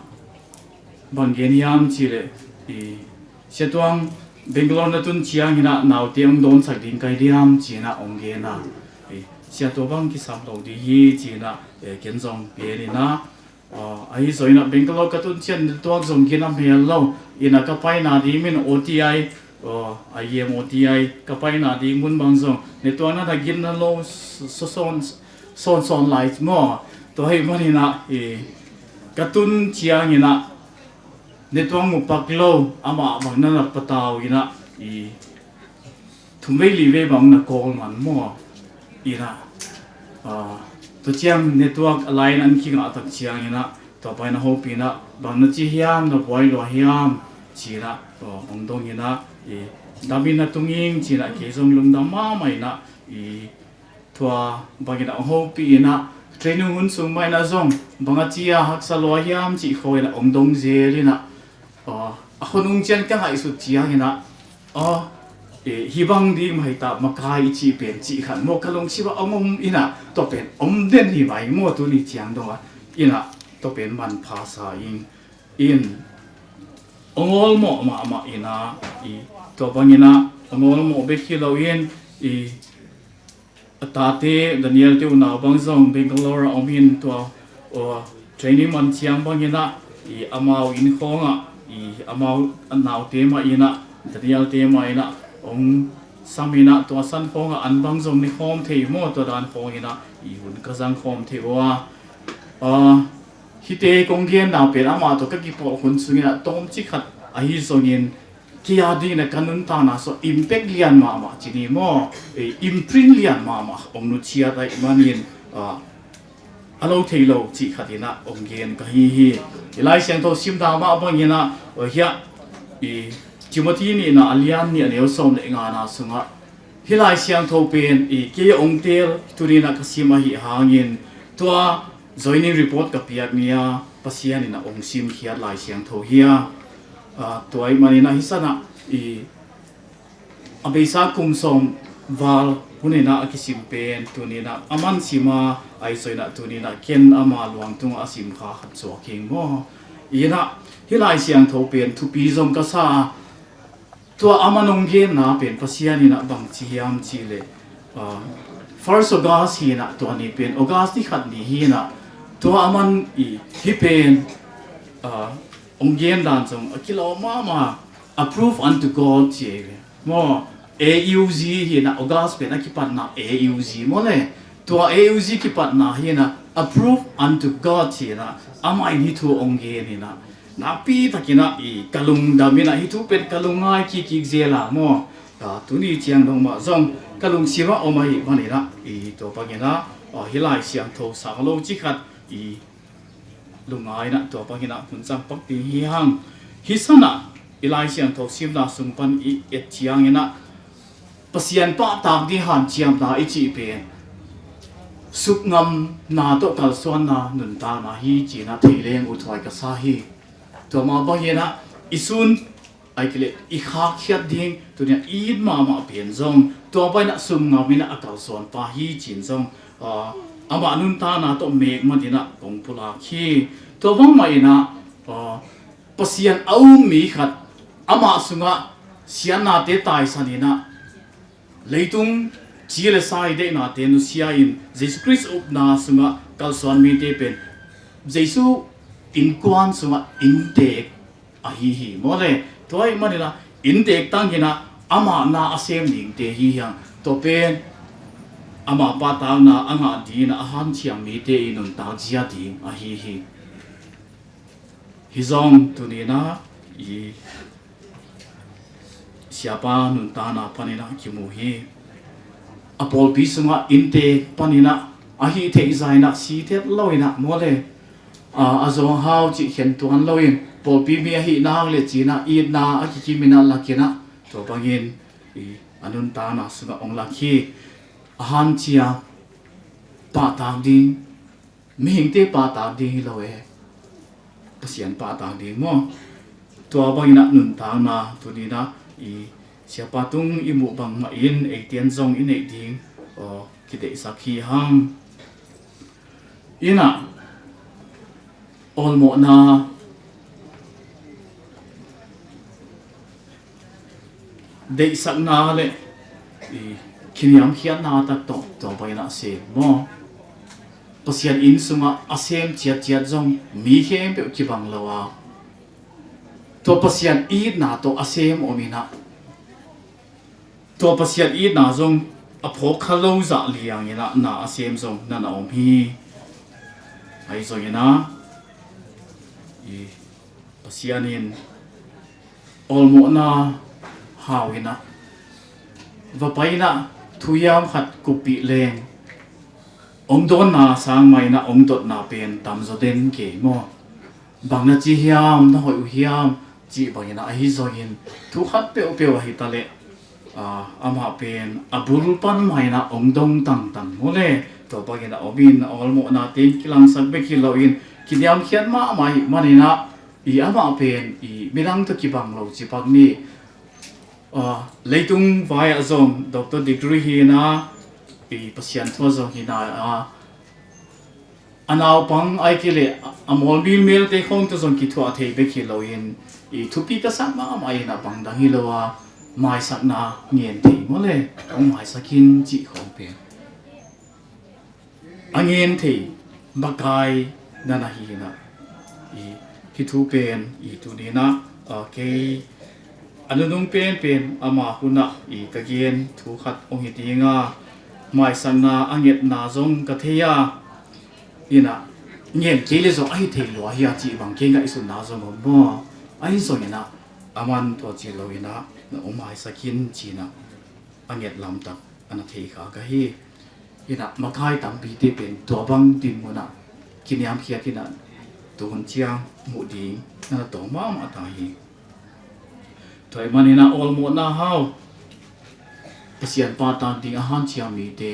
bang gen hiam cihleh i Sia Tuang Bangalore na tun cianginah naute hong dawnsak ding kai diam cinah hong gen a, i Sia, tua bang kisam lo ding hi cinah, eh, ken zong gen inah, ah, ahi zonginah Bangalore ka tun cian network zong gina mel lo inah ka paina ding mun O T I, aw, I M O T I ka paina ding mun bang zong network na na gina lo sawn sawn lai maw. Tua ahih maninah i ka tun cianginah network mu pak lo, amah bang na na patau inah i thum vei li vei bang na call man maw. Inah, ah, tua ciang network a line an kingah tak cianginah tua paina hopih inah bang na ci hiam, na buai lua hiam cinah, aw, hong dong inah i dam in na tung ing cinah kei zong lungdam mahmah inah i tua banginah hong hopih inah training hun sung mah inah zong bang a ci a haksa lua hiam cih khawng inah hong dong zel inah, aw, a khonung cian ka ngaihsut cianginah, aw, eh, hih bang ding mah hi ta makai i cih pen cih khat maw ka lungsimah hong om inah tua pen om den hi mai maw tuni ciang dongah inah tua pen manpha sa ing in hong awlmawh mahmah inah i tua banginah hong awlmawh bek hi loin i a tate Daniel te unau bang zong Bangalore a om in tua, aw, training man ciang banginah i amau inn khawngah i amau a naute mah inah Daniel te mah inah hong sam inah tua san khawngah an bang zong ne khawm thei maw, tua dan khawng inah i hun ka zang khawm thei uh a. Ah, hihte kong genna pen amah tawh ka kipawlkhun sunginah tawmcik khat ahi zongin kei a dingin a ka nuntakna sungah impact lian mahmah ci ni maw, eh, imprint lian mahmah hong nusiat ahih manin, ah, a lo thei lo cih khat in ah hong gen ka hi hi. I Lai Siangtho simna mah bangin ah, aw hiah, i Timothy nihna a lian nih a neu sawm le ngana sungah, hih Lai Siangtho pen i kei a hong teel, tuni in ah ka sim ahi hangin, tua joining report ka piak ni a, Pasian in ah hong simkhiat Lai Siangtho hi a, aa, tua ahih manin ah hih san ah i a beisa kum sawm val hun in ah a kisim pen, tuni in ah aman sim a, ahi zongin ah tuni in ah ken ama luang tungah a sim kha khat suak hi ing maw. In ah hih Lai Siangtho pen thupi zong ka sa a, tua aman hong genna pen Pasian in ah bangci hiam cih leh, ah, first August hi in ah, tua ni pen August ni khat ni hi in ah, tua aman i hih pen, ah, hong gen dan zong a kilawm mahmah, approve unto God ci hi ve. Maw, A U G hi in ah, August pen a kipatna A U G maw le. Tua A U G kipatna hi in ah, approve unto God ci in ah, amah in hih thu hong gen in ah, nakpi takin ah i ka lungdam in ah, hih thu pen ka lungngai kikkik zel a maw. Ah, tuni ciang dong mah zong ka lungsim ah om ahih manin ah, i tua bangin ah, ah, hih Lai Siangtho sang lo cih khat i lungngai in ah tua bangin ah hun cang pak ding hi hang. Hih san ah i Lai Siangtho simna sung pan i et ciangin ah, Pasian pahtak ding hanciamna i cih pen sukngamna tawh kalsuanna nuntakna hi ci in ah thei leng uthuai ka sa hi. Tua mah bangin ah i sun, ahih kei leh i khakhiat ding, tuni a it mahmah pen zong tua bangin ah sumngam in ah a kalsuanpa hi ci in zong, ah, amah nuntakna tawh mekmat in ah kong pulak hi. Tua bangmah in ah, ah, Pasian a um mi khat, amah sungah siatnate taisan in ah, leitung ci le sa i deihnate nusia in Jesu Khrist upna sungah kalsuan mite pen Jesu innkuan sungah inntek ahi hi maw le. Tua ahih manin ah inntek tang hi in ah, amah na a sem dingte hi hang. Tua pen amah pahtakna a ngah dingin ah a hanciam mite i nuntak zia ding ahi hi. Hih zong tuni in ah i siapa nuntakna panin ah kimu hi. A pawlpi sungah inntek panin ah a hih theih zah in ah si thet lo in ah maw le, a, a zawng hau cih khen tuan lo in, pawlpi mi ahih nak leh ci in ah itna a kikim in ah lak in ah, tua bangin i a nuntakna sungah hong lak hi. A hanciam pahtak ding, mihingte pahtak ding hi lo e, Pasian pahtak ding maw. Tua bangin ah nuntakna tuni in ah i siapa tung i muh bangmah in eite in zong i neih ding, aw, kideihsak hi hang. In ah awlmawhna, deihsakna le i kiniamkhiatna tak tawh tua bangin ah sem maw. Pasian inn sungah a sem ciatciat zong mi khempeuh kibang lo a, tua Pasian itna tawh a sem om in ah, tua Pasian itna zong a phawk kha lo zah liang in ah na a sem zong na na om hi. Ahi zongin ah i Pasian in awlmawhna hau in ah, va pai in ah, thuhiam khat kuppih leng, hong dawnna sang mah in ah hong dotna pen tamzaw den kei maw. Bang na ci hiam, na hoih uh hiam cih bangin ah, ahi zongin thu khat peuhpeuh ahi ta leh, a, amah pen a bul pan mah in ah hong dong tangtang maw le. Tua bangin ah om in, a awlmawhnate in kilangsak bek hi lo in, kiniamkhiat mahmah ahih manin ah, i amah pen i midang tawh kibang lo ci pak ni. A, leitung vai ah zong doctor degree hi in ah, i Pasian thu ah zong hi in ah, a naupang ahih kei leh a mawl milmelte khawng tawh zong kithuah thei bek hi lo in, i thupi ka sak mahmah in ah bang dang hi lo a, maisakna ngen thei maw le, hong maisak in cih khawng pen a ngen thei makai na na hi in ah, i hih thu pen i tuni in ah, a, kei a nunung penpen ama hun ah i ka gen thu khat hong hi ding a, maisakna a ngetna zong ka thei a, in ah ngen kei leh zong ahi thei lua hi a cih bang kei ngaihsutna zong om maw. Ahi zongin ah aman tua ci lo in ah na hong maisak in ci in ah a nget lamtak a na thei kha ka hi. In ah makai tampite pen tua bang dinmun ah kiniamkhiat in ah tuhun ciang muh ding na tawm mahmah ta hi. Tua ahih manin ah awlmawhna hau, Pasian pahtak ding a hanciam mite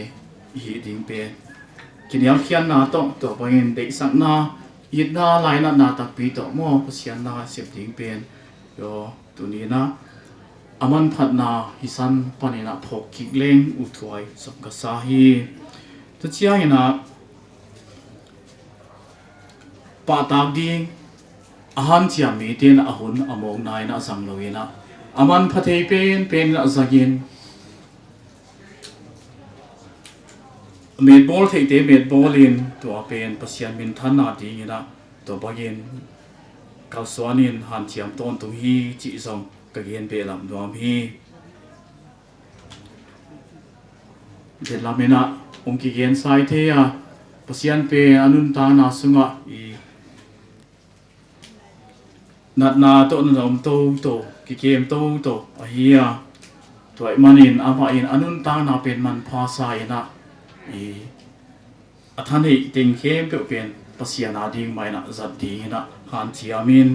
i hih ding pen kiniamkhiatna tawh, tua bangin deihsakna, itna, lainatna takpi tawh maw, Pasian na sep ding pen aw, tuni in ah a manphatna hih san panin ah phawk kik leng uthuai zong ka sa hi. Tua ciangin ah pahtak ding a hanciam mite in ah a hun a mawkna in ah zang lo in ah, a manpha thei penpen in ah zangin, metbawl theite metbawl in, tua pen Pasian minthanna ding in ah tua bangin kalsuan in hanciam tawntung hi cih zong ka gen behlap nuam hi. Tua lam in ah hong kigen sai thei a, Pasian pen a nuntakna sungah i natna tawh na om toto, kikem toto ahi a, tua ahih manin amah in a nuntakna pen manpha sa in ah, i a thaneih teng khempeuh pen Pasian a ding mah in ah zat ding in ah hanciam in,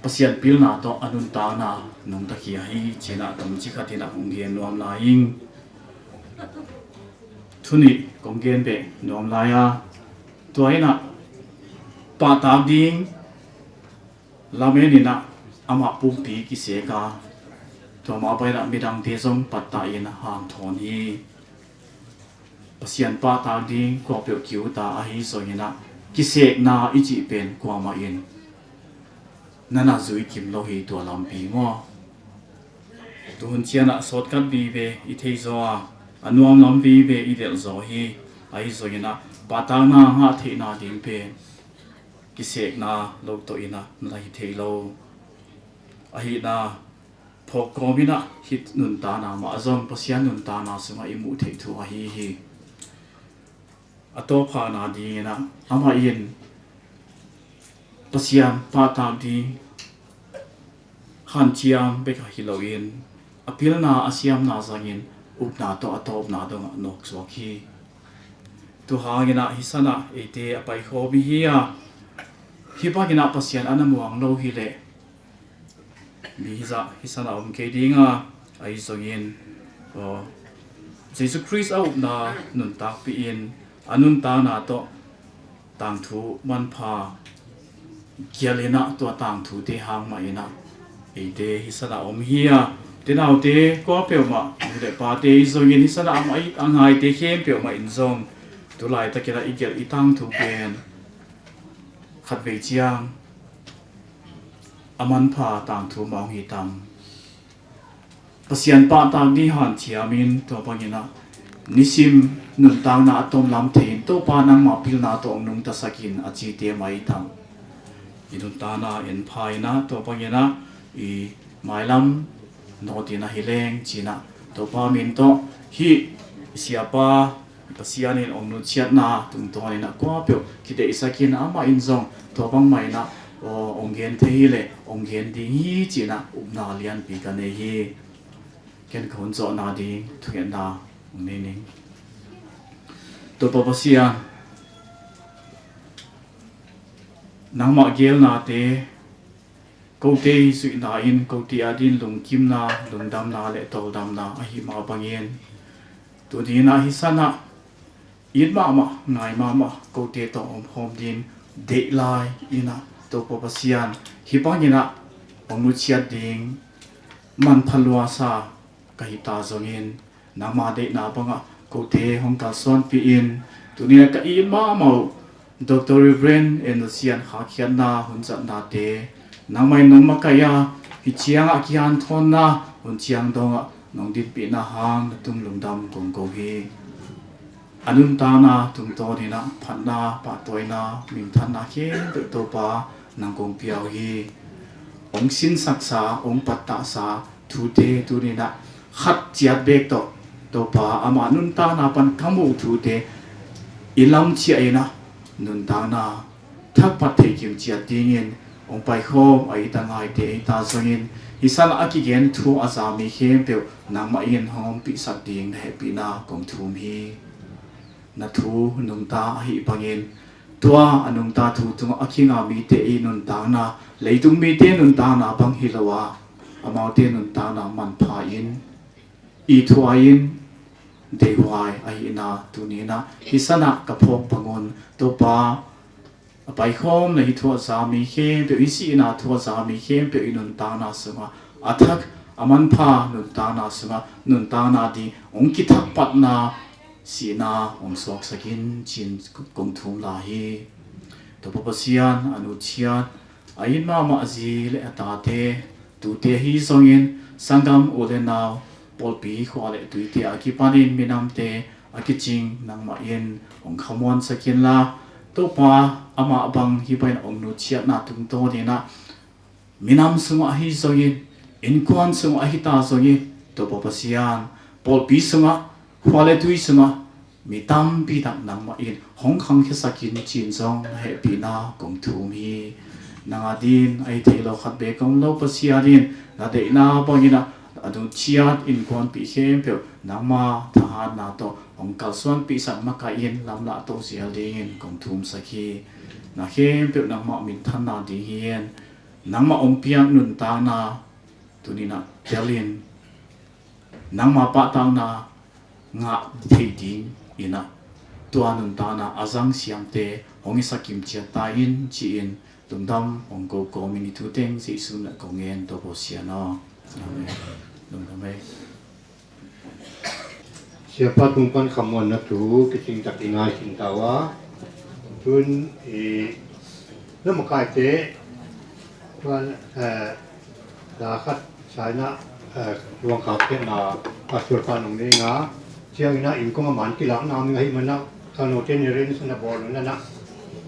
Pasian pilna tawh a nuntakna nungta khia hi ci in ah tawmcik khat in ah hong gen nuam lai ing. Thu nih kong gen beh nuam lai a, tua in ah pahtak ding lamen in ah amah pumpi kisek a, tua mah bang in ah midangte zong pattah in hanthawn hi. Pasian pahtak ding kuapeuh ki-ut a, ahi zongin ah kisekna i cih pen kuamah in na na zui kim lo hi, tua lampi maw. Tuhun ciang ah sawtkat vive i thei zaw a, a nuam lam vive i delh zaw hi. Ahi zongin ah pahtakna ngah theihna ding pen kisekna lo tawh in ah na hi thei lo. Ahih na phawk kawm in ah hih nuntakna mah zong Pasian nuntakna sungah i muh theih thu ahi hi. A tawpkhakna ding in ah amah in Pasian pahtak ding hanciam bek ahi lo in, a pilna a siamna zangin upna tawh a tawpna dongah nawksuak hi. Tua hang in ah hih san ah eite a paikhawm i hi a, hih bang in ah Pasian a na muang lo hi leh mi hizah hih san ah om kei ding a, ahi zongin aw, Jesu Khrist a upna nuntakpih in a nuntakna tawh tangthu manpha gial in ah, tua tangthute hang mah in ah eite hih san ah om hi a, te naute kuapeuh mah, nu le pate ahi zongin hih san ah a mah i a ngaite khempeuh mah in zong tu laitak in ah i gial i tangthu pen khatvei ciang a manpha tangthu mah hong hi tam? Pasian pahtak ding hanciam in, tua bang in ah nisim nuntakna a tomlam thei in, Topa nangmah pilna tawh hong nungtasak in, a cite mah hi tam? I nuntakna en pha in ah, tua bang in ah i mailam nawt in ah hi leng ci in ah, Topa min tawh hih i siapa Pasian in hong nutsiatna tungtawn in ah kuapeuh kideihsak in, amah in zong tua bangmah in ah aw, hong gen thei hi leh hong gen ding hi ci in ah upna lianpi ka nei hi. Ken ka hun zawhna ding thungetna hong nei ning. Topa Pasian, nangmah geelnate kote i zuihna in kote adingin lungkimna, lungdamna le tawldamna ahi mah bangin, tuni in ah hih san ah it mahmah, ngai mahmah kote tawh omkhawm dingin deih lai in ah, Topa Pasian, hih bang in ah hong nutsiat ding manpha luasa ka hi ta zongin, nangma deihna bangah kote hong kalsuanpih in, tuni in ah ka it mahmah uh Doctor Reverend N. Sian khakhiatna hun zatnate nangmah in nong makaih a, hih ciangah kihanthawnna hun ciang dongah nong dinpihna hang na tung lungdam kong ko hi. A nuntakna tungtawn in ah phatna, pahtawina, minthanna khempeuh Topa nang kong pia uh hi. Hong sinsaksa, hong pattahsa thute tuni in ah khat ciat beek tawh, Topa, amah nuntakna pan ka muh thute i lam ciah in ah nuntakna thakpat thei kim ciat dingin hong paikhawm a it a ngaite, a it a zongin hih san ah a kigen thu a za mi khempeuh nangmah in hong ompihsak ding na hehpihna kong thum hi. na thu nungta ahi bangin, tua a nungta thu tungah a kinga mite i nuntakna, leitung mite nuntakna bang hi lo a, amaute nuntakna manpha in, i thuai in, deihhuai ahihna tuninah hih sanah ka phawk bangun, Topa, a paikhawm le hih thu a za mi khempeuh, hih sihna thu a za mi khempeuh i nuntakna sungah a thak a manpha nuntakna sungah nuntakna ding hong kithakpatna, sihna hong suaksak in ci-in kong thum lai hi. Topa Pasian, a nuciat a it mahmah zi le a tate, tute hi zongin sanggam u le nau, pawlpi khua le tuite a kipanin minamte a kicing nangmah in hong khamuansak inla, Topa, amah bang hih bangin hong nuciatna tungtawninah minam sungah ahi zongin, innkuan sungah ahi ta zongin, Topa Pasian, pawlpi sungah, khua le tui sungah mi tampi tak nangmah in hong khangkhiasak in ci-in zong na hehpihna kong thum hi. Nang a din a hi thei lo khat beek om lo Pasian in na deihna banginah a nuciat innkuanpih khempeuh nangma thahatna tawh hong kalsuanpihsak makaih in lamlah to zial dingin kong thumsak hi. Na khempeuh nangmah minthanna ding hi-in, nangmah hong piak nuntakna tuninah telin, nangma pahtakna ngah thei ding inah, tua nuntakna a zang siamte hong i sakkim ciat ta in ci-in lungdam hong ko kawmin i thu teng Jesu min a kong ngen, Topa Pasian aw. Amen. Lungdam ei. Siapa tung pan khamuanna thu kicing takin ngai sin ta uh a, tun i na makaite, tua, eh, la khat saina, eh, luang khak khiatna a sualpa nong nei nga, ciangina inn kong a man kilakna om ing ahi mana, khangnote ni ren sana bawl nana.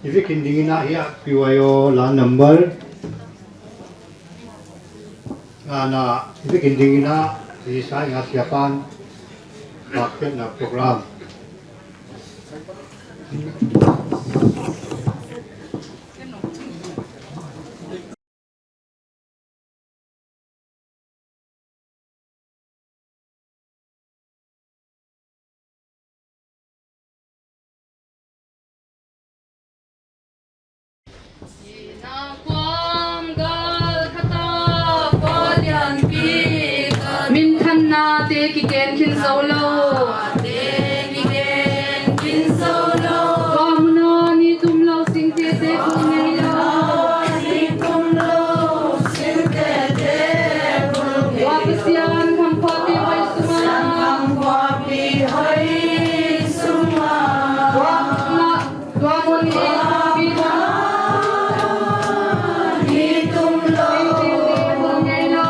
I vekin dingina hi a P Y O la number, ngana i vekin dingina i saina siapan khak khiatna program. Minthannate kigen khin zo lo. Tua mun ah ni tum lo singtete kul ngei lo. Tua Pasian khangkhuapi hoi sungah. Tua mun ah ni tum lo singtete kul ngei lo.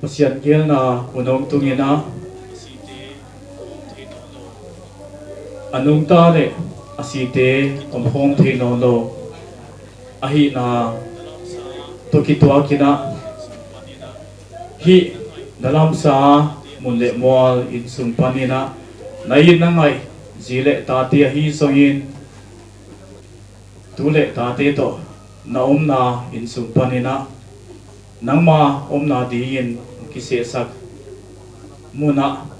Pasian geelna hun hong tungin ah, a nungta le a site omkhawm thei nawn lo ahihna tawh kituakin ah, hih na lamsa mun le mual inn sung panin ah, na it na ngaih zi le tate ahi zongin, tu le tate tawh na omna inn sung panin ah, nangma omna dingin kisehsak munah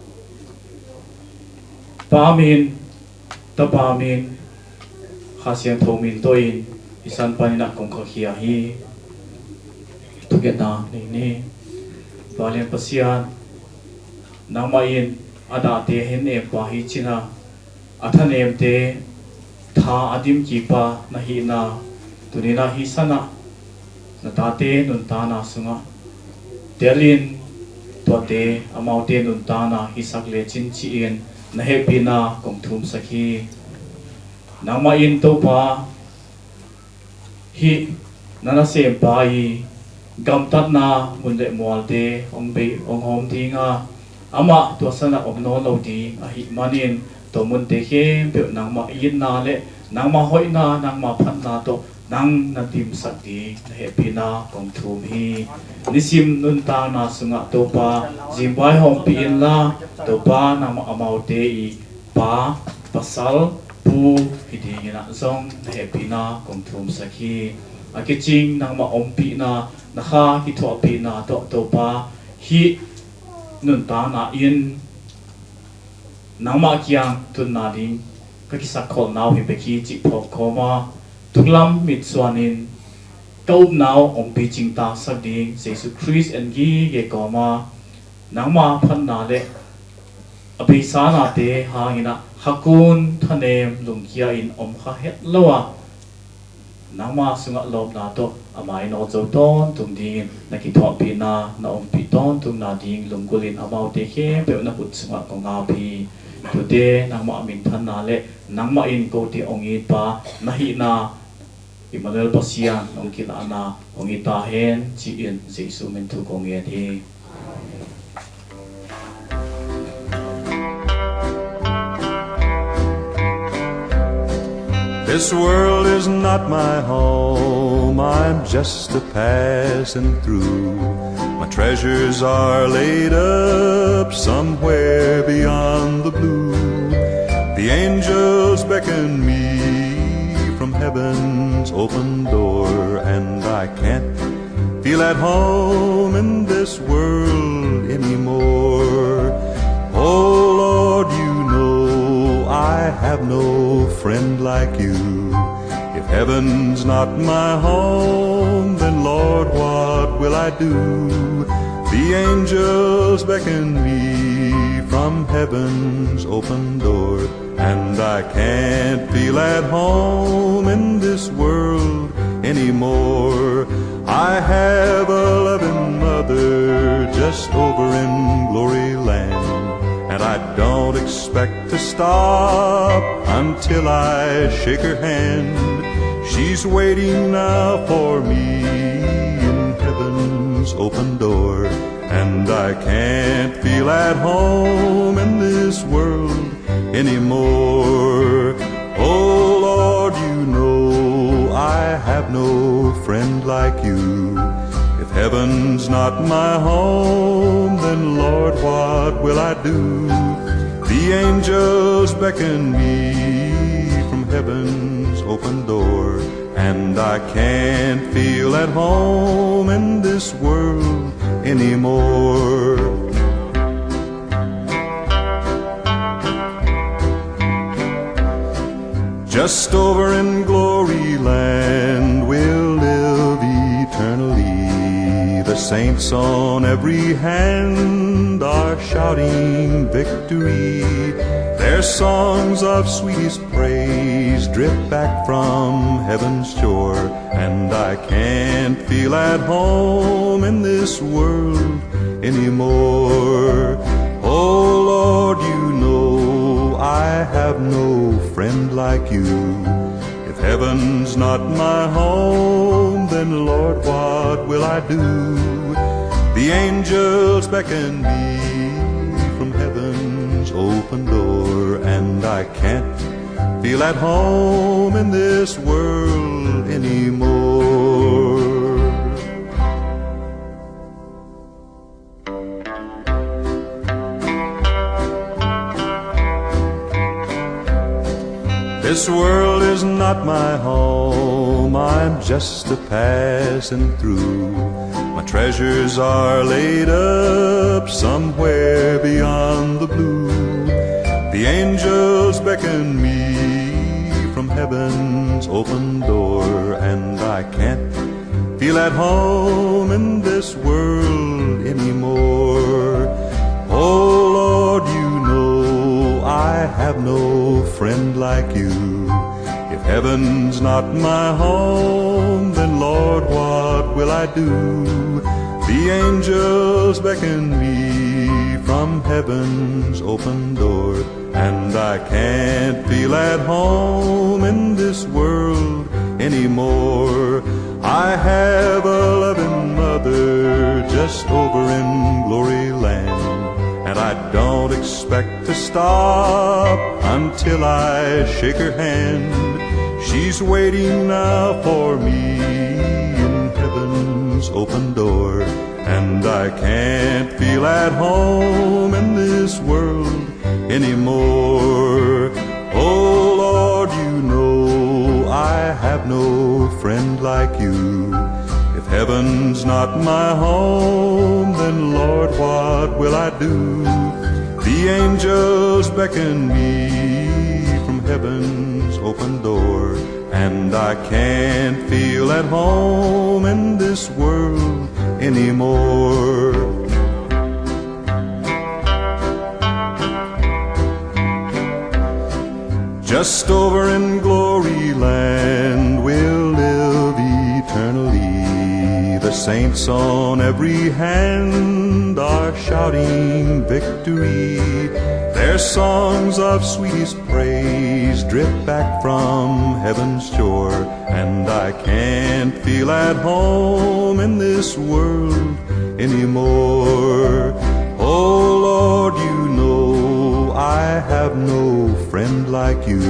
Pa min, Tapa min, Kha Siangtho min tawh in hih san panin ah kong khakhia hi. Thungetna nei ni. Vanglian Pasian, nangmah in a dahte henempa hi cin a, a thanemte tha a dimkipa na hihna, tuni-in ah hih sanah na tate nuntakna sungah telin, tuate amaute nuntakna hisak lecin ci-in na hehpihna kong thumsak hi. Nangmah in Topa, hih na nasempa i gamtatna mun le mualte hong bei hong hawm ding a, amah tua sanah om nawn lo ding ahih manin, tua munte khempeuh nangmah itna le nangmah hoihna, nangmah phatna tawh nang na dimsak ding na hehpihna kong thum hi. Nisim nuntakna sungah Topa zingvai hawmpih inla, Topa nangmah amaute i pa, pasal, pu hi dingin ah zong na hehpihna kong thumsak hi. A kicing nangmah ompihna, na Kha kithuahpihna tawh Topa, hih nuntakna in nangmah kiang tunna ding ka kisakkholhna uh hi bek hi cih phawk khawm a, thuklam mitsuanin ka upna uh ompih cingtasak ding Jesu Khrist en gige kawm a, nangma phatna le a beisa nate hangin ah hakun thanem lungkia in om kha het lo a, nangma sungah lawpna tawh a mai nawt zo tawntung dingin na kithuahpihna na ompih tawntungna ding lunggulhin amaute khempeuh na khut sungah kong ap hi. Tute nangmah minthanna le nangmah in kote hong itpa na hihna, Emmanuel Pasian hong kilahna hong hi ta hen ci-in Jesu min thu kong ngen hi. This world is not my home, I'm just a passing through. My treasures are laid up somewhere beyond the blue. The angels beckon me from heaven's open door, and I can't feel at home in this world anymore. Oh Lord, you know I have no friend like you. If heaven's not my home, then Lord, what will I do? The angels beckon me from heaven's open door, and I can't feel at home in this world anymore. I have a loving mother just over in glory land, and I don't expect to stop until I shake her hand. She's waiting now for me in heaven's open door, and I can't feel at home in this world anymore. Oh Lord, you know I have no friend like you. If heaven's not my home, then Lord, what will I do? The angels beckon me from heaven's open door, and I can't feel at home in this world anymore. Just over in glory land we'll live eternally. The saints on every hand are shouting victory. Their songs of sweetest praise drift back from heaven's shore, and I can't feel at home in this world anymore. Oh Lord, you know I have no friend like you. If heaven's not my home, And Lord, what will I do? The angels beckon me from heaven's open door, and I can't feel at home in this world anymore. This world is not my home, I'm just a passing through. My treasures are laid up somewhere beyond the blue. The angels beckon me from heaven's open door, and I can't feel at home in this world anymore. Oh Lord, you know I have no friend like you. If heaven's not my home, then Lord, what will I do? The angels beckon me from heaven's open door, and I can't feel at home in this world anymore. I have a loving mother just over in glory land, and I don't expect to stop until I shake her hand. She's waiting now for me in heaven's open door, and I can't feel at home in this world anymore. Oh Lord, you know I have no friend like you. If heaven's not my home, then Lord, what will I do? The angels beckon me from heaven's open door, and I can't feel at home in this world anymore. Just over in glory land we'll live eternally. The saints on every hand are shouting victory. Their songs of sweetest praise drip back from heaven's shore, and I can't feel at home in this world anymore. Oh Lord, you know I have no friend like you.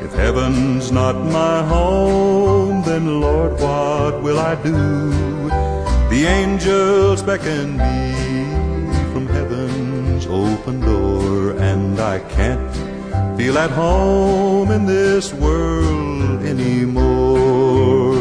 If heaven's not my home, then Lord, what will I do? The angels beckon me from heaven's open door, and I can't feel at home in this world anymore.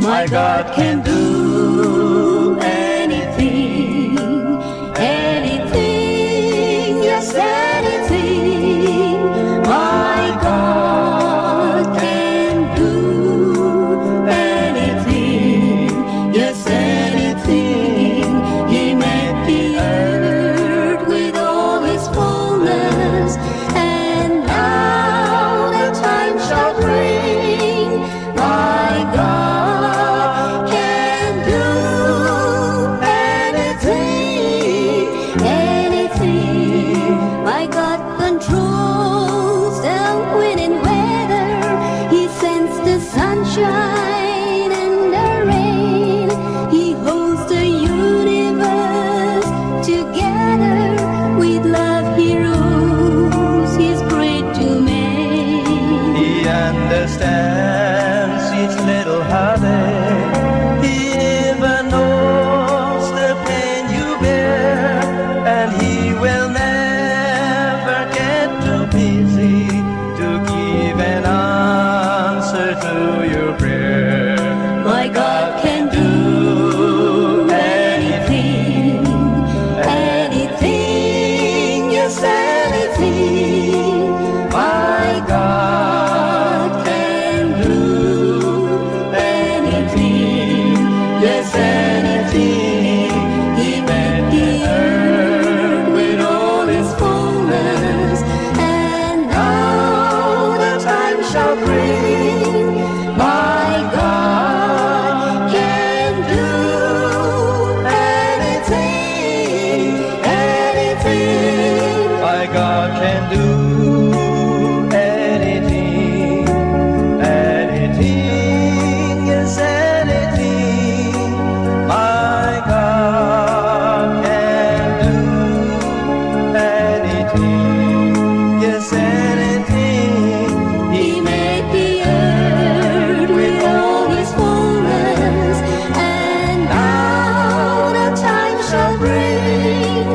My God can do anything, anything, yes, anything. My God can do anything, yes, anything. He made the earth with all its fullness, and now the time shall bring my God can Can do anything, anything, yes, anything. My God can do anything, yes, anything. He made the earth with all its fullness, and now the time shall bring.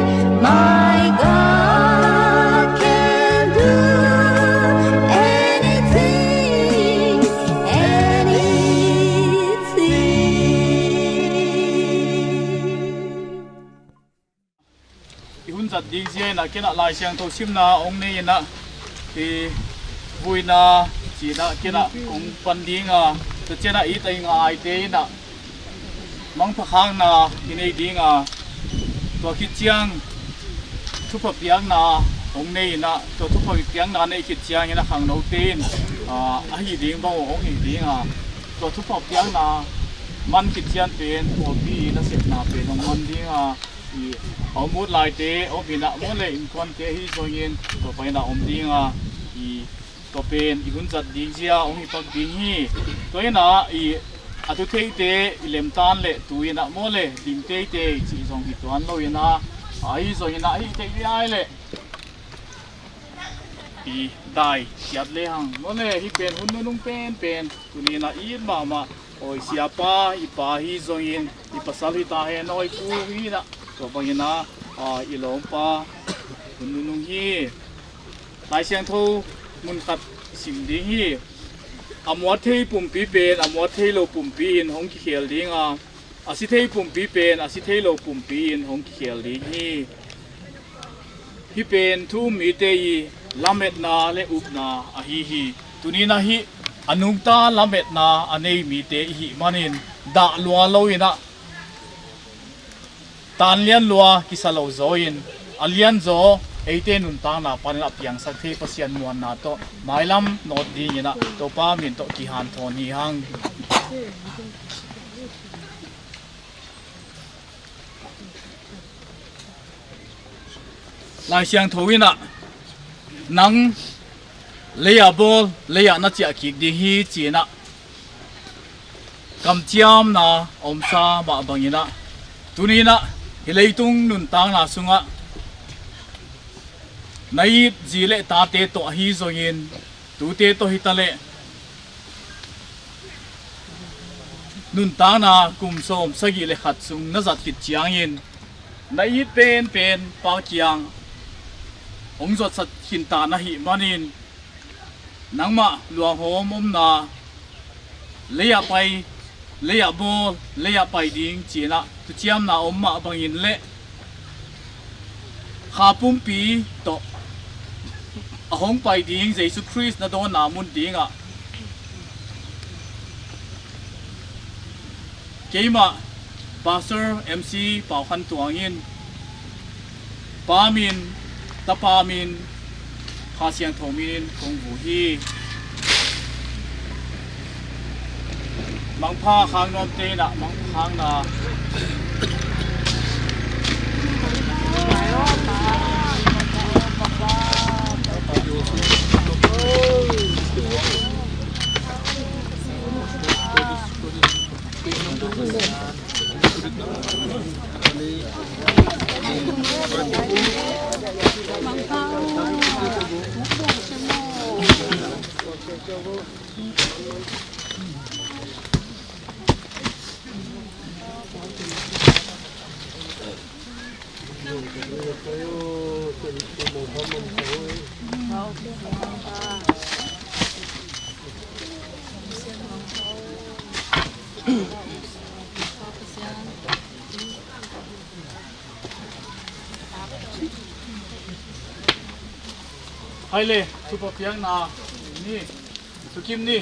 My God can do anything, anything. I hun zat ding zia inah kenah Lai Siangtho simna hong nei inah, i vuina cinah kenah kong pan dinga, tua cianah i tai ngaite inah mangpha khakna i nei dinga, tua khit ciang thupha piakna hong nei inah, tua thupha piakna nei khit ciangin a khangnote in, ah, a hi ding bang hong hi dinga, tua thupha piakna man khit ciang pen pawlpi i nasepna pen hong man dinga, i a om ut laite om inah maw le innkuante hi zongin tua paina om dinga, i tua pen i hun zat ding zia hong hi pak ding hi. Tua inah i a thu theite i lemtan le tu inah maw le ding teitei cih zong hi tuan lo inah, ahi zong inah hi thei liai le i dai siat le hang maw le, hi pen hun nunung penpen tuni inah i it mahmah. Awi siapa i pa hi zongin, i pasal hi ta hen, awi pu hi inah, tua bangin ah, ah, i lawmpa hun nunung hi. Lai Siangtho mun khat sim ding hi. A muat thei pumpi pen a muat thei lo pumpi in hong kikhel dinga, a si thei pumpi pen a si thei lo pumpi in hong kikhel ding hi. Hih pen thu um mite i lametna le upna ahi hi. Tuni inah hih a nungta lametna a nei mite i hih manin dah lua lo inah tan lian lua kisa lo zaw in, a lian zaw eite nuntakna panin a piangsak thei Pasian muanna tawh mailam nawt ding inah Topa min tawh kihanthawn hi hang. Lai Siangtho inah nang lei-ah bawl, lei-ah na ciah kik ding hi ci inah kamciamna a omsa mah bang inah, tuni inah hih leitung nuntakna sungah na it zi le tate tawh ahi zongin, tute tawh hi ta leh nuntakna kum sawm sagih le khat sung na zat khit ciangin na it penpen Pa kiang hong zuatsak khinta na hih manin, nangmah luanghawm omna, lei-ah pai, lei-ah bawl, lei-ah pai ding ci inah thuciamna om mah bangin le kha pumpi tawh a hong pai ding Jesu Khrist na dawnna mun dingah keimah Pastor M C Pau Khan Tuang in Pa min, Tapa min, Kha Siangtho min in kong vut hi. Mangpha khak nuamte inah mangpha khakna. Hai le, thupha piakna ni, thukim ni.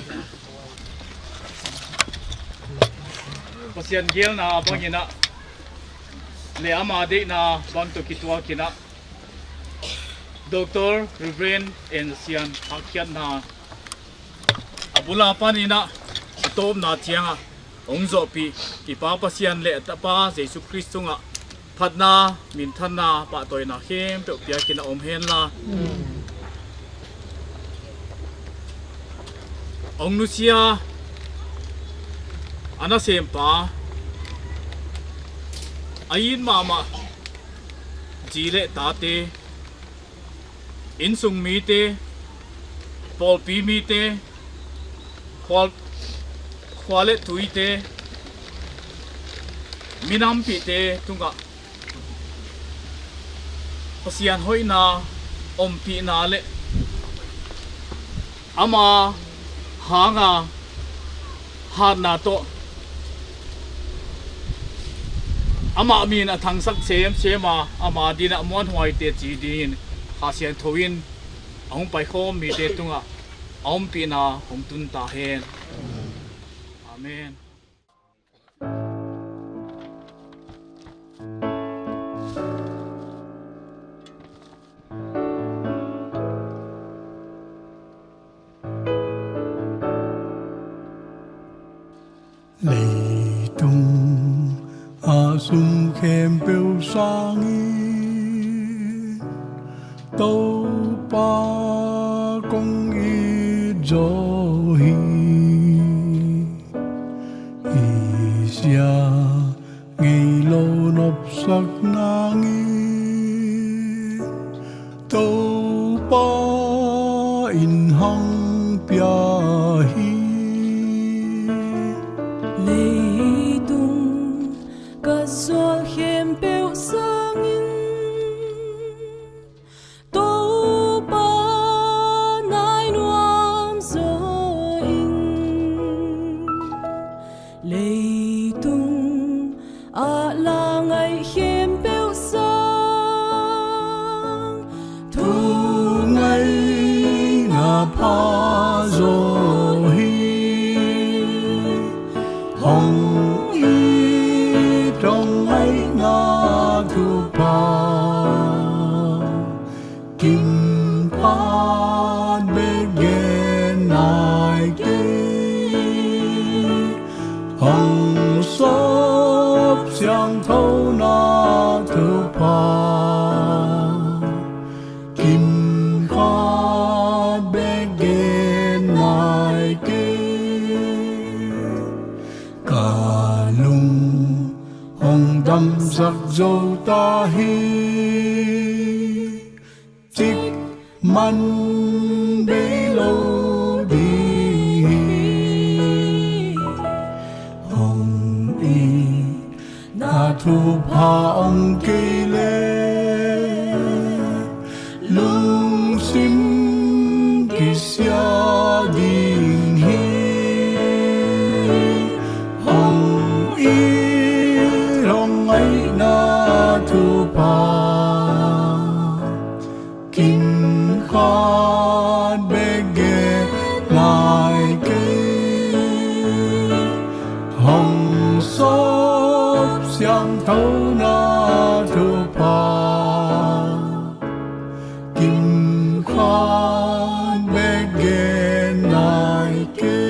Pasian gelna bang inah le ama deihna bang tawh kituak inah Doctor Reverend En Sian hakkhiatna a bula pan inah a tawpna ciangah hong zawhpih i Pa Pasian le a Tapa Jesu Khrist tungah phatna, minthanna, pahtawina khempeuh piakin a om henla. Hong nusia a nasempa, a it mahmah zi le tate, innsung mite, pawlpi mite, khua, khua le tuite, minampihte tungah Pasian hoihna, ompihna le ama hanga hatna tawh amah min a thangsak semsem a, ama dinah muanhuai teci dingin Kha Siangtho in a hong paikhawm mite tungah a ompihna hong tun ta hen. Amen. Leitung a sum khempeuh sangin Topa kong it zaw hi. I sia ngei lo nopsak nangin Topa in hong pia hi. Leitung ka sual khempeuh sangin Topa nai nuam zaw in. Leitung ah la ngaih khempeuh sang thungaihna pha zaw hi. Hong it hong ngaihna thupha kimkhat bek gen nai kei. Hong sawp siangthona thupha kimkhat bek gen nai kei. Ka lung hong damsak zo ta hi. Cik man bei lo ding hi. Hong itna thupha om kei leh lungsim kisia ding hi. Hong it hong ngaihna thupha kimkhat bek gen nai kei. Hong sawp siangthona thupha kimkhat bek gen nai kei.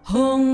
Hong